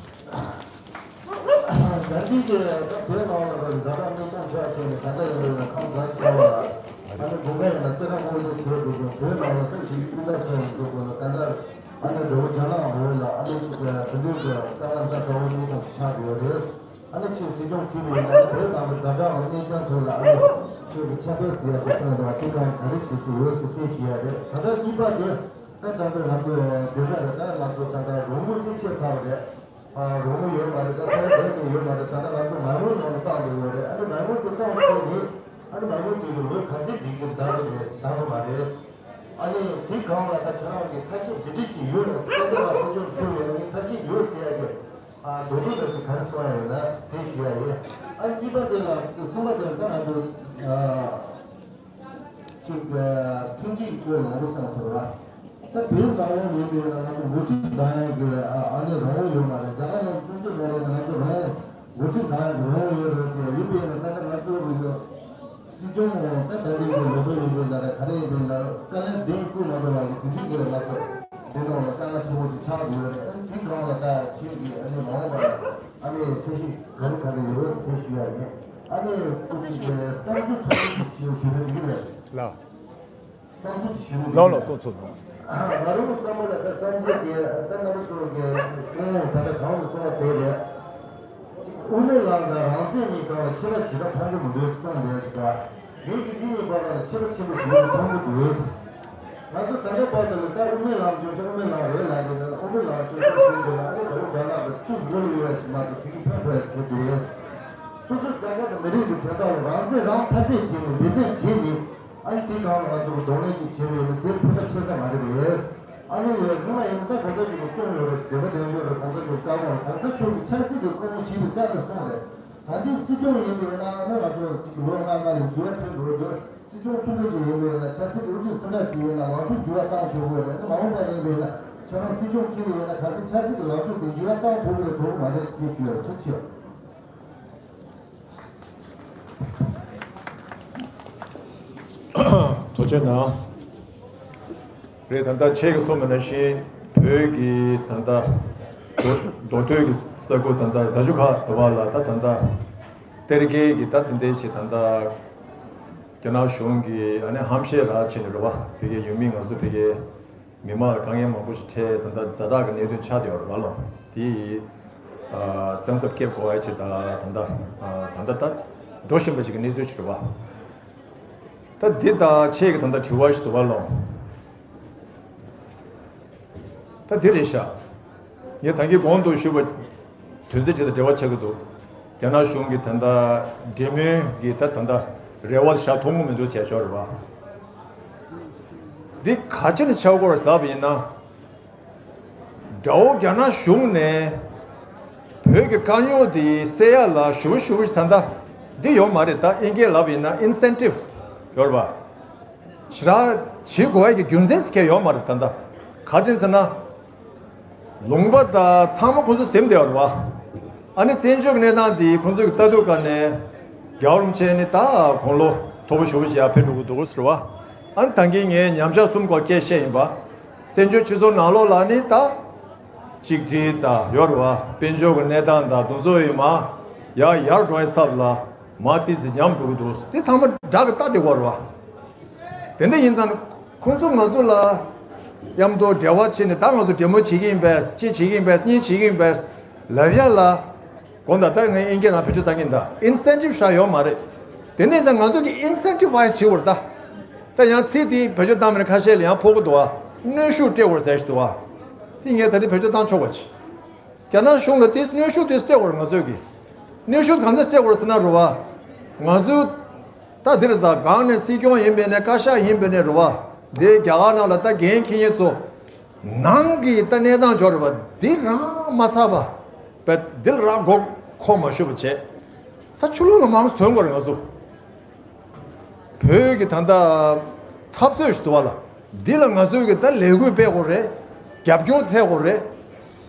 ད་ལྟའི་གི་ད་བོད་ནང་ལ་ཛ་དྲག་གནད་དོན་ཆགས་བྱས་ནས་ད་ལྟ་ཡིན་ན་ཁམས་ཛ་དྲག་པ་ཨ་ནི་དགུན་ཁ་ཡིན་ན་སྟོད་ཁ་སྔོ་ཚལ་བྱས་བསྡད་ཀྱང་བོད་ནང་ལ་ད་ཞིག་སྤུས་དག་སོང་འགྲོ་དགོས་ན་ད་ལྟ་ཨ་ནི་འགྲོ་བོ་རྒྱ་ནག་འགྲོ་ལ་ཨ་ནི་ཅིག་དེ་འདྲའི་གི་དཀའ་ངལ་ཛ་དྲག་པོ་གནད་དོན་ཞིག་ཆགས་ཡོད་རེད། ཨ་ནི་ཁྱེད་སྲིད་སྐྱོང་ཁྲིད་པ་ཡིན་ན་བོད་ནང་གི་ཛ་དྲག་པའི་གནད་དོན་ཐོག་ལ་ཨ་ནི་ཁྱེད་ཀྱི་ཕྱག་དཔེ་ཟེར་ཡ་དེ་གསུངས་འདུག་དེ་གང་ག་རེ་བྱེད་ཀྱི་ཡོད་ཟེར་དེ་ཞུ་ཡ་རེད། ད་ལྟ་གཉིས་པ་དེ་ད་ད་ལྟ་ང་ཚོ་བདེན་པ་རེད། ད་ང་ཚོ་ད་ལྟ་རོགས་དངུལ་དེ་ཆད་ཚར་བ་རེད། ཨ་རོགས་དངུལ་ཡོད་མ་རེད། ད་ས་ཡ་བསྡད་ཀྱི་ཡོད་མ་རེད། ད་ལྟ་ང་ཚོ་མ་དངུལ་ནང་ལ་བཏང་འདུག་ཡོད་རེད། ཨ་ནི་མ་དངུལ་དེ་བཏང་བྱས་ནས་ཨ་ནི་མ་དངུལ་དེ་གི་ལོ་ག་ཚོད་འདི་གི་འདང་གི་མེད་འདང་གི་མ་རེད། ཨ་ནི་དེ་གང་ལ་ད་ཁྱེད་རང་གི་ཐབས་ཤེས་འདི་འདྲ་ཅིག་ཡོད་ལ་སེ་འདི་ལ་སེ་ཅོར་ཕུལ་ཡོད་ན་ངས་ཐབས་ཤེས་ཡོད་ཟེར་ཡ་གི་ཨ་རྡོག་རྡོག་འདྲ་ཅིག་ག་རེ་གསུང་ཡ་ཡོད་ན་དེ་ཞུ་ཡ་ཡིན། ཨ་གཉིས་པ་དེ་ལ་གསུམ་པ་དེ་ལ་ད་ང་ཚོ་ཨ་ཅིག་ཨ་ཐུན་གཅིག་སྐོར་མང་པོ་གསུངས་ཟེར་བ། ད་བོད་ནང་ལོགས་ཡིན་པའི་ན་ང་ཚོ་འགོ་ཁྲིད་འདང་ཡ་གི་ཨ་ཨ་ནི་རང་དབང་ཡོད་མ་རེད། རྒྱ་གར་ནང་བཙན་བྱོལ་ནང་ལ་ང་ཚོ་རང་དབང་འགོ་ཁྲིད་འདང་ཡ་གི་རང་དབང་ཡོད་རེད། དེ་ཡིན་པའི་ན་ད་ལྟ་ང་ཚོ་གི་སྲིད་སྐྱོང་འོང་ད་ད་ལྟའི་གི་ལས་དོན་ཡིན་པའི་ལ་རེ་ག་རེ་ཡིན་པའི་ལ་དཀའ་ལས་འདི་བསྐུལ་མ་ཐུབ་པ་གི་དེ་འདྲའི་གི་ལ་ཚོ་འདི་ནང་ལ་དཀའ་ངལ་ཆེན་པོ་ཅིག་ཆགས་ཡོད་རེད། ཨ་ནི་དེ་གང་ལ་ད་ཁྱེད་ཀྱི་ཨ་ནི་མ་འོངས་པ་ལ་ཨ་ནི་འཆར་གཞི་ག་རེ་ག་རེ་ཡོད་ཟེར་དེ་ཞུ་ཡ་ཡིན། ཨ་ནི་སྐུ་མཁྱེན་གྱི་བསམ་ཚུལ་ཐོག་ནས་ཞུ་ཞུ་རྒྱུ་རེད། ལགས། བསམ་ཚུལ་ཞུ་རྒྱུ་ལགས་ལགས་རེད། སོ་སོ་སོ། ང་རང་བསམ་པ་ལ་ད་བསམ་ཚུལ་དེ་ད་རྣམ་པ་ཚོ་གི་སྐུ་ངོ་ད་ལྟ་གང་དུ་གསུངས་པ་དེ་རེད། དབུ་མའི་ལམ་དང་རང་བཙན་གཉིས་སྒང་ལ་ཁྱད་པར་ཞེ་དྲག་མཐོང་གི་མི་འདུག་གསུངས་ནས་ཅིག་ད་ངེད་ཀྱི་འདི་གཉིས་བར་ལ་ཁྱད་པར་ཆེན་པོ་ཞིག་མཐོང་གི་འདུག་ང་ཚོ་ད་ལྟ་བར་དུ་ལ་ད་དབུ་མའི་ལམ་སྐྱོང་ཆོག་དབུ་མའི་ལམ་རེད་ལབ་ནས་ད་དབུ་མའི་ལམ་སྐྱོང་ཆོག་ཟེར་འདུག་ན་ཨ་ནི་ད་རུང་རྒྱ་ནག་གི་ཚུར་མགོ་ལ་ཡོད་ཡ་ཞིག་མ་གཏོགས་དེ་གི་ཕན་ཐོགས་ཡ་ཞིག་མི་འདུག་སོ་སོ་རྒྱ་གར་དང་མི་རིགས་ཀྱི་དོན་དག་ལ་རང་བཙན་རང་ཕར་རྩོད་བྱས་ནས་འབད་བརྩོན་བྱས་ནས། ཨ་ནི་དེ་གང་ལ་ང་ཚོ་གི་གདོང་ལེན་ཅིག་བྱེད་པ་ཡིན་ན་དེར་ཕན་པ་ཆེ་ས་མ་རེད་པས། ཨ་ནི་ཡོད་ཉི་མ་ཡིན་ན་ད་གོང་ས་མཆོག་གིས་གསུངས་ཡོད་རེད། བདེན་པ་བདེན་བརྗོད་རེད། གོང་ས་མཆོག་བཀའ་དགོངས་གོང་ས་མཆོག་གི་ཆབ་སྲིད་ཀྱི་སྐུ་ངོ་ཞིག་གིས་བཀའ་ནས་གསུངས་རེད། ད་ལྟའི་སྲིད་སྐྱོང་ཡིན་པས་ན་ཨ་ནི་ང་ཚོ་ལོ་ལྔ་ལྔ་ལ་འགྱུར་བ་ཐེབས་འགྲོ་འདུག་སྲིད་སྐྱོང་སུ་འདྲ་ཅིག་ཡིན་པས་ན་ཆབ་སྲིད་ཀྱི་དབུ་ཁྲིད་སུ་འདྲ་ཅིག་ཡིན་ན་ལངས་ཕྱོགས་འགྱུར་བ་བཏང་ཆོག་གི་རེད། ཨ་ནི་མ་འོངས་པ་ཡིན་པས་ན་ཁྱེད་རང་སྲིད་སྐྱོང་འཁྱེར་བ་ཡིན་ན་གལ་སྲིད་ཆབ་སྲིད་ཀྱི་ལངས་ཕྱོགས་དེ་འགྱུར་བ་བཏང་ཐུབ་ཀྱི་རེད་འགྲོ་གི་མ་རེད་ཟེར་ཞུ་ཡ། ཐུགས་རྗེ་ཆེ། ཐུགས་རྗེ་གནང་། རེད། ད་ལྟ་ཁྱེད་ཀྱིས་གསུངས་པ་ནང་བཞིན་བོད་ཀྱི་ད་ལྟ་མདོ་མདོ་སྟོད་ཀྱི་ས་ཁུལ་ད་ལྟ་རྫ་ཆུ་ཁ་དུ་བ་ལ་ད་ད་ལྟ་གཏེར་ཁའི་གི་ད་དེ་འདྲའི་ཆེད་ད་ལྟ་རྒྱ་ནག་གཞུང་གིས་ཨ་ནི་ཧམ་བཤད་རག་བྱས་ནས་རེད་བ། བོད་ཀྱི་ཡུལ་མི་ང་ཚོ་བོད་ཀྱི་ མི་མང་ལ་དཀའ་ངལ་མང་པོ་ཞིག་འཕྲད། ད་ལྟ་ཛ་དྲག་གི་གནད་དོན་ཆགས་བསྡད་ཡོད་རེད་བ་ལོ། དེ་ཡིས་ཨ་སེམས་འཚབ་སྐྱེ་དགོས་པ་ཞིག་ད་ད་ལྟ་ཨ་ད་ལྟ་ད་འགྲོ་བཞིན་པ་ཞིག་གི་གནས་ཚུལ་ཞིག་རེད་བ། ད་འདི་ད་ཆེད་ཀྱི་ད་ལྟ་དྲི་བ་ཞིག་འདུག་བ་ལོ། ད་འདི་རེད་ཤག་ངས་ད་གིན་གོང་དུ་ཞུས་པ་དོན་ཚན་དེ་དང་འབྲེལ་བ་ཆགས་ཀྱི་འདུག་རྒྱ་ནག་གཞུང་གིས་ད་ལྟ་འབྲེལ་མོལ་གྱི་ད་ད་ལྟ་རེ་བ་བཞག་ཐུབ་ཀྱི་མི་འདུག་ཟེར་ཞོར་རེད་བ། འདི་ག་ཅི་ནས་ཆགས་ཀྱི་ཡོད་རེད་ཟེར་བ་ཡིན་ན། དགྲ་བོ་རྒྱ་ནག་གཞུང་ནས་བོད་ཀྱི་དཀའ་རྙོག་འདི་སེལ་ཡ་ལ་ཞུ་ཞུ་ད་ལྟ་འདི་ཡོད་མ་རེད། ད་ཨིན་སྐད་ལབ་ཡིན་ན་ཨིན་སེན་ཊིབ་ཡོད་རེད་བ། ཞེ་དྲག་བྱེད་དགོས་ཡ་གི་རྒྱུ་མཚན་ཟེར་མཁན་ཡོད་མ་རེད། ད་ལྟ་ག་ཅི་ཟེར་ན། ལུང་པ་དང་ཚང་མ་ཁོ་ཚོ་ཟིན་བསྡད་ཡོད་རེད་བ། ཨ་ནི་བཙན་བྱོལ་གྱི་གནས་སྟངས་འདི་ཁོ་ཚོས་ལྟ་དུས་ཀ་ནས་རྒྱལ་བ་རིན་པོ་ཆེ་ནི་ད་དགུང་ལོ་མཐོ་པོ་ཞེ་པོ་ཞིག་ཡར་ཕེབས་འགྲོ་གི་འདུག་ཟེར་བ། ཨ་ནི་ད་གིན་ངས་ཉམས་ཆག་གསུམ་སྐོར་སྐད་བཤད་ཡིན་པ། བཙན་བྱོལ་སྤྱི་ཚོགས་ནང་ལོགས་ལ་ནི་ད་གཅིག་སྒྲིལ་དང་ཡོད་རེད་བ། དཔལ་འབྱོར་གྱི་གནས་སྟངས་དང་དེ་ཚོ་ཡིན་མ་ཡར་ཡར་འགྲོ་ཡའི་ཚབ་ལ་མ་ཏི་ཙི་ཉམས་འགྲོ་གི་འདུག་དེ་ཚང་མ་དགྲ་གི་རྟ་དེ་གོ་རེད་བ། དེ་འདྲ་ཡིན་ཙང་ཁོང་ཚོ་ང་ཚོ་ལ་མཉམ་དུ་འབྲེལ་བ་བྱས་ནས་ད་ང་ཚོ་འབྲེལ་མོལ་བྱེད་ཀྱི་ཡིན་པས། གཅིག་བྱེད་ཀྱི་ཡིན་པས། གཉིས་བྱེད་ཀྱི་ཡིན་པས་ལབ་ཡ་ལ། དགོངས་དག་ད་ངས་ཨིན་སྐད་ནང་བེད་སྤྱོད་བཏང་གི་ཡིན། ད་ཨིན་སེན་ཊིབ་ཤ་ཡོད་མ་རེད། དེ་འདྲ་ཡིན་ཙང་ང་ཚོ་གི་ཨིན་སེན་ཊི་བའི་ཛི་བྱེད་དགོས་རེད་ད། ད་ཡང་ཚིག་དེ་བེད་སྤྱོད་བཏང་མེད་ན་ཁ་ཤས་ལ་ཡང་ཕོག་གི་འདུག་ཨ། གནོན་ཤུགས་སྤྲད་དགོས་རེད་ཟེར་ཞིག་འདུག་ཨ། དེ་ངས་ད་རེས་བེད་སྤྱོད་བཏང་ཆོག་པ་ཅིག་རྒྱ་ནག་གཞུང་ལ་དེ་གནོན་ཤུགས་དེ་སྤྲད་དགོས་རེད་ང་ཚོས་ཀྱི། གནོན་ཤུགས་གང་འདྲ་སྤྲད་དགོས་རེད་ཟེར་ན་རེད་བ། ང་ཚོས་ད་འདིར་ད་སྒང་ནས་སྲིད་སྐྱོང་ཡིན་པས་ནས་བཀའ་ཤག་ཡིན་པས་ནས་རེད་བ། འདི་རྒྱ་གར་ནང་ལ་ད་འགན་འཁྱེར་མཁན་ཚོ་ནང་གི་ད་གནས་སྟངས་འབྱོར་བ་འདི་རང་མ་ཚར་བ་བས་འདིར་རང་མགོ་འཁོར་མ་ཤོར་བ་བྱས། ད་ཆུ་ལོག་ལ་མང་ཙམ་ཐོན་དགོས་རེད་ང་ཚོ། བོད་ཀྱི་ད་ལྟ་འཐབ་རྩོད་ཞིག་འདུག་བ་ལ། འདི་ལ་ང་ཚོས་ཀྱི་ད་ལས་འགུལ་སྤེལ་དགོས་རེད། རྒྱབ་སྐྱོར་འཚོལ་དགོས་རེད།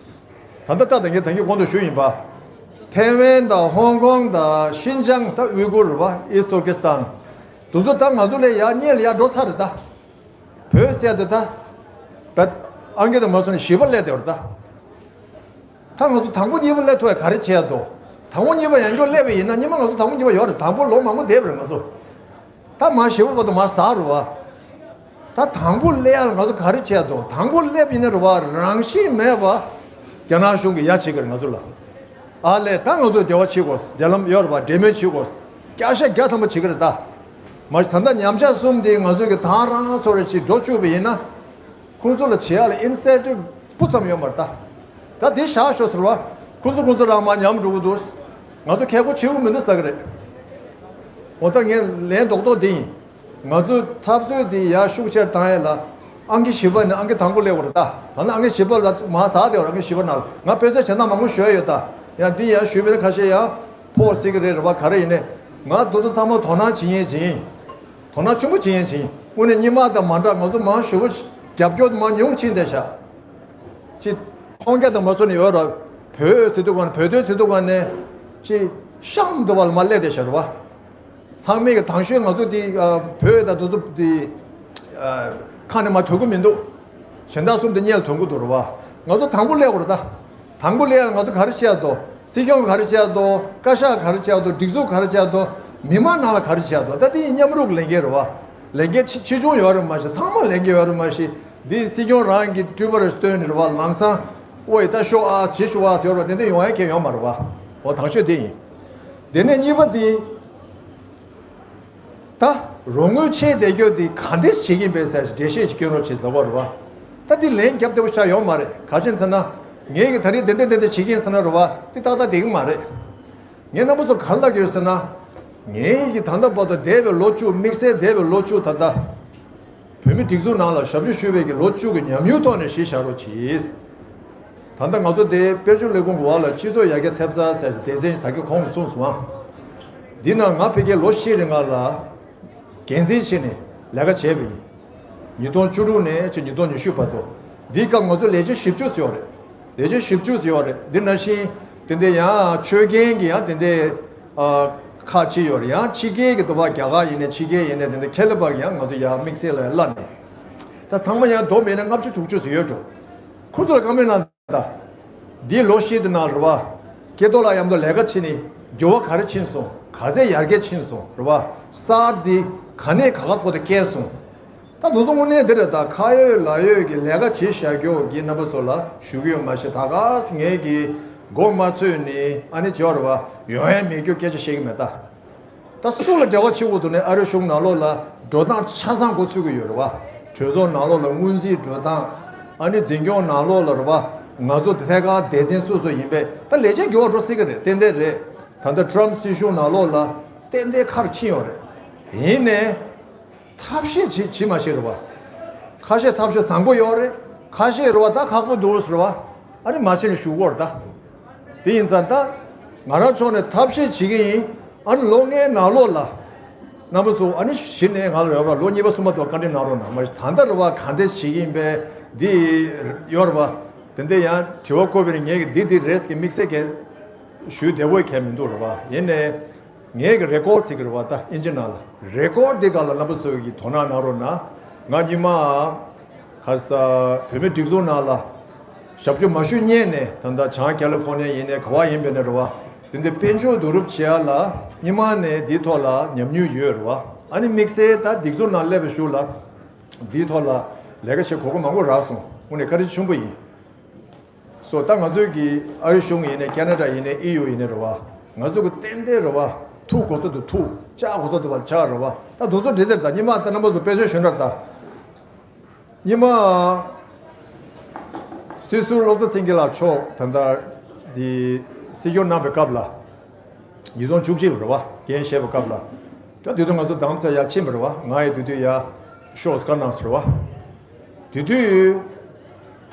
ད་ལྟ་ད་ལྟ་ངས་ད་གིན་གོང་དུ་ཞུས་ཡིན་པ། ཐའེ་ཝན་དང་ཧོང་ཀོང་དང་ཤིན་ཅང་དང་ཝུའི་གུར་རེད་བ། ཨིསྟ་ཏུར་ཀི་སི་ཐན། དེ་ཚོ་ད་ང་ཚོ་ལས་ཡར་སྔོན་ལ་ཡར་འགྲོ་ཚར་རེད་ད། བོད་ཟེར་དེ་ད། བད། ཨང་ཀི་དང་མ་སོང་ནས་བཞི་པ་སླེབས་བསྡད་ཡོད་རེད་ད། ད་ང་ཚོ་དང་པོ་གཉིས་པ་སླེབས་ཐུབ་ཡ་ག་རེ་བྱས་འདུག་དང་པོ་གཉིས་པ་ཡང་བསྐྱར་སླེབས་པ་ཡིན་ན་སྔོན་མ་ང་ཚོ་དང་པོ་གཉིས་པ་ཡོད་རེད། དང་པོ་ལོ་མང་པོ་བསྡད་པ་རེད་ང་ཚོ། ད་མར་བཞི་པ་བར་དུ་མར་ཟག་རེད་བ། ད་དང་པོ་སླེབས་ཡ་ལ་ང་ཚོ་ག་རེ་བྱས་འདུག་དང་པོ་སླེབས་ཡིན་ན་རེད་བ། རང་བཞིན་མེད་པ་རྒྱ་ནག་གཞུང་གིས་ཡ་བྱེད་ཀྱི་རེད་ང་ཚོ་ལ། ཨ་ལས་ད་ང་ཚོ་འབྲེལ་བ་བྱེད་དགོས། འབྲེལ་ལམ་ཡོད་རེད་བ། འབྲེལ་མོལ་བྱེད་དགོས། བརྒྱ་ཆ་བརྒྱ་ཐམ་པ་བྱེད་ཀྱི་རེད་ད། མ་གཞི་ད་ལྟ་ཉམས་ཆག་གསུམ་དེ་ང་ཚོ་གི་ད་རང་སོ་རེ་ཅིག་འགྲོ་བཅུག་པ་ཡིན་ན། ཁོང་ཚོ་ལ་བྱེད་ཡག་ལ་ཨིན་སེན་ཊིབ་སྤུ་ཙམ་ཡོད་མ་རེད་ད། ད་དེ་བཞག་ཤོག་ཟེར་བ། ཁོང་ཚོ་ཁོང་ཚོ་རང་མར་ཉམས་འགྲོ་གི་འདུག་ང་ཚོ་ཁེ་ཁོ་བྱེད་དགོས་མི་འདུག་ཟེར་གི་རེད། འོ་ད་ངས་ལན་རྡོག་རྡོག་འདི་ཡིན། ང་ཚོས་འཐབ་རྩོད་འདི་ཡར་ཤུགས་ཆེར་བཏང་ཡས་ལ་ཨང་ཀི་བཞི་པ་ནས་ཨང་ཀི་དང་པོ་སླེབས་དགོས་རེད་ད། ད་ནི་ཨང་ཀི་བཞི་པ་ལ་མར་ཟག་བསྡད་ཡོད་རེད། ཨང་ཀི་བཞི་པ་ནང་ལ་ང་དཔེ་མཚོན་བྱེད་སྟངས་མང་པོ་ཞུ་ཡ་ཡོད་ད། ཡང་འདི་ཡར་ཞུས་པ་ཡིན་ན་ཁ་ཤས་ཡང་ཕོག་སྲིད་ཀྱི་རེད། རེད་བ། ག་རེ་ཡིན་ནའི་ང་དེ་ཚོ་ཚང་མ་དོ་སྣང་བྱེད་མཁན་ཅིག་ཡིན། དོ་སྣང་ཆེན་པོ་བྱེད་མཁན་ཅིག་ཡིན། དངོས་གནས་སྔོན་མ་དང་མ་འདྲ། ང་ཚོ་མང་ཞེ་པོ་རྒྱབ་སྐྱོར་མང་ཉུང་ཕྱིན་བསྡད་ཤག་ཅིག་ཁོང་རྒྱ་དང་མ་སོ་ནས་ཡོད་ར། བོད་ཟེར་དུས་གང་ནས་བོད་དོན་ཟེར་དུས་གང་ནས་ཅིག་གཤམ་དུ་བ་ལ་མར་སླེབས་བསྡད་ཤག་རེད་བ། ཚང་མས་ཀྱི་དང་ཤོས་ང་ཚོ་དེ་ཨ་བོད་དང་དེ་ཚོ་དེ་ཨ་ཁ་ནས་མར་ཐོན་གི་མི་འདུག་གཞན་དག་གསུམ་དེ་སྔོན་ལ་ཐོན་གི་འདུག་རེད་བ། ང་ཚོ་དང་པོ་སླེབས་དགོས་རེད་ད། དང་པོ་སླེབས་ཡ་ང་ཚོ་ག་རེ་བྱས་འདུག་སྲིད་སྐྱོང་ག་རེ་བྱས་འདུག་བཀའ་ཤག་ག་རེ་བྱས་འདུག་སྒྲིག་འཛུགས་ག་རེ་བྱས་འདུག་མི་མང་ནང་ལ་ག་རེ་བྱས་འདུག་ད་དེ་མཉམ་རུབ་ལས་འགན་རེད་བ། ལས་འགན་ཆེ་ཆེ་ཆུང་ཡོད་རེད་མ་གཞི། ཚང་མ་ལས་འགན་ཡོད་རེད་མ་གཞི། འདི་སྲིད་སྐྱོང་རང་གི་སྤྲུལ་པ་རེ་བཏོན་ནས་རེད་བ། ལམ་སང་ཨོ་ཡི་ད་ཤོག་ཨ་ཇི་ཤོག་ཨ་ཟེར་བ་དེ་འདྲ་ཡོང་ཡ་མཁན་ཡོད་མ་རེད་བ། འོ་དང་ཤོས་དེ་ཡིན། དེ་ནས་གཉིས་པ་དེ། ད་རོགས་དངུལ་ཆད་བསྡད་རྒྱུ་དེ་ག་འདྲས་བྱེད་ཀྱིན་པས་ཟེར་འགྲེལ་བཤད་ཅིག་སྐྱོན་རོགས་བྱེད་ཟེར་བ་རེད་བ། ད་འདི་ལན་རྒྱབ་བདེ་པོ་ཆགས་ཡོད་མ་རེད། ག་ཅི་ཟེར་ན། ངས་ཀྱི་ད་རེས་དེ་འདྲས་དེ་འདྲས་བྱེད་ཀྱིན་ཟེར་ན་རེད་བ། འདི་ཏག་ཏག་བསྡད་ཀྱི་མ་རེད། ངས་རྣམ་པ་ཚོ་ག་རེ་ལབ་ཀྱི་ཡོད་ཟེར་ན། ངས་ཀྱི་ད་ལྟ་བར་དུ་འདས་པའི་ལོ་བཅུ། དམིགས་བསལ་འདས་པའི་ལོ་བཅུ་ད་ལྟ་བོད་མི་སྒྲིག་འཛུགས་ནང་ལ་ཞབས་ཞུ་ཞུས་པའི་གི་ལོ་བཅུ་གི་ཉམས་མྱོང་ཐོག་ནས་གཞི་བཞག་རོགས་གྱིས། ད་ལྟ་ང་ཚོ་དེ་དཔལ་འབྱོར་ལས་ཁུངས་ཀྱི་འོག་ལ་སྤྱི་ཚོགས་ཡར་རྒྱས་ཐེབས་རྩ་ཟེར་སྡེ་ཚན་ཞིག་ད་གིན་གོང་དུ་གསུངས་སོང་ཨ། འདི་ནང་ང་ཕ་གིར་ལོ་བཞི་རིང་ལ་འགན་འཛིན་བྱས་ནས་ལས་ཀ་བྱས་པ་ཡིན། ཉིས་སྟོང་བཅུ་དྲུག་ནས་ཕྱིན་ཉིས་སྟོང་ཉི་ཤུ་བར་དུ། འདིའི་སྐབས་ང་ཚོ་ལས་བྱེད་བཞི་བཅུ་ཙམ་ཡོད་རེད། ལས་བྱེད་བཞི་བཅུ་ཙམ་ཡོད་རེད། འདི་ནང་བཞིན་དེ་འདྲའི་ཡང་ཆོས་རྒན་གྱི་ཡང་དེ་འདྲའི་ཨ་ཁག་ཅིག་ཡོད་རེད། ཡང་ཕྱི་རྒྱལ་གྱི་འདུག་པ། རྒྱ་གར་ཡིན་ནའི་ཕྱི་རྒྱལ་ཡིན་ནའི་དེ་འདྲ་ཁྱད་ལས་པར་ཡང་ང་ཚོ་ཡར་དམིགས་བསལ་ལ་གླ་ནས། ད་ཚང་མ་ཡང་བསྡོམས་ཡིན་ན་ལྔ་བཅུ་དྲུག་ཅུ་ཙམ་ཡོད་འགྲོ། ཁོ་ཚོ་ལ་བཀའ་མོལ་གནང་། ད་འདིའི་ལོ་བཞི་དེ་ནང་རེད་བ། སྐྱེ་ཐོག་ལ་མཉམ་དུ་ལས་ཀ་བྱས་ནས་འགྱུར་བ་ག་རེ་ཕྱིན་སོང་། ག་ཚད་ཡར་རྒྱས་ཕྱིན་སོང་རེད་བ། གསར་འདི་ག་ནས་ག་ག་ས་བར་དུ་བསྐྱལ་སོང་། ད་ ད་དུང་དུང་དངོས་གནས་འདི་རེད། ད་ཁ་ཡོད་ལག་ཡོད་ཀྱི་ལས་ཀ་བྱེད་བཞག་རྒྱུ་གི་རྣམ་པ་ཚོ་ལ་ཞུ་གི་ཡོད་མ་ཤེས། ད་ག་སེ་ངས་ཀྱི་མགོ་མ་ཚོས་ནི་ཨ་ནི་སྦྱོར་བ་ཡོང་ཡ་མེད་རྒྱུ་སྐད་ཆ་བཤད་ཀྱི་མེད་ད། ད་སུ་ལ་འབྲེལ་བ་བྱེད་དགོས་འདུག་ནས་ཨ་རིའི་གཞུང་ནང་ལོགས་ལ་འགྲོ་སྟངས་ཆ་ཚང་འགོ་ཚུགས་ཀྱི་ཡོད་རེད་བ། གྲོས་ཚོགས་ནང་ལོགས་ལ་སྔོན་རྩིས་འགྲོ་སྟངས། ཨ་ནི་འཛིན་སྐྱོང་ནང་ལོགས་ལ་རེད་བ། ང་ཚོ་དེ་ཐད་ཀར་སྡེ་ཚན་སོ་སོ་ཡིན་པས་ད་ལས་བྱེད་འགྱུར་བ་འགྲོ་སྲིད་ཀྱི་རེད། ཏན་ཏན་རེད། ད་ལྟ་ཊམ་སྲིད་གཞུང་ནང་ལོགས་ལ་ཏན་ཏན་ཁ་རུ་ཕྱིན་ཡོད་རེད། ཡིན་ནའི། ཐབས་ཤེས་བྱེད་བྱེད་མ་ཤེས་རེད་བ། ཁ་ཤས་ཐབས་ཤེས་བཟང་པོ་ཡོད་རེད། ཁ་ཤས་རེད་བ་ད་ཁག་པོ་འདུག་ཟེར་བ། ཨ་ནི་མ་བྱེད་ནས་བཞུགས་གོ་རེད་ད། དེ་ཡིན་ཙང་ད། ང་རང་ཕྱོགས་ནས་ཐབས་ཤེས་བྱེད་ཀྱི་ཡིན། ཨ་ནི་ལོ་ལྔའི་ནང་ལོགས་ལ། རྣམ་པ་ཚོ་ཨ་ནི་གཞི་ནས་ང་ལ་ཡོད་ར་ལོ་གཉིས་པ་གསུམ་པ་དུ་བཀའ་འདྲི་གནང་རོགས་གནང་། མ་གཞི་ད་ལྟ་རེད་བ་ག་འདྲས་བྱེད་ཀྱི་ཡིན་པས་འདི་ཡོད་རེད་བ། དེ་འདྲ་ཡང་དྲི་བ་བཀོད་པའི་ངས་ཀྱི་འདི་འདི་རེད་ཀྱི་དམིགས་བསལ་གྱི་ཞུ་བདེ་བོ་གལ་མི་འདུག་རེད་བ། ཡིན་ནའི། ངས་ཀྱི་རེ་ཀོར་ཟེར་གྱི་རེད་བ། ད་ཨིན་ཇི་ནང་ལ་རེ་ཀོར་འདི་སྒང་ལ་རྣམ་པ་ཚོས་ཀྱི་དོ་སྣང་གནང་རོགས་གནང་། ང་ཉི་མ། ག་ས། བོད་མི་སྒྲིག་འཛུགས་ནང་ལ་ཞབས་ཞུ་མ་ཞུ་སྔོན་ནས་ད་ལྟ་བྱང་ཀ་ལི་ཧྥོ་ནི་ཡ་ཡིན་ནའི་ག་བ་ཡིན་པའི་ནས་རེད་བ། དེ་འདི་དཔལ་འབྱོར་བསྡུ་རུབ་བྱེད་ཡ་ལ་སྔོན་མ་ནས་འདིའི་ཐོག་ལ་ཉམས་མྱོང་ཡོད་རེད་བ། ཨ་ནི་དམིགས་བསལ་ད་སྒྲིག་འཛུགས་ནང་སླེབས་པའི་གཞུག་ལ་འདིའི་ཐོག་ལ་ལས་ཀ་བྱེད་གོ་སྐབས་མང་པོ་རག་སོང་། དངོས་གནས་བཀའ་དྲིན་ཆེན་པོ་ཡིན། སོ་ད་ང་ཚོའི་གི་ཨ་རི་གཞུང་ཡིན་ནའི་ཁེ་ན་ཌ་ཡིན་ནའི་ཨི་ཡུ་ཡིན་ནའི་རེད་བ། ང་ཚོ་གི་ཏན་ཏན་རེད་བ། ཐུག་གོ་ས་དུ་ཐུག་ལྕགས་གོ་ས་དུ་བ་ལྕགས་རེད་བ། ད་དུང་ཚོ་འདྲེ་ཚེར་ད་ཉི་མ་ད་རྣམ་པ་ཚོ་དཔེ་མཚོན་ཞུ་འདྲ་ད། ཉི་མ། སྲིད་ཟུར་བློ་བཟང་སེང་གེ་ལགས་མཆོག་ད་ལྟ་འདི་སྲིད་སྐྱོང་གནང་བའི་སྐབས་ལ། ཉིས་སྟོང་བཅུ་གཅིག་ལ་རེད་བ། འགན་བཞེས་པའི་སྐབས་ལ། ད་དེ་དུས་ང་ཚོ་དམ་ས་ཡར་ཕྱིན་པ་རེད་བ། ང་ཡི་དེ་དུས་ཡར་ཤོག་སྐར་ནང་སོ་རེད་བ། དེ་དུས།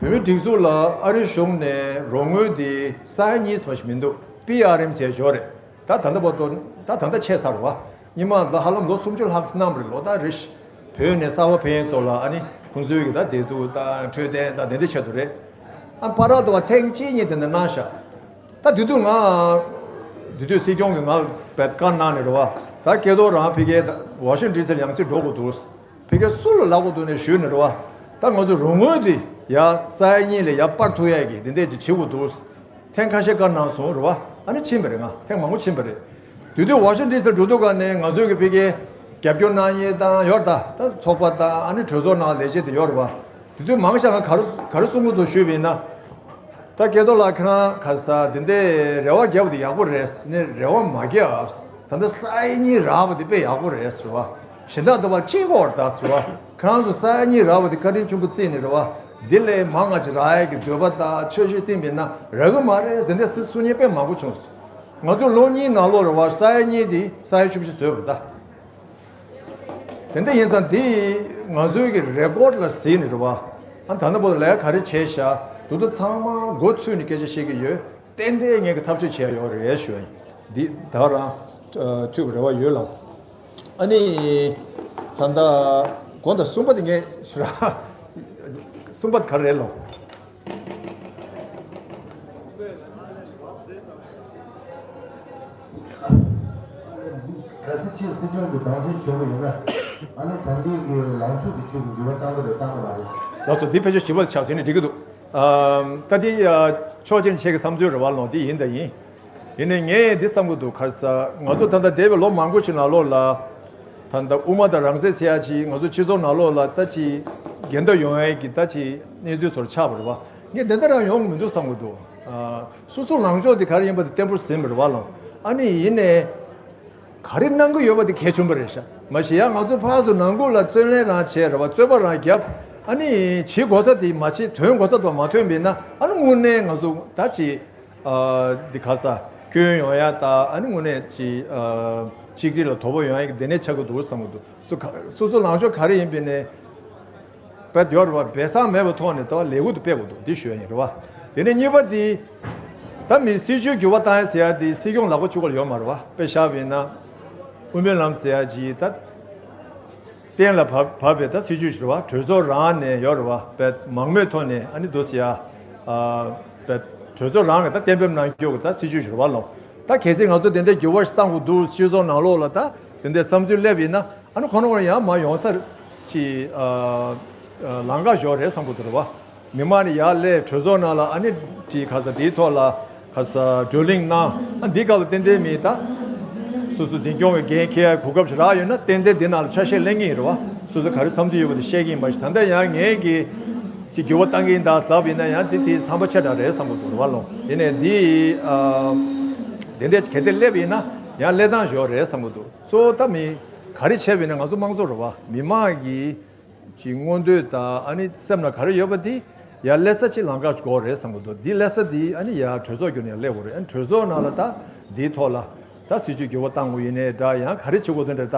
བོད་མི་སྒྲིག་འཛུགས་ལ་ཨ་རི་གཞུང་ནས་རོགས་དངུལ་དེ་ས་ཡ་གཉིས་ཙམ་ཞིག་མི་འདུག་པི་ཨར་ཨེམ་ཟེར་ཞོར་རེད། ད་ད་ལྟ་བར་དུ་ད་ད་ལྟ་ཆད་ཚར་བ། སྔོན་མ་ད་ཧ་ལམ་ལོ་སུམ་ཅུ་ལྷག་གནང་བ་རེད། ལོ་ལྟར་རེ་བཞིན་བོད་ནས་གསར་པ་ཕེབས་མཁན་ཚོ་ལ་ཨ་ནི་ཁོང་ཚོའི་གི་ད་བདེ་སྡུག་དང་འཕྲོད་བསྟེན་དང་དེ་འདྲའི་ཆེད་དུ་རེད། ཨ་བར་དུ་བ་ཐེངས་གཅིག་གཉིས་དེ་འདྲ་གནང་ཤག་ད་དེ་དུས་ང་དེ་དུས་སྲིད་སྐྱོང་གིས་ང་ལ་བཀའ་གནང་ནས་རེད་བ། ད་སྐལ་རྡོར་རང་ཕ་གིར་ཝ་ཤིང་ཊོན་ཌི་སི་ལ་ཡང་སེ་འགྲོ་དགོས་འདུག་ཕ་གིར་སུ་ལ་ལབ་དགོས་འདུག་ནས་ཞུས་ནས་རེད་བ། ད་ང་ཚོ་རོགས་དངུལ་དེ་ཡ་ས་ཡ་གཉིས་ལས་ཡར་སྤར་ཐུབ་ཡ་གི་དེ་འདྲས་ཅིག་བྱེད་དགོས་འདུག་ཐེངས་ཁ་ཤས་བཀའ་གནང་སོང་རེད་བ། ཨ་ནི་ཕྱིན་པ་རེད། ང་ཐེངས་མང་པོ་ཕྱིན་པ་རེད། དེ་དུས་ཝ་ཤིང་ཊོན་ཌི་སི་འགྲོ་དུས་ག་ནས་ང་ཚོའི་གི་ཕ་གིར་རྒྱབ་སྐྱོར་གནང་མཁན་དང་ཡོད་ད། ད་ཚོགས་པ་དང་ཨ་ནི་གྲོས་ཚོགས་ནང་ལས་བྱེད་དེ་ཡོད་རེད་བ། དེ་དུས་མང་ཤས་ང་ག་རེ་ག་རེ་གསུང་གི་འདུག་ཞུས་པ་ཡིན་ན། ད་སྐལ་རྡོར་ལགས་ཁྱེད་རང་ག་རེ་ཟ་དེ་འདྲའི་རེ་བ་བརྒྱབ་པ་དེ་ཡག་པོ་རེད་ནས་རེ་བ་མ་བརྒྱབ། ད་ལྟ་ས་ཡ་གཉིས་རག་པ་དེ་དཔེ་ཡག་པོ་རེད་ཟེར་བ། གཞན་དག་དུ་བ་གཅིག་གོ་བར་ད་ཟེར་བ། ཁྱེད་རང་ཚོ་ས་ཡ་གཉིས་རག་པ་དེ་བཀའ་དྲིན་ཆེན་པོ་བརྩིས་ནས་རེད་བ། འདི་ལས་མང་ང་ཅིག་རག་ཡ་གི་འདོད་པ་དང་འཆར་གཞི་བཏིང་པ་ཡིན་ན་རག་གི་མ་རེད་ཟེར་འདི་སྲིད་གསུང་མཁན་དཔེ་མང་པོ་བྱུང་སོང་། ང་ཚོ་ལོ་གཉིས་ནང་ལོགས་རེད་བ། ས་ཡ་གཉིས་དེ་ས་ཡ་བཅུ་བཞི་བཟོས་པ་རེད་ད། དེ་འདྲ་ཡིན་ཙང་འདི་ང་ཚོའི་གི་རེ་ཀོར་ལ་གཟིགས་ནས་རེད་བ། ཨ་ད་ལྟ་བར་དུ་ལས་ཀ་ག་རེ་བྱས་ཤག་འདུག་ད་ཚང་མ་མགོ་ཚོས་ནས་སྐད་ཆ་བཤད་ཀྱི་ཡོད། ཏན་ཏན་ངས་ཀྱི་ཐབས་ཤེས་བྱས་ཡོད་རེད་ཞུ་ཡ་ཡིན། འདི་ད་རང་ཐུག་རེ་བ་ཡོད་ལགས། ཨ་ནི་ད་ལྟ་དགོངས་དག་གསུམ་པ་དེ་ངས་ཞུ་ར། གསུམ་པ་དེ་ག་རེ་རེད་ལགས། གལ་སྲིད་ཁྱེད་སྲིད་སྐྱོང་གི་གདན་འདྲེན་བྱུང་བ་ཡིན་ན། ཨ་ནི་གདན་འདྲེན་གྱི་ལངས་ཕྱོགས་ཀྱི་ཁྱོད་ཀྱི་འགྱུར་བ་བཏང་གི་རེད་བཏང་གི་མ་རེད། ལགས་སོ། འདི་ཕལ་ཆེར་ཞིབ་པ་ཆགས་ཟིན་ནས་འགྲིག་གི་འདུག་ཨམ། ད་འདི་ཨ། ཕྱོགས་ཅན་ཆེ་གི་བསམ་ཚུལ་རེད་བ་ལོང་འདི་ཡིན་ད་ཡིན། ཡིན་ནའི་ངས་འདི་བསམ་གི་འདུག་ག་རེ་ཟ། ང་ཚོ་ད་ལྟ་འདས་པའི་ལོ་མང་པོ་ཞིག་ནང་ལོགས་ལ། ད་ལྟ་དབུ་མ་དང་རང་བཙན་ཟེར་ཡ་ཅིག་ང་ཚོ་སྤྱི་ཚོགས་ནང་ལོགས་ལ་ད་ཅིག་འགལ་ཟླ་ཡོང་ཡ་གི་ད་ཅིག་གནས་ཚུལ་ཚོར་ཆགས་པ་རེད་བ། ངས་དེ་འདྲ་རང་ཡོང་གི་མི་འདུག་བསམ་གི་འདུག་ཨ། སོ་སོ་ལངས་ཕྱོགས་དེ་ག་རེ་ཡིན་པ་དེ་བརྟན་པོར་ཟིན་པ་རེད་བ་ལོང་། ཨ་ནི་ཡིན་ནའི། ག་རེ་གནང་གི་ཡོད་པ་དེ་གལ་ཆེན་པོ་རེད་ཤག་མ་གཞི་ཡང་ང་ཚོ་ཕར་ཚུར་ནང་ཁུལ་ལ་རྩོད་ལེན་རང་བྱས་རེད་བ། རྩོད་པ་རང་བརྒྱབ། ཨ་ནི་བྱེད་དགོས་ས་དེ་མ་བྱེད། ཐོན་དགོས་ས་དེ་མ་ཐོན་པ་ཡིན་ན་ཨ་ནི་དངོས་གནས་ང་ཚོ་ད་ཅིག་ཨ། འདི་ག་ས་སྐྱོན་ཡོང་ཡ་ད། ཨ་ནི་དངོས་གནས་ཅིག་ཨ། ཆིག་སྒྲིལ་ལ་དོ་ཕོག་ཡོང་ཡ་གི་དེ་ནས་ཆགས་ཀྱི་འདུག་བསམ་གྱི་འདུག་སོ་ག་སོ་སོ་ལངས་ཕྱོགས་ག་རེ་ཡིན་པ་ནས། བེད་ཡོད་རེད་བ། སྦས་གསང་མེད་པའི་ཐོག་ནས་ད་ལས་འགུལ་དུ་སྤེལ་དགོས་འདུག་འདི་ཞུ་ཡ་ཡིན་རེད་བ། དེ་ནས་གཉིས་པ་འདི། ད་མི་སྲིད་བྱུས་འགྱུར་བ་བཏང་ཡ་ཟེར་ཡ་འདི་སྲིད་སྐྱོང་ལག་པ་གཅིག་པོ་ལ་ཡོད་མ་རེད་བ། དཔེ་བཞག་པ་ཡིན་ན། དབུ་མའི་ལམ་ཟེར་ཡ་ཅིག་ད། གཏན་ལ་བབ་བབས་པའི་ད་སྲིད་བྱུས་ཤིག་རེད་བ། གྲོས་ཚོགས་རང་ནས་ཡོད་རེད་བ། བེད་མང་མོས་ཐོག་ནས་ཨ་ནི་འདུག་ཟེར་ཡ། ཨ། བེད་གྲོས་ཚོགས་རང་གི་ད་གཏན་འབེབས་གནང་རྒྱུ་གི་ད་སྲིད་བྱུས་ཤིག་རེད་བ་ལོ། ད་གལ་སྲིད་ང་ཚོ་དེ་འདྲའི་འགྱུར་བ་ཞིག་བཏང་དགོས་འདུག་སྤྱི་ཚོགས་ནང་ལོགས་ལ་ད་དེ་འདྲའི་བསམ་ཚུལ་སླེབས་ཡིན་ན། ཨ་ནི་ཁོ་རང་ཁོ་རང་ཡང་མ་ཡོང་ས་ཅིག་ཨ། ཨ། ལམ་ཁ་ཞོག་རེད་བསམ་གྱི་འདུག་རེད་བ། མི་མང་ནི་ཡར་སླེབས། གྲོས་ཚོགས་ནང་ལ་ཨ་ནི་དེ་ག་ས་དེའི་ཐོག་ལ་ག་ས་བགྲོ་གླེང་གནང་། ཨ། འདི་སྐབས་ལ་ཏན་ཏན་མི་ད་སོ་སོ་འཛིན་སྐྱོང་གི་འགན་འཁྱེར་གོ་སྐབས་ཤིག་རག་ཡོད་ན་ཏན་ཏན་འདི་ནང་ལ་ཆ་ཤས་ལེན་གྱི་ཡིན་རེད་བ། སོ་སོ་ག་རེ་བསམ་ཚུལ་ཡོད་པ་དེ་བཤད་ཀྱི་ཡིན་པ་ཞིག་ད་ལྟ་ཡང་ངས་ཀྱི་ཅིག་འགྱུར་བ་བཏང་གི་ཡིན་ད་ཟེར་བ་ཡིན་ན་ཡང་དེ་དེ་བསམ་པ་ཆེ་དྲགས་རེད་བསམ་གྱི་འདུག་རེད་བ་ལོ། ཡིན་ནའི་འདི་ཨ་དེ་འདྲས་གལ་ཏེ་སླེབས་ཡིན་ན་ཡང་སླེབས་སྟངས་ཞིག་ཡོད་རེད་བསམ་གྱི་འདུག་གཙོ་བོ་ད་མི་ག་རེ་བྱས་པ་ཡིན་ན་ང་ཚོ་དམངས་གཙོ་རེད་བ། མི་མང་གི་ཅིག་མངོན་འདོད་དང་ཨ་ནི་སེམས་ལ་ག་རེ་ཡོད་པ་དེ་ཡར་སླེབས་ས་ཅིག་ལམ་ཁ་དགོས་རེད་བསམ་གྱི་འདུག་འདི་སླེབས་ས་འདི་ཨ་ནི་ཡར་གྲོས་ཚོགས་བརྒྱུད་ནས་སླེབས་དགོས་རེད། ཨ་ནི་གྲོས་ཚོགས་ནང་ལ་ད་འདིའི་ཐོག་ལ་ད་སྲིད་ཇུས་འགྱུར་བ་བཏང་དགོས་ཡིན་ནའི་འདྲ་ཡང་ག་རེ་བྱེད་དགོས་དོན་འདྲ་ད་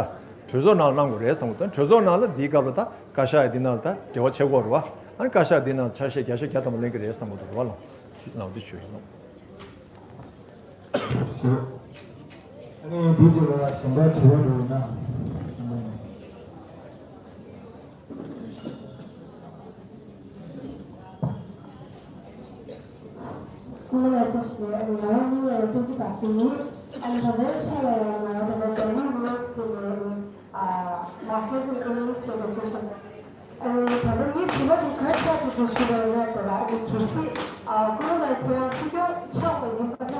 གྲོས་ཚོགས་ནང་ལ་གནང་དགོས་རེད་བསམ་གྱི་འདུག་གྲོས་ཚོགས་ནང་ལ་འདིའི་སྐབས་ལ་ད་བཀའ་ཤག་འདི་ནང་ལ་ད་འབྲེལ་བ་བྱེད་དགོས་རེད་བ། ཨ་ནི་བཀའ་ཤག་འདི་ནང་ཆ་ཤས་བརྒྱ་ཆ་བརྒྱ་ཐམ་པ་ལེན་གྱི་རེད་བསམ་གྱི་འདུག་རེད་བ་ལོ། ནང་འདི་ཞུ་ཡིན་ནོ། ཨ་ནི་འདི་ཚོ་ལ་གཞན་པ་དྲི་བ་འགྲོ་ཡིན་ན། སྐུ་ངོ་ལགས་ཐུགས་རྗེ་ཆེ། ང་རང་མིང་ལ་བསྟན་འཛིན་དགའ་ཚལ་ཡིན། ཨ་ནི་ད་ལྟའི་ཆ་ལ་ཡང་ང་རང་ད་ལྟ་Delhi University ནས་ཨ་Masters in English བྱེད་པར་བྱེད་བཞིན། ཨ་ནི་ད་ལྟ་ངའི་དྲི་བ་དེ་ག་རེ་ཆགས་འདུག་ཞུ་བ་ཡིན་ན་དེ་ལ་ཨ་ནི་གལ་སྲིད་ཨ་སྐུ་ངོ་ལགས་ཁྱེད་རང་སྲིད་སྐྱོང་ཆགས་པ་ཡིན་པ་ན།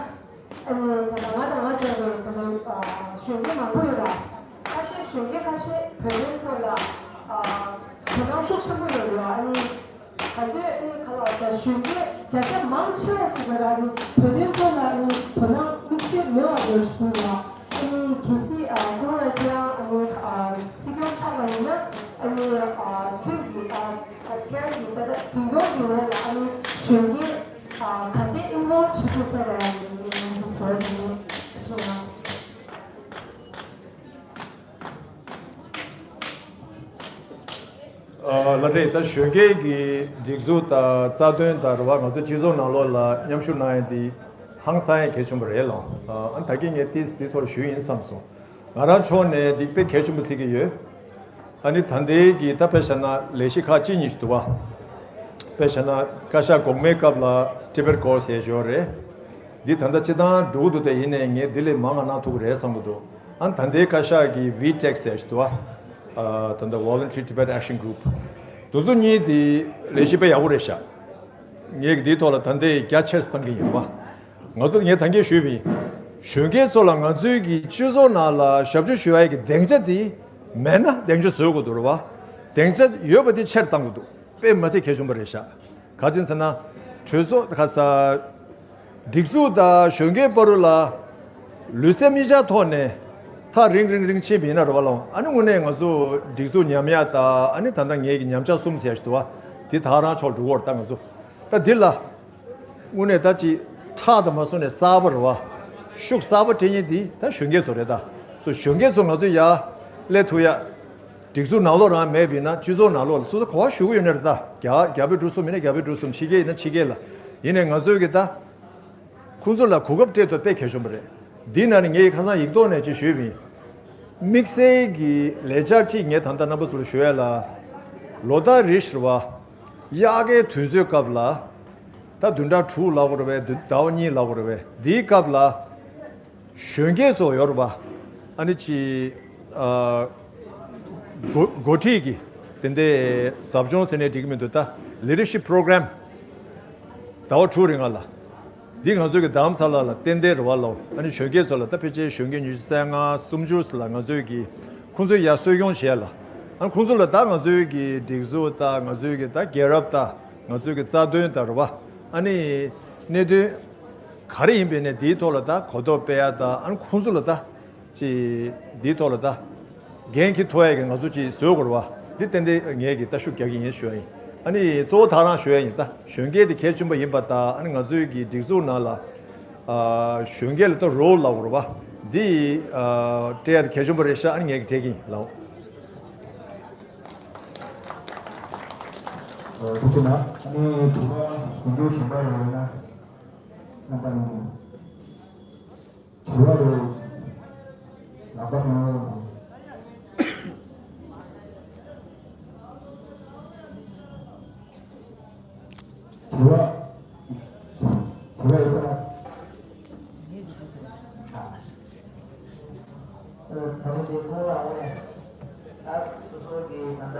ཨ་ནི་ད་ལྟ་ང་དང་ང་འདྲ་བའི་ད་ལྟ་ཨ་གཞོན་སྐྱེས་མང་པོ་ཡོད་ལ། ཁ་ཤས་གཞོན་སྐྱེས་ཁ་ཤས་བོད་དོན་ཐོག་ལ་ཨ་དོ་སྣང་ཤུགས་ཆེན་པོ་ཡོད་རེད་ལ། ཨ་ནི་ད་ལྟའི་ཨ་ནི་ག་ལ་ད་གཞོན་སྐྱེས་བརྒྱ་ཆ་མང་ཆེ་བ་ཅིག་ལ་ཨ་ནི་བོད་དོན་ཐོག་ལ་ཨ་ནི་དོ་སྣང་དམིགས་བསལ་མེད་པ་འདྲ་ཞིག་འདུག་ལ། ཨ་ནི་གལ་སྲིད་ཨ་སྐུ་ངོ་ལགས་ཁྱེད་རང་ཨ་ནི་ཨ་སྲིད་སྐྱོང་ཆགས་པ་ཡིན་ན་ཨ་ནི་ཨ་ཁྱོད་ཀྱི་ཨ་ཁྱེད་རང་གི་ད་ལྟ་འཛིན་སྐྱོང་གི་འོག་ལ་ཨ་ནི་གཞོན་སྐྱེས་ཨ་ག་འདྲས་involve བྱེད་ཐུབ་ས་རེད་ཨ་ནི་ཚོར་བ་དེ་ནི་ཞུ་ན། ཨ་ལ་རེད། ད་གཞོན་སྐྱེས་ཀྱི་སྒྲིག་འཛུགས་དང་རྩ་དོན་དང་རེད་བ། ང་ཚོ་སྤྱི་ཚོགས་ནང་ལོགས་ལ་མཉམ་ཞུགས་གནང་ཡ་དེ་ཧང་སང་ཡ་གལ་ཆེན་པོ་རེད་ལ། ཨ་ད་གིན་ངས་ཏིས་འདི་ཐོག་ལ་ཞུས་ཡིན་བསམ་སོང་། ང་རང་ཕྱོགས་ནས་འདི་དཔེ་གལ་ཆེན་པོ་བརྩི་གི་ཡོད། ཨ་ནི་ད་ལྟའི་གི་ད་དཔེ་བཞག་ན་ལས་གཞི་ཁག་གཅིག་གཉིས་ཤིག་འདུག་བ། དཔེ་བཞག་ན་བཀའ་ཤག་འགོག་མའི་སྐབས་ལ་Tibet Course ཞེས་ཡོད་རེད། འདི་ད་ལྟ་སྤྱི་བཏང་འགྲོ་གི་འདུག་སྟེ། ཡིན་ནའི་ངས་འདི་ལས་མང་བ་གནང་ཐུབ་ཀྱི་རེད་བསམ་གྱི་འདུག་ཨ་ནི་ད་ལྟའི་བཀའ་ཤག་གི་ཝི་ཊེག་ཟེར་ཞིག་འདུག་བ། ཨ་ད་ལྟ་Voluntary Tibet Action Group དེ་ཚོ་གཉིས་དེ་ལས་གཞི་དཔེ་ཡག་པོ་རེད་ཤག་ངས་འདིའི་ཐོག་ལ་ད་ལྟའི་རྒྱ་ཆེར་བསམ་གྱི་ཡོད་པ། ང་ཚོ་ངས་ད་གིན་ཞུས་པ་ཡིན། གཞོན་སྐྱེས་ཚོ་ལ་ང་ཚོའི་གི་སྤྱི་ཚོགས་ནང་ལ་ཞབས་ཞུ་ཞུ་ཡ་གི་སྡིངས་ཆ་དེ་མེད་ན་སྡིངས་ཆ་བཟོ་དགོས་འདུག་རེད་བ། སྡིངས་ཆ་ཡོད་པ་དེ་ཆེར་བཏང་དགོས་འདུག་དཔེ་མི་སྲིད་གལ་ཆེན་པོ་རེད་ཤག་ག་ཅི་ཟེར་ན། གྲོས་ཚོགས་ཁ་ས་སྒྲིག་འཛུགས་དང་གཞོན་སྐྱེས་བར་དུ་ལ་ལུས་སེམས་གཉིས་ཆ་ཐོག་ནས་ཐག་རིང་རིང་རིང་ཕྱིན་པ་ཡིན་ན་རེད་བ་ལོ། ཨ་ནི་དངོས་གནས་ང་ཚོ་སྒྲིག་འཛུགས་ཉམས་ཡག་དང་ཨ་ནི་ད་ལྟ་ངས་ཀྱི་ཉམས་ཆག་གསུམ་ཟེར་ཞིག་འདུག་བ། དེ་ད་རང་ཕྱོགས་འགྲོ་གི་ཡོད་རེད། ད་ང་ཚོ་ད་འདི་ལ་དངོས་གནས་ད་ཅིག་ཁྲག་དང་མ་སོང་ནས་གསར་པ་རེད་བ། ཤུགས་གསར་པ་སྤྲད་མཁན་འདི་ད་གཞོན་སྐྱེས་ཚོ་རེད། ད་སོ་གཞོན་སྐྱེས་ཚོ་ང་ཚོ་ཡར་སླེབས་ཐུབ་ཡ། སྒྲིག་འཛུགས་ནང་ལོགས་རང་མེད་པ་ཡིན་ན་སྤྱི་ཚོགས་ནང་ལོགས་ལ་སོ་སོ་ག་པར་ཞུགས་ཀྱི་ཡོད་ན་རེད། ད་རྒྱ་རྒྱ་བོད་འབྲུག་གསུམ་ཡིན་ན་རྒྱ་བོད་འབྲུག་གསུམ། ཕྱི་རྒྱལ་ཡིན་ན་ཕྱི་རྒྱལ་ལ། ཡིན་ནའི་ང་ཚོའི་གི་ད་ཁོང་ཚོ་ལ་གོ་སྐབས་སྤྲད་ཐུབ་དཔེ་གལ་ཆེན་པོ་རེད། འདི་ནང་ནས་ངས་ཁ་སང་ཡིག་ཐོག་ནས་ཅིག་ཞུས་པ་ཡིན། དམིགས་བསལ་གྱི་ལས་འཆར་གཅིག་ངས་ད་ལྟ་རྣམ་པ་ཚོ་ལ་ཞུ་ཡ་ལ། ལོ་ལྟར་རེ་བཞིན་རེད་བ། དབྱར་ཁའི་དུས་ཚོད་སྐབས་ལ། ད་བདུན་ཕྲག་དྲུག་ལབ་དགོས་རེད་པས། བདུན་ཟླ་བ་གཉིས་ལབ་དགོས་རེད་པས། འདིའི་སྐབས་ལ། གཞོན་སྐྱེས་ཚོ་ཡོད་རེད་པ། ཨ་ནི་ཅི། ཨ། འགོ་འགོ་ཁྲིད་ཀྱི་དེ་འདྲའི་ཟབ་སྦྱོང་ཟེར་ནས་འགྲིག་གི་མི་འདུག་ད་Leadership Program ཟླ་བ་དྲུག་རིང་ལ། འདི་ང་ཚོ་གི་རྡ་རམ་ས་ལ་ལ་ཏན་ཏན་རེད་བ་ལོ། ཨ་ནི་གཞོན་སྐྱེས་ཚོ་ལ་ད་ཕལ་ཆེར་གཞོན་སྐྱེས་ཉི་ཤུ་རྩ་ལྔ་སུམ་ཅུ་ལ་ང་ཚོས་ཀྱི་ཁོང་ཚོ་ཡར་གསོ་སྐྱོང་བྱས་ལ། ཨ་ནི་ཁོང་ཚོ་ལ་ད་ང་ཚོའི་གི་སྒྲིག་འཛུགས་ད་ང་ཚོའི་གི་ད་རྒྱལ་རབས་ད་ང་ཚོའི་གི་རྩ་དོན་ད་རེད་བ། ཨ་ནི་གནད་དོན་ག་རེ་ཡིན་པའི་ནས་དེའི་ཐོག་ལ་ད་གོ་རྟོགས་སྤེལ་ཡ་ད། ཨ་ནི་ཁོང་ཚོ་ལ་ད་ཅི་འདིའི་ཐོག་ལ་ད་འགན་འཁྱེར་ཐུབ་ཡ་གི་ང་ཚོ་ཅིག་བཟོ་དགོས་རེད་བ། འདི་ཏན་ཏན་ངས་གི་ད་ཤུགས་རྒྱག་གི་ཡིན་ཞུ་ཡ་ཡིན། ཨ་ནི་གཙོ་བོ་ད་རང་ཞུ་ཡ་ཡིན། ད་གཞོན་སྐྱེས་དེ་གལ་ཆེན་པོ་ཡིན་པ་ད། ཨ་ནི་ང་ཚོའི་གི་སྒྲིག་འཛུགས་ནང་ལ་ཨ་གཞོན་སྐྱེས་ལ་ད་རོལ་ལབ་དགོས་རེད་བ། འདི་ཨ་སྤྲད་ཡ་དེ་གལ་ཆེན་པོ་རེད་ཤག་ཨ་ནི་ངས་གི་སྤྲད་གི་ཡིན་ལགས། ཐུགས་རྗེ་གནང་། ཨ་ནི་དྲི་བ་དགོངས་འགྲེལ་གཞན་པ་ཡོད་ན་རྣམ་པ་གཉིས། དྲི་བ་རེད། རྣམ་པ་གཉིས། དྲི་བ། དྲི་བ་ཡོད་ས་ན། ད་རེས་དེ་སྐོར་ལ་འོ་ནས་ད་སོ་སོ་གི་ད་ལྟ་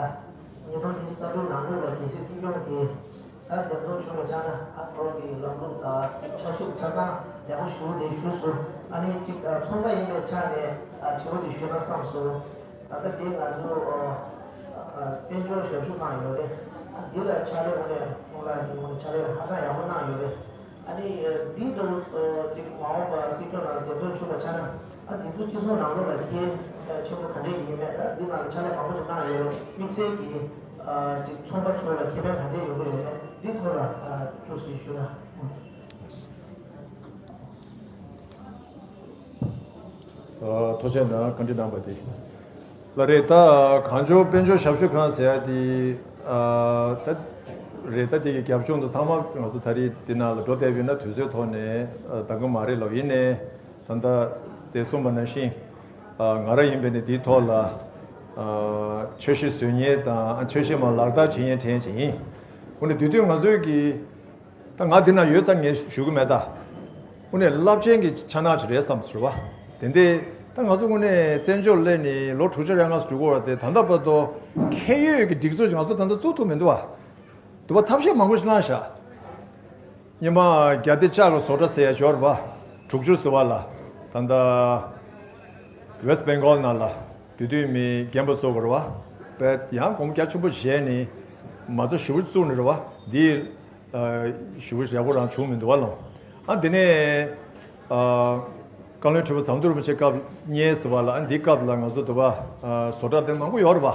ཉིས་སྟོང་ཉི་ཤུ་རྩ་དྲུག་ནང་ལོགས་ལ་གལ་སྲིད་སྲིད་སྐྱོང་གི་ད་འདེམས་ཐོན་བྱུང་བ་ཆགས་ན། ཨ་ཁོང་གི་ལམ་ལུགས་དང་ཆ་ཤུགས་ཆ་ཚང་ཡག་པོ་ཞུ་བ་དེ་ཞུས་སོང་། ཨ་ནི་གཅིག་ཚོགས་པ་ཡིན་པའི་ཆ་ནས་དྲི་བ་དེ་ཞུས་ན་བསམ་སོང་། ད་ལྟ་དེ་ང་ཚོ་ དཔལ་འབྱོར་ཞབས་ཞུ་ཁང་ཡོད་རེད། འདི་ལ་ཕྱག་ལས་དངོས་གནས་ཁོང་ལ་ནི་དངོས་གནས་ཕྱག་ལས་ཧ་ཅང་ཡག་པོ་གནང་ཡོད་རེད། ཨ་ནི་འདི་ལྟ་བུ་ཅིག་མ་འོངས་པ་སྲིད་སྐྱོང་ལ་འདེམས་ཐོན་བྱུང་བ་ཆ་ན། ཨ་འདི་ཚོ་སྤྱི་ཚོགས་ནང་ལོགས་ལ་ཁྱད་ཆེན་པོ་ག་འདྲས་ཡིན་མེད། ད་འདི་ནང་ལ་ཕྱག་ལས་མང་པོ་ཅིག་གནང་ཡོད་རེད། དམིགས་བསལ་གྱིས་ཅིག་ཚོང་པ་ཚོ་ལ་ཁེ་ཕན་ག་འདྲས་ཡོང་གི་ཡོད་མེད། འདི་ཐོག་ལ་ཅུང་ཟད་ཞུ་ན། ཐུགས་རྗེ་གནང་། བཀའ་འདྲི་གནང་བ་དེ་ལ་རེད། ད་གངས་ལྗོངས་དཔལ་འབྱོར་ཞབས་ཞུ་ཁང་ཟེར་ཡ་དེ་ད་རེད། ད་དེ་གི་རྒྱབ་ལྗོངས་དང་ཚང་མ་ང་ཚོ་ད་རེས་འདི་ནང་ལ་འགྲོ་བསྡད་པ་ཡིན་ན་དུས་ཚོད་ཐོག་ནས་འདང་གི་མ་རེད་ལབ། ཡིན་ནའི་ད་ལྟ་དེ་གསུངས་པ་ནང་བཞིན་ང་རང་ཡིན་པས་ནི་དེའི་ཐོག་ལ་འཆར་གཞི་བཟོ་མཁན་དང་འཆར་གཞི་མར་ལག་བསྟར་བྱེད་མཁན་གྲས་ཅིག་ཡིན། འོ་ན་དེ་དུས་ང་ཚོས་ཀྱི་ད་ང་འདི་ན་ཡོད་ཙང་ངས་ཞུ་གི་མེད་ད། དངོས་གནས་རླབས་ཆེན་གྱི་ཆ་ནག་ཅིག་རེད་བསམ་སོང་བ། དེ་འདྲ་ད་ང་ཚོ་དངོས་གནས་བཙན་བྱོལ་སླེབས་ནས་ལོ་དྲུག་ཅུ་རེ་ལྔ་ཙམ་འགྲོ་གི་ཡོད་རེད་དེ། ད་ལྟ་བར་དུ་ཁེ་ཡོད་ཀྱི་སྒྲིག་འཛུགས་ཅིག་ང་ཚོ་ད་ལྟ་བཙུགས་ཐུབ་མི་འདུག་བ། འདུག་བ། ཐབས་ཤེས་མང་པོ་ཞིག་གནང་ཤག་ཉི་མ་བརྒྱ་སྡེ་ལྕགས་ལ་བཟོ་གྲྭ་ཟེར་ཡ་ཅིག་ཡོད་རེད་བ། དྲུག་ཅུ་ཟེར་བ་ལ། ད་ལྟ་West Bengal ནང་ལ་དེ་དུས་མི་རྒན་པ་ཚོ་གི་རེད་བ། དཔེ་ཡང་སྒོར་མོ་རྒྱ་ཆེན་པོ་བཞེས་ནས་མ་རྩ་ཞེ་པོ་བཙུགས་ནས་རེད་བ། འདི་ཞེ་པོ་ཡག་པོ་རང་བྱུང་མི་འདུག་བ་ལོ། ཨ་འདི་ནས་བཀའ་བློན་ཁྲི་པ་ཟམ་གདོང་རིན་པོ་ཆེ་སྐབས་གཉིས་ཟེར་བ་ལ། ཨ་འདི་སྐབས་ལ་ང་ཚོ་འདུག་བ། བཟོ་གྲྭ་དེ་མང་པོ་ཡོད་རེད་བ།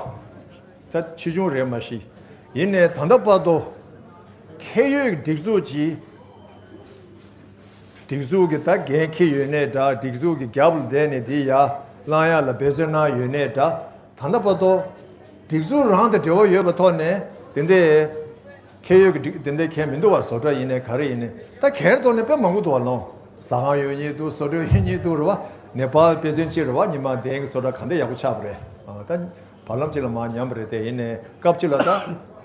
ད་ཆེ་ཆུང་རེད་མ་གཞི། ཡིན་ནའི་ད་ལྟ་བར་དུ་ཁེ་ཡོད་ཀྱི་སྒྲིག་འཛུགས་ཀྱི་སྒྲིག་འཛུགས་ཀྱི་ད་འགན་འཁྱེར་ཡོད་ནའི་འདྲ། སྒྲིག་འཛུགས་ཀྱི་རྒྱབ་ལ་བསྡད་ནས་དེ་ཡར་བསླང་ཡག་ལ་འབད་བརྩོན་གནང་ཡོད་ནའི་འདྲ། ད་ལྟ་བར་དུ་སྒྲིག་འཛུགས་རང་དང་འབྲེལ་བ་ཡོད་པའི་ཐོག་ནས་དེ་འདྲའི་ཁེ་ཡོད་ཀྱི་སྒྲིག་དེ་འདྲའི་མཁན་མི་འདུག་བ། བཟོ་གྲྭ་ཡིན་ནའི་ག་རེ་ཡིན་ནའི་ད་སྒེར་ཐོག་ནས་དཔེ་མང་པོ་འདུག་བ་ལོ། ཟ་ཁང་ཡོད་མཁན་འདུག་བཟོ་གྲྭ་ཡོད་མཁན་འདུག་རེད་བ། ནེ་པཱལ་དཔེ་མཚོན་གཅིག་རེད་བ། ཉི་མ་བདེན་གྱི་བཟོ་གྲྭ་ག་འདྲ་ཡག་པོ་ཆགས་པ་རེད། ཨ་ད་བར་ལམ་གཅིག་ལ་མར་ཉམས་པ་རེད་དེ། ཡིན་ནའི་སྐབས་གཅིག་ལ་ད་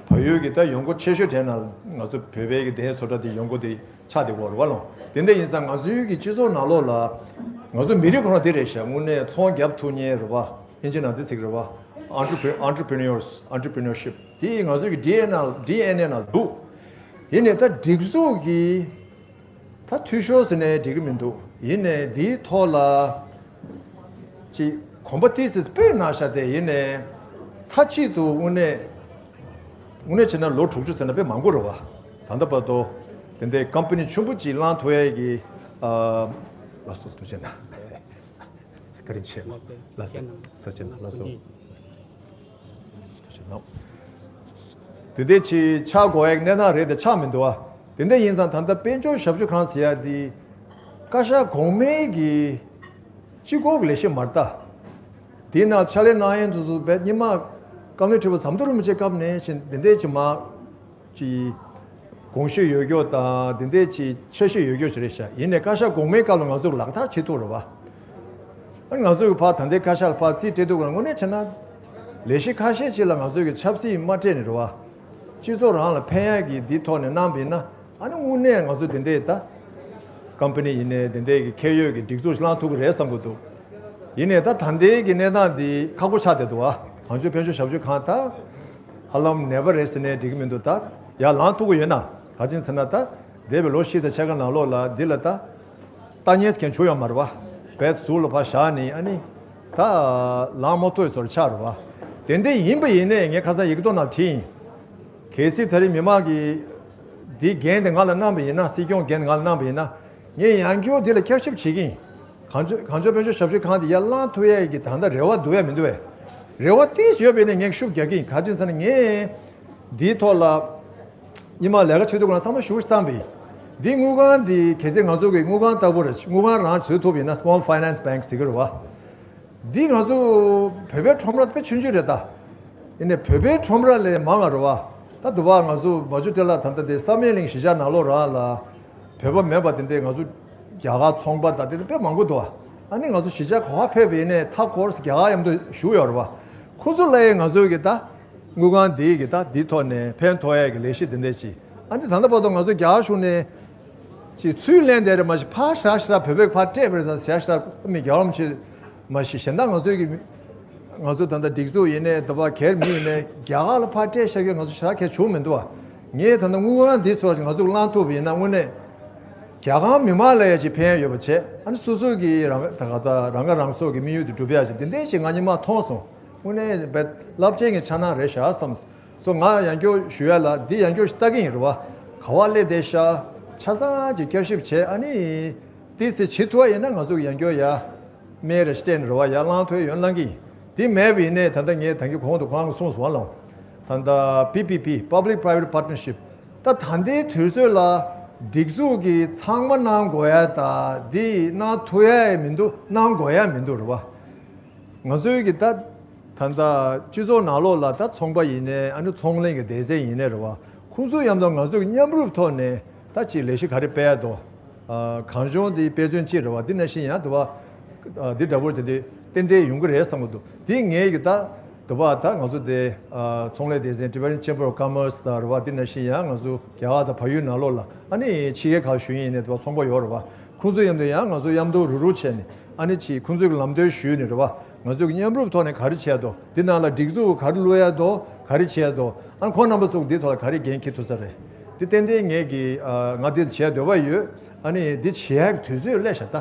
བལ་ཡུལ་གྱི་ད་ཡོང་སྒོ་ཆེ་ཤོས་དེ་ན་ང་ཚོ་བོད་པའི་གི་བདེན་བཟོ་གྲྭ་དེ་ཡོང་སྒོ་དེ་ཆགས་བསྡད་ཡོད་རེད་བ་ལོ། དེ་འདྲ་ཡིན་ཙང་ང་ཚོའི་གི་སྤྱི་ཚོགས་ནང་ལོགས་ལ་ང་ཚོ་མི་རིགས་ཁོ་རང་དེ་རེད་ཤག་དངོས་གནས་ཚོང་རྒྱབ་ཐུབ་མཁན་རེད་བ། ཨིན་ཇི་ནང་དེ་ཚིག་རེད་བ། Entrepre- Entrepreneurs, Entrepreneurship དེ་ང་ཚོའི་གི་ཌི་ཨེན་ཨེ་ནང་ཌི་ཨེན་ཨེ་ནང་འདུག་ཡིན་ནའི་ད་སྒྲིག་འཛུགས་ཀྱི་ད་འཐུས་ཤོར་ཟེར་ནའི་འགྲིག་གི་མི་འདུག་ཡིན་ནའི་འདིའི་ཐོག་ལ་ཅིག་གོམ་པ་ཏོག་ཙམ་སྤོས་གནང་ཤག་དེ་ཡིན་ནའི་མཐའ་གཅིག་ཏུ་དངོས་གནས་དངོས་གནས་བྱས་ན་ལོ་དྲུག་ཅུ་ཟེར་ན་དཔེ་མང་པོ་རེད་བ། ད་ལྟ་བར་དུ་དེ་འདྲའི་ཀམ་པ་ནི་ཆེན་པོ་ཅིག་བསླངས་ཐུབ་ཡས་ཀྱི། ཨ། ལགས་སོ། ཐུགས་རྗེ་གནང་། བཀའ་དྲིན་ཆེ། ལགས་སོ། ཐུགས་རྗེ་གནང་། ལགས་སོ། དེ་འདྲའི་ཆེ་ཆགས་དགོས་ཡག་གནས་སྟངས་རེད་དེ་ཆགས་མི་འདུག་བ། དེ་འདྲ་ཡིན་ཙང་ད་ལྟ་དཔལ་འབྱོར་ཞབས་ཞུ་ཁང་ཟེར་ཡག་འདི་བཀའ་ཤག་གོང་མའི་གི་སྤྱི་ཁོག་གི་ལས་བྱེད་མ་རེད་ད། དེའི་ནང་ཕྱག་ལས་གནང་ཡས་ཚོ་ཚོ་བས་སྔོན་མ་བཀའ་བློན་ཁྲི་པ་ཟམ་གདོང་རིན་པོ་ཆེ་སྐབས་ནས་བྱས་དེ་འདྲའི་ཅིག་མ་ཅིག་གོང་ཞུས་ཡོད་རྒྱུ་དང་དེ་འདྲའི་ཅིག་འཆར་གཞི་ཡོད་རྒྱུ་ཞིག་རེད་ཤག་ཡིན་ནའི་བཀའ་ཤག་གོང་མའི་སྐབས་ལ་ང་ཚོ་ལག་བསྟར་བྱེད་ཐུབ་རེད་བ། ཨ་ནི་ང་ཚོ་གི་ཕར་ད་ལྟའི་བཀའ་ཤག་ལ་ཕར་རྩིས་སྤྲད་དུས་ཀྱང་དངོས་གནས་བྱས་ན་ལས་གཞི་ཁ་ཤས་ཅིག་ལ་ང་ཚོ་གི་ཆབ་སྲིད་མ་སྤྲད་ནས་རེད་བ། སྤྱི་ཚོགས་རང་ལ་ཕན་ཡག་གི་འདི་ཐོག་ནས་གནང་བ་ཡིན་ན། ཨ་ནི་དངོས་གནས་ང་ཚོ་དེ་འདྲའི་ད་ཀམ་པ་ནི་ཡིན་ནའི་དེ་འདྲའི་གི་ཁེ་ཡོད་ཀྱི་སྒྲིག་འཛུགས་ཤིག་བསླངས་ཐུབ་ཀྱི་རེད་བསམ་གྱི་འདུག་ཡིན་ནའི་ད་ད་ལྟའི་གི་གནས་སྟངས་འདི་ཁག་པོ་ཆགས་བསྡད་འདུག་ཨ། གངས་ལྗོངས་དཔལ་འབྱོར་ཞབས་ཞུ་ཁང་ད་ཧ་ལམ་ནད་པ་རེད་ཟེར་ནའི་འགྲིག་གི་མི་འདུག་ད་ཡར་ལངས་ཐུབ་ཀྱི་ཡོད་ན། ག་ཅིག་ཟེར་ན་ད་འདས་པའི་ལོ་བཞི་དང་ཕྱེད་ཀ་ནང་ལོགས་ལ་འདི་ལ་ད་ལྟ་ཉན་མཁན་བྱུང་ཡོད་མ་རེད་བ། བས་ཟུར་ལ་ཕར་བཞག་ནས་ཨ་ནི་ད་ལངས་མ་ཐུབ་པའི་བཟོ་འདྲ་ཆགས་རེད་བ། དེ་འདྲ་ཡིན་པ་ཡིན་ནའི་ངས་ཁ་སང་ཡིག་ཐོག་ནང་བྲིས་ཡིན། གལ་སྲིད་ད་རེས་མི་མང་གིས་འདིའི་འགན་དེ་ང་ལ་གནང་བ་ཡིན་ན། སྲིད་སྐྱོང་འགན་དེ་ང་ལ་གནང་བ་ཡིན་ན། ངས་ཡང་བསྐྱར་འདི་ལ་བསྐྱར་ཞིབ་བྱེད་ཀྱི་ཡིན། གངས་ལྗོངས་གངས་ལྗོངས་དཔལ་འབྱོར་ཞབས་ཞུ་ཁང་དེ་ཡར་བསླངས་ཐུབ་ཡས་ཀྱི་ད་ལྟ་རེ་བ་འདུག་ཡ་མི་འདུག་བས། རེ་བ་ཏོག་ཙམ་ཡོད་པ་ཡིན་ན་ངས་ཤུགས་རྒྱག་གི་ཡིན། ག་ཅིག་ཟེར་ན་ངས་འདིའི་ཐོག་ལ་ཉི་མ་ལས་ཀ་བྱེད་དུས་ང་བསམ་བློ་ཞེ་པོ་ཞིག་བཏང་པ་ཡིན། འདི་དངུལ་ཁང་འདི་གལ་སྲིད་ང་ཚོ་གི་དངུལ་ཁང་ལྟ་བུ་རེད། དངུལ་ཁང་རང་བཟོས་ཐུབ་པ་ཡིན་ན། Small Finance Bank ཟེར་གི་རེད་བ། འདི་ང་ཚོ་བོད་པའི་ཁྲོམ་ར་དཔེ་ཆུང་ཆུང་རེད་ད། ཡིན་ནའི་བོད་པའི་ཁྲོམ་ར་ལས་མང་བ་རེད་བ། ད་དུ་བ་ང་ཚོ་མ་ཇུ་ཏེ་ལ་ད་ལྟ་དེ་བསམ་ཡས་གླིང་གཞིས་ཆགས་ནང་ལོགས་རང་ལ་བོད་པ་མེད་པ་དེ་འདྲའི་ང་ཚོ་རྒྱ་གར་ཚོང་པ་དང་དེ་འདྲ་དཔེ་མང་པོ་འདུག་ཨ་ནི་ང་ཚོ་གཞིས་ཆགས་ག་པར་ཕེབས་པ་ཡིན་ནའི་མཐའ་འཁོར་རྒྱ་གར་མཉམ་དུ་བཞུགས་ཡོད་རེད་བ། ཁོ་ཚོ་ལ་ཡང་ང་ཚོའི་གི་ད་དངུལ་ཁང་འདིའི་གི་ད་འདིའི་ཐོག་ནས་ཕན་ཐོགས་ཡས་ཀྱི་ལས་གཞི་དེ་འདྲ་ཅིག་ཨ་ནི་ད་ལྟ་བར་དུ་ང་ཚོ་རྒྱ་གར་གཞུང་ནས་ཅིག་ཚུར་ལེན་བསྡད་རེད་མ་གཞི། ཕར་ཞག་ཞག་བོད་པས་ཕར་སྤྲད་པ་རེད། ད་ཞག་ཞག་མི་རྒྱ་གར་མི་ཆེ་མ་གཞི། གཞན་དག་ང་ཚོའི་གི་ང་ཚོ་ད་ལྟ་སྒྲིག་འཛུགས་ཡིན་ནའི་དུ་བ་སྒེར་མི་ཡིན་ནའི་རྒྱ་གར་ལ་ཕར་སྤྲད་བཞག་རྒྱུ་ང་ཚོ་ཞེ་དྲག་གལ་བྱུང་མི་འདུག་བ། ངས་ད་ལྟ་དངུལ་ཁང་འདི་ཚོ་ང་ཚོ་བསླངས་ཐུབ་པ་ཡིན་ན་དངོས་གནས་རྒྱ་གར་མི་མང་ལ་ཡ་ཅིག་ཕན་ཡོད་པ་བྱས། ཨ་ནི་སོ་སོ་གི་རང་ད་ག་ད་རང་ཁ་རང་གསོ་གི་དམིགས་ཡུལ་དེ་འགྲུབ་ཡ་ཅིག་དེ་འདྲ་ཞིག་ང་ཉི་མ་མཐོང་སོང་། དངོས་གནས་རྦད་རླབས་ཆེན་གྱི་འཆར་སྣང་རེད་ཤག་བསམ་སོང་། ང་ཡང་བསྐྱར་ཞུ་ཡ་ལ་འདི་ཡང་བསྐྱར་ཞིག་ལྟ་གི་ཡིན་རེད་བ། ག་བ་སླེབས་བསྡད་ཤག་ཆ་ཚང་གི་བསྐྱར་ཞིབ་བྱས། ཨ་ནི་ཏི་སི་བྱེད་ཐུབ་པ་ཡིན་ན་ང་ཚོ་ཡང་བསྐྱར་ཡ་མེ་རེ་སྤྲད་ནས་རེད་བ། ཡར་བླང་ཐུབ་ཡོང་བླང་གི་ཡིན། དེ་མེད་པ་ཡིན་ནའི་ད་ལྟ་ངས་ད་གིན་གོང་དུ་ཁོ་རང་གིས་གསུངས་སོང་བ་ལ། ད་ལྟ་པི་པི་པི། Public Private Partnership། ད་ད་ལྟའི་དུས་ཚོད་ལ་སྒྲིག་འཛུགས་ཀྱིས་ཚང་མ་གནང་དགོས་ཡ་ད་འདི་གནང་ཐུབ་ཡ་ཡང་མི་འདུག་གནང་དགོས་ཡ་མི་འདུག་རེད་བ། ང་ཚོའི་གི་ད་ད་ལྟ་སྤྱི་ཚོགས་ནང་ལོགས་ལ་ད་ཚོང་པ་ཡིན་ནའི་ཨ་ནི་ཚོང་ལས་ཀྱི་སྡེ་ཚན་ཡིན་ནའི་རེད་བ། ཁོང་ཚོ་མཉམ་དུ་ང་ཚོས་མཉམ་རུབ་ཐོག་ནས་ད་ཅིག་ལས་གཞི་ག་རེ་སྤེལ་ཡ་འདུག་ཨ། གང་བྱུང་དེ་དཔེ་མཚོན་གཅིག་རེད་བ། འདི་ནང་བཞིན་ཡང་དུ་བ་འདི་འདྲ་བོ་དེ་འདྲ་ཏན་ཏན་ཡོང་གི་རེད་བསམ་གྱི་འདུག་འདི་ངས་ཀྱི་ད་དུ་བ་ད་ང་ཚོ་དེ་ཨ་ཚོང་ལས་སྡེ་ཚན་Tibetan Chamber of Commerce དང་རེད་བ། འདི་ནང་བཞིན་ཡང་ང་ཚོ་རྒྱ་གར་དང་བལ་ཡུལ་ནང་ལོགས་ལ་ཨ་ནི་ཕྱི་རྒྱལ་ཁག་ཞུ་ཡིན་ནས་དུ་བ་ཚོང་པ་ཡོད་རེད་བ། ཁོང་ཚོ་མཉམ་དུ་ཡང་ང་ཚོ་མཉམ་དུ་རུབ་རུབ་བྱས་ནས་ཨ་ནི་ཅིག་ཁོང་ཚོའི་ལམ་སྟོན་ཞུས་ནས་རེད་བ། ང་ཚོས་མཉམ་རུབ་ཐོག་ནས་ག་རེ་བྱས་འདུག་འདི་ནང་ལ་སྒྲིག་འཛུགས་ག་རེ་བླུག་ཡ་འདུག་ག་རེ་བྱས་འདུག་ཨ་ཁོང་རྣམ་པ་ཚོ་འདི་ཐོག་ལ་ག་རེ་འགན་འཁྱེར་ཐུབ་ས་རེད། འདི་ཏན་ཏན་ངས་ཀྱི་ཨ་ང་འདི་བྱས་འདོད་པ་ཡོད། ཨ་ནི་འདི་བྱེད་ཡག་དུས་ཚོད་སླེབས་ཤག་ད་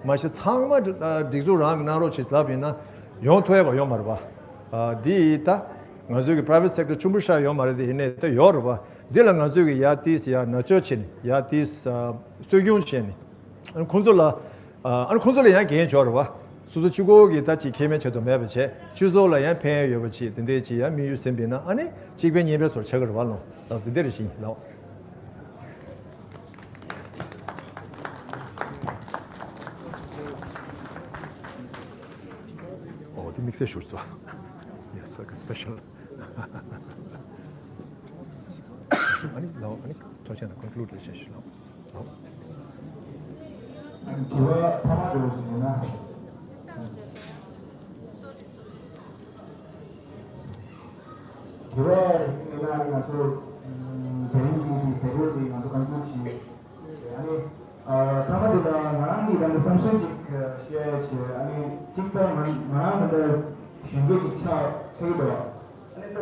མ་གཞི་ཚང་མ་ཨ་སྒྲིག་འཛུགས་རང་གི་གནང་རོགས་བྱེད་ཟེར་ལབ་ཡིན་ན་ཡོང་ཐུབ་ཡ་ག་ཡོད་མ་རེད་པ། ཨ་འདི་ད་ང་ཚོའི་གི་private sector ཆུང་པོ་ཤ་ཡོད་མ་རེད། དེ་ཡིན་ནའི་ད་ཡོད་རེད་པ། འདི་ལ་ང་ཚོས་གི་ཡ་ཏིས་ཡ་ན་ཅོ་བྱས་ནས་ཡ་ཏིས་ཨ་གསོ་སྐྱོང་བྱས་ནས། ཨ་ནི་ཁོང་ཚོ་ལ། ཨ་ནི་ཁོང་ཚོ་ལ་ཡང་འགན་འཇོག་རེད་བ། སོ་སོ་གཅིག་པོ་གིས་ད་ཅིག་ཁེ་ཕན་ཆེད་དུ་མེད་པ་བྱས། སྤྱི་ཚོགས་ལ་ཡང་ཕན་ཡོད་པ་ཅིག་དེ་འདྲའི་ཅིག་ཡང་དམིགས་ཡུལ་ཟིན་པ་ཡིན་ན་ཨ་ནི་གཅིག་ཕན་གཉིས་ཕན་བཟོ་འདྲ་ཆགས་ཀྱི་རེད་བ་ལོ། ད་དེ་འདྲ་རེ་བཞིན་ཡིན་ལོ། ཨོ་དེ་དམིགས་བསལ་ཞུ་སོ། Yes, like a special. ཨ་ནི་ལོ། ཨ་ནི་ཐོག་ཆེན་ལ་conclude རེ་བྱེད་ཤིག་ལོ། དྲི་བ་མཐའ་མ་དེ་རུ་ཞིག་ཡིན་ན། དྲི་བ་ཡིན་ན་ང་ཚོ་དེ་རིང་གི་དེ་ཟེར་བོ་དེ་ང་ཚོ་གང་ཐུབ་ཞིག་ཨ་ནི་ཐ་མ་དེ་ལ་ང་རང་གི་ད་ནི་བསམ་ཚུལ་ཅིག་བཤད་ཡ་བྱས། ཨ་ནི་གཅིག་ད་ང་ང་རང་ད་ལྟ་གཞོན་སྐྱེས་ཅིག་ཆགས་ཆགས་ཀྱི་འདུག་ཨ་ནི་ད།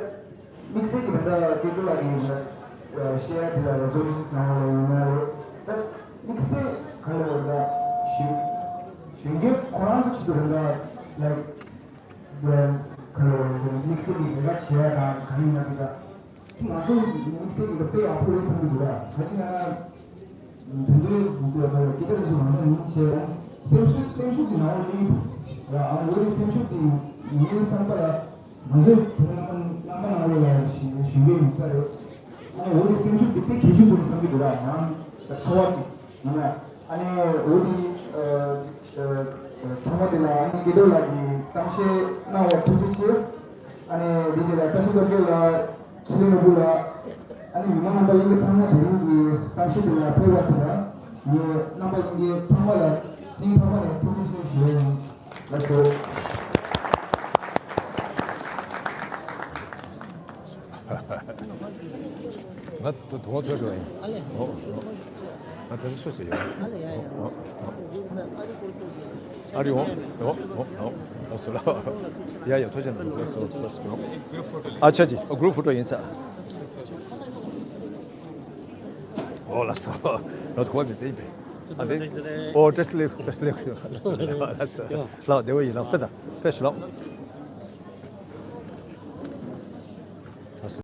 དམིགས་བསལ་གྱི་ད་ལྟ་སྐྱེ་རྒུ་ལགས་ཀྱིས་བཤད་ཡ་དེ་ལ་resolution གནང་བ་ལ་ཡིན་ན་རེད། ད་དམིགས་བསལ་ག་ལ་རེད། ད་གཞོན་གཞོན་སྐྱེས་ཁོ་རང་ཚོ་ཆེད་དུ་རེད། ད་like ག་ལ་རེད། དམིགས་བསལ་གྱི་ལས་ཀ་བྱེད་ཡ་དང་ག་རེ་ཡིན་ན་དེ་ད་ང་ཚོ་དམིགས་བསལ་གྱི་ད་དཔེ་ཡག་པོ་རེད་བསམ་གྱི་འདུག་ད་ག་ཅི་ན་ན། དོན་དུ་སྐད་ཆ་དེ་ཚོ་མང་ཙམ་ཡིན་བྱས་རུང་སེམས་ཤུགས་སེམས་ཤུགས་ཀྱི་ནང་ལ་སླེབས་འདུག་ཡ། ཨ་ནི་འོ་དེ་སེམས་ཤུགས་དེ་ངའི་བསམ་པ་ལ་ང་ཚོའི་བོད་རྣམ་པ་རྣམ་པ་ནང་ལོགས་ལ་ཞི་ཞི་བའི་ཡིན་ས་རེད། ཨ་ནི་འོ་དེ་སེམས་ཤུགས་དེ་དཔེ་གལ་ཆེན་པོ་རེད་བསམ་གྱི་འདུག་ཡ། ང་རང་ཚོར་བ་ཅིག་ཡིན་ན། ཨ་ནི་འོ་དེ་ཨ་ཨ་ཐོག་མ་དེ་ལ་ཨ་ནི་དགེ་ལྡོག་ལགས་ཀྱིས་གཏམ་བཤད་གནང་བར་ཐུགས་རྗེ་ཆེ། ཨ་ནི་དེ་རྗེས་ལ་བཀྲ་ཤིས་རྡོ་རྗེ་ལགས། ཚེ་རིང་ནོར་བུ་ལགས། ཨ་ནི་མི་མང་རྣམ་པ་ལྷན་རྒྱས་ཚང་མ་དེ་རིང་གི་གཏམ་བཤད་དེ་ལ་ཕེབས་པ་དེ་ལ་ངས་རྣམ་པ་ལྷན་རྒྱས་ཚང་མ་ལ་སྙིང་ཐག་པ་ནས་ཐུགས་རྗེ་ཆེ་ཞུ་ཡ་ཡིན། ལགས་སོ། ང་དུ་དུ་ངོ་ཚོད་འགྲོ་ཡིན། ཨོ་ཨོ། ང་དེ་ཚོ་སུ་སུ་ཡོད། ཨ་རི་འོང་། ཨོ་ཨོ་ཨོ། ཨོ་སུ་ལ། ཡ་ཡ་ཐོ་ཅན་ལ་ཨོ་སུ་ལ་ཨོ་སུ་ལ། ཨ་ཆ་ཅི་ཨོ་གུ་རུབ་ཕུ་ཏོ་ཡིན་ས། ཨོ་ལ་སོ། ང་ཚོ་གོ་མི་དེ་ཡིན་པས། ཨ་དེ། ཨོ་བཀྲ་ཤིས་བདེ་ལེགས། བཀྲ་ཤིས་བདེ་ལེགས། ལགས་སོ། ལགས་བདེ་བོ་ཡིན། ལགས་ཕེ་ད་ཕེ་ཤི་ལགས།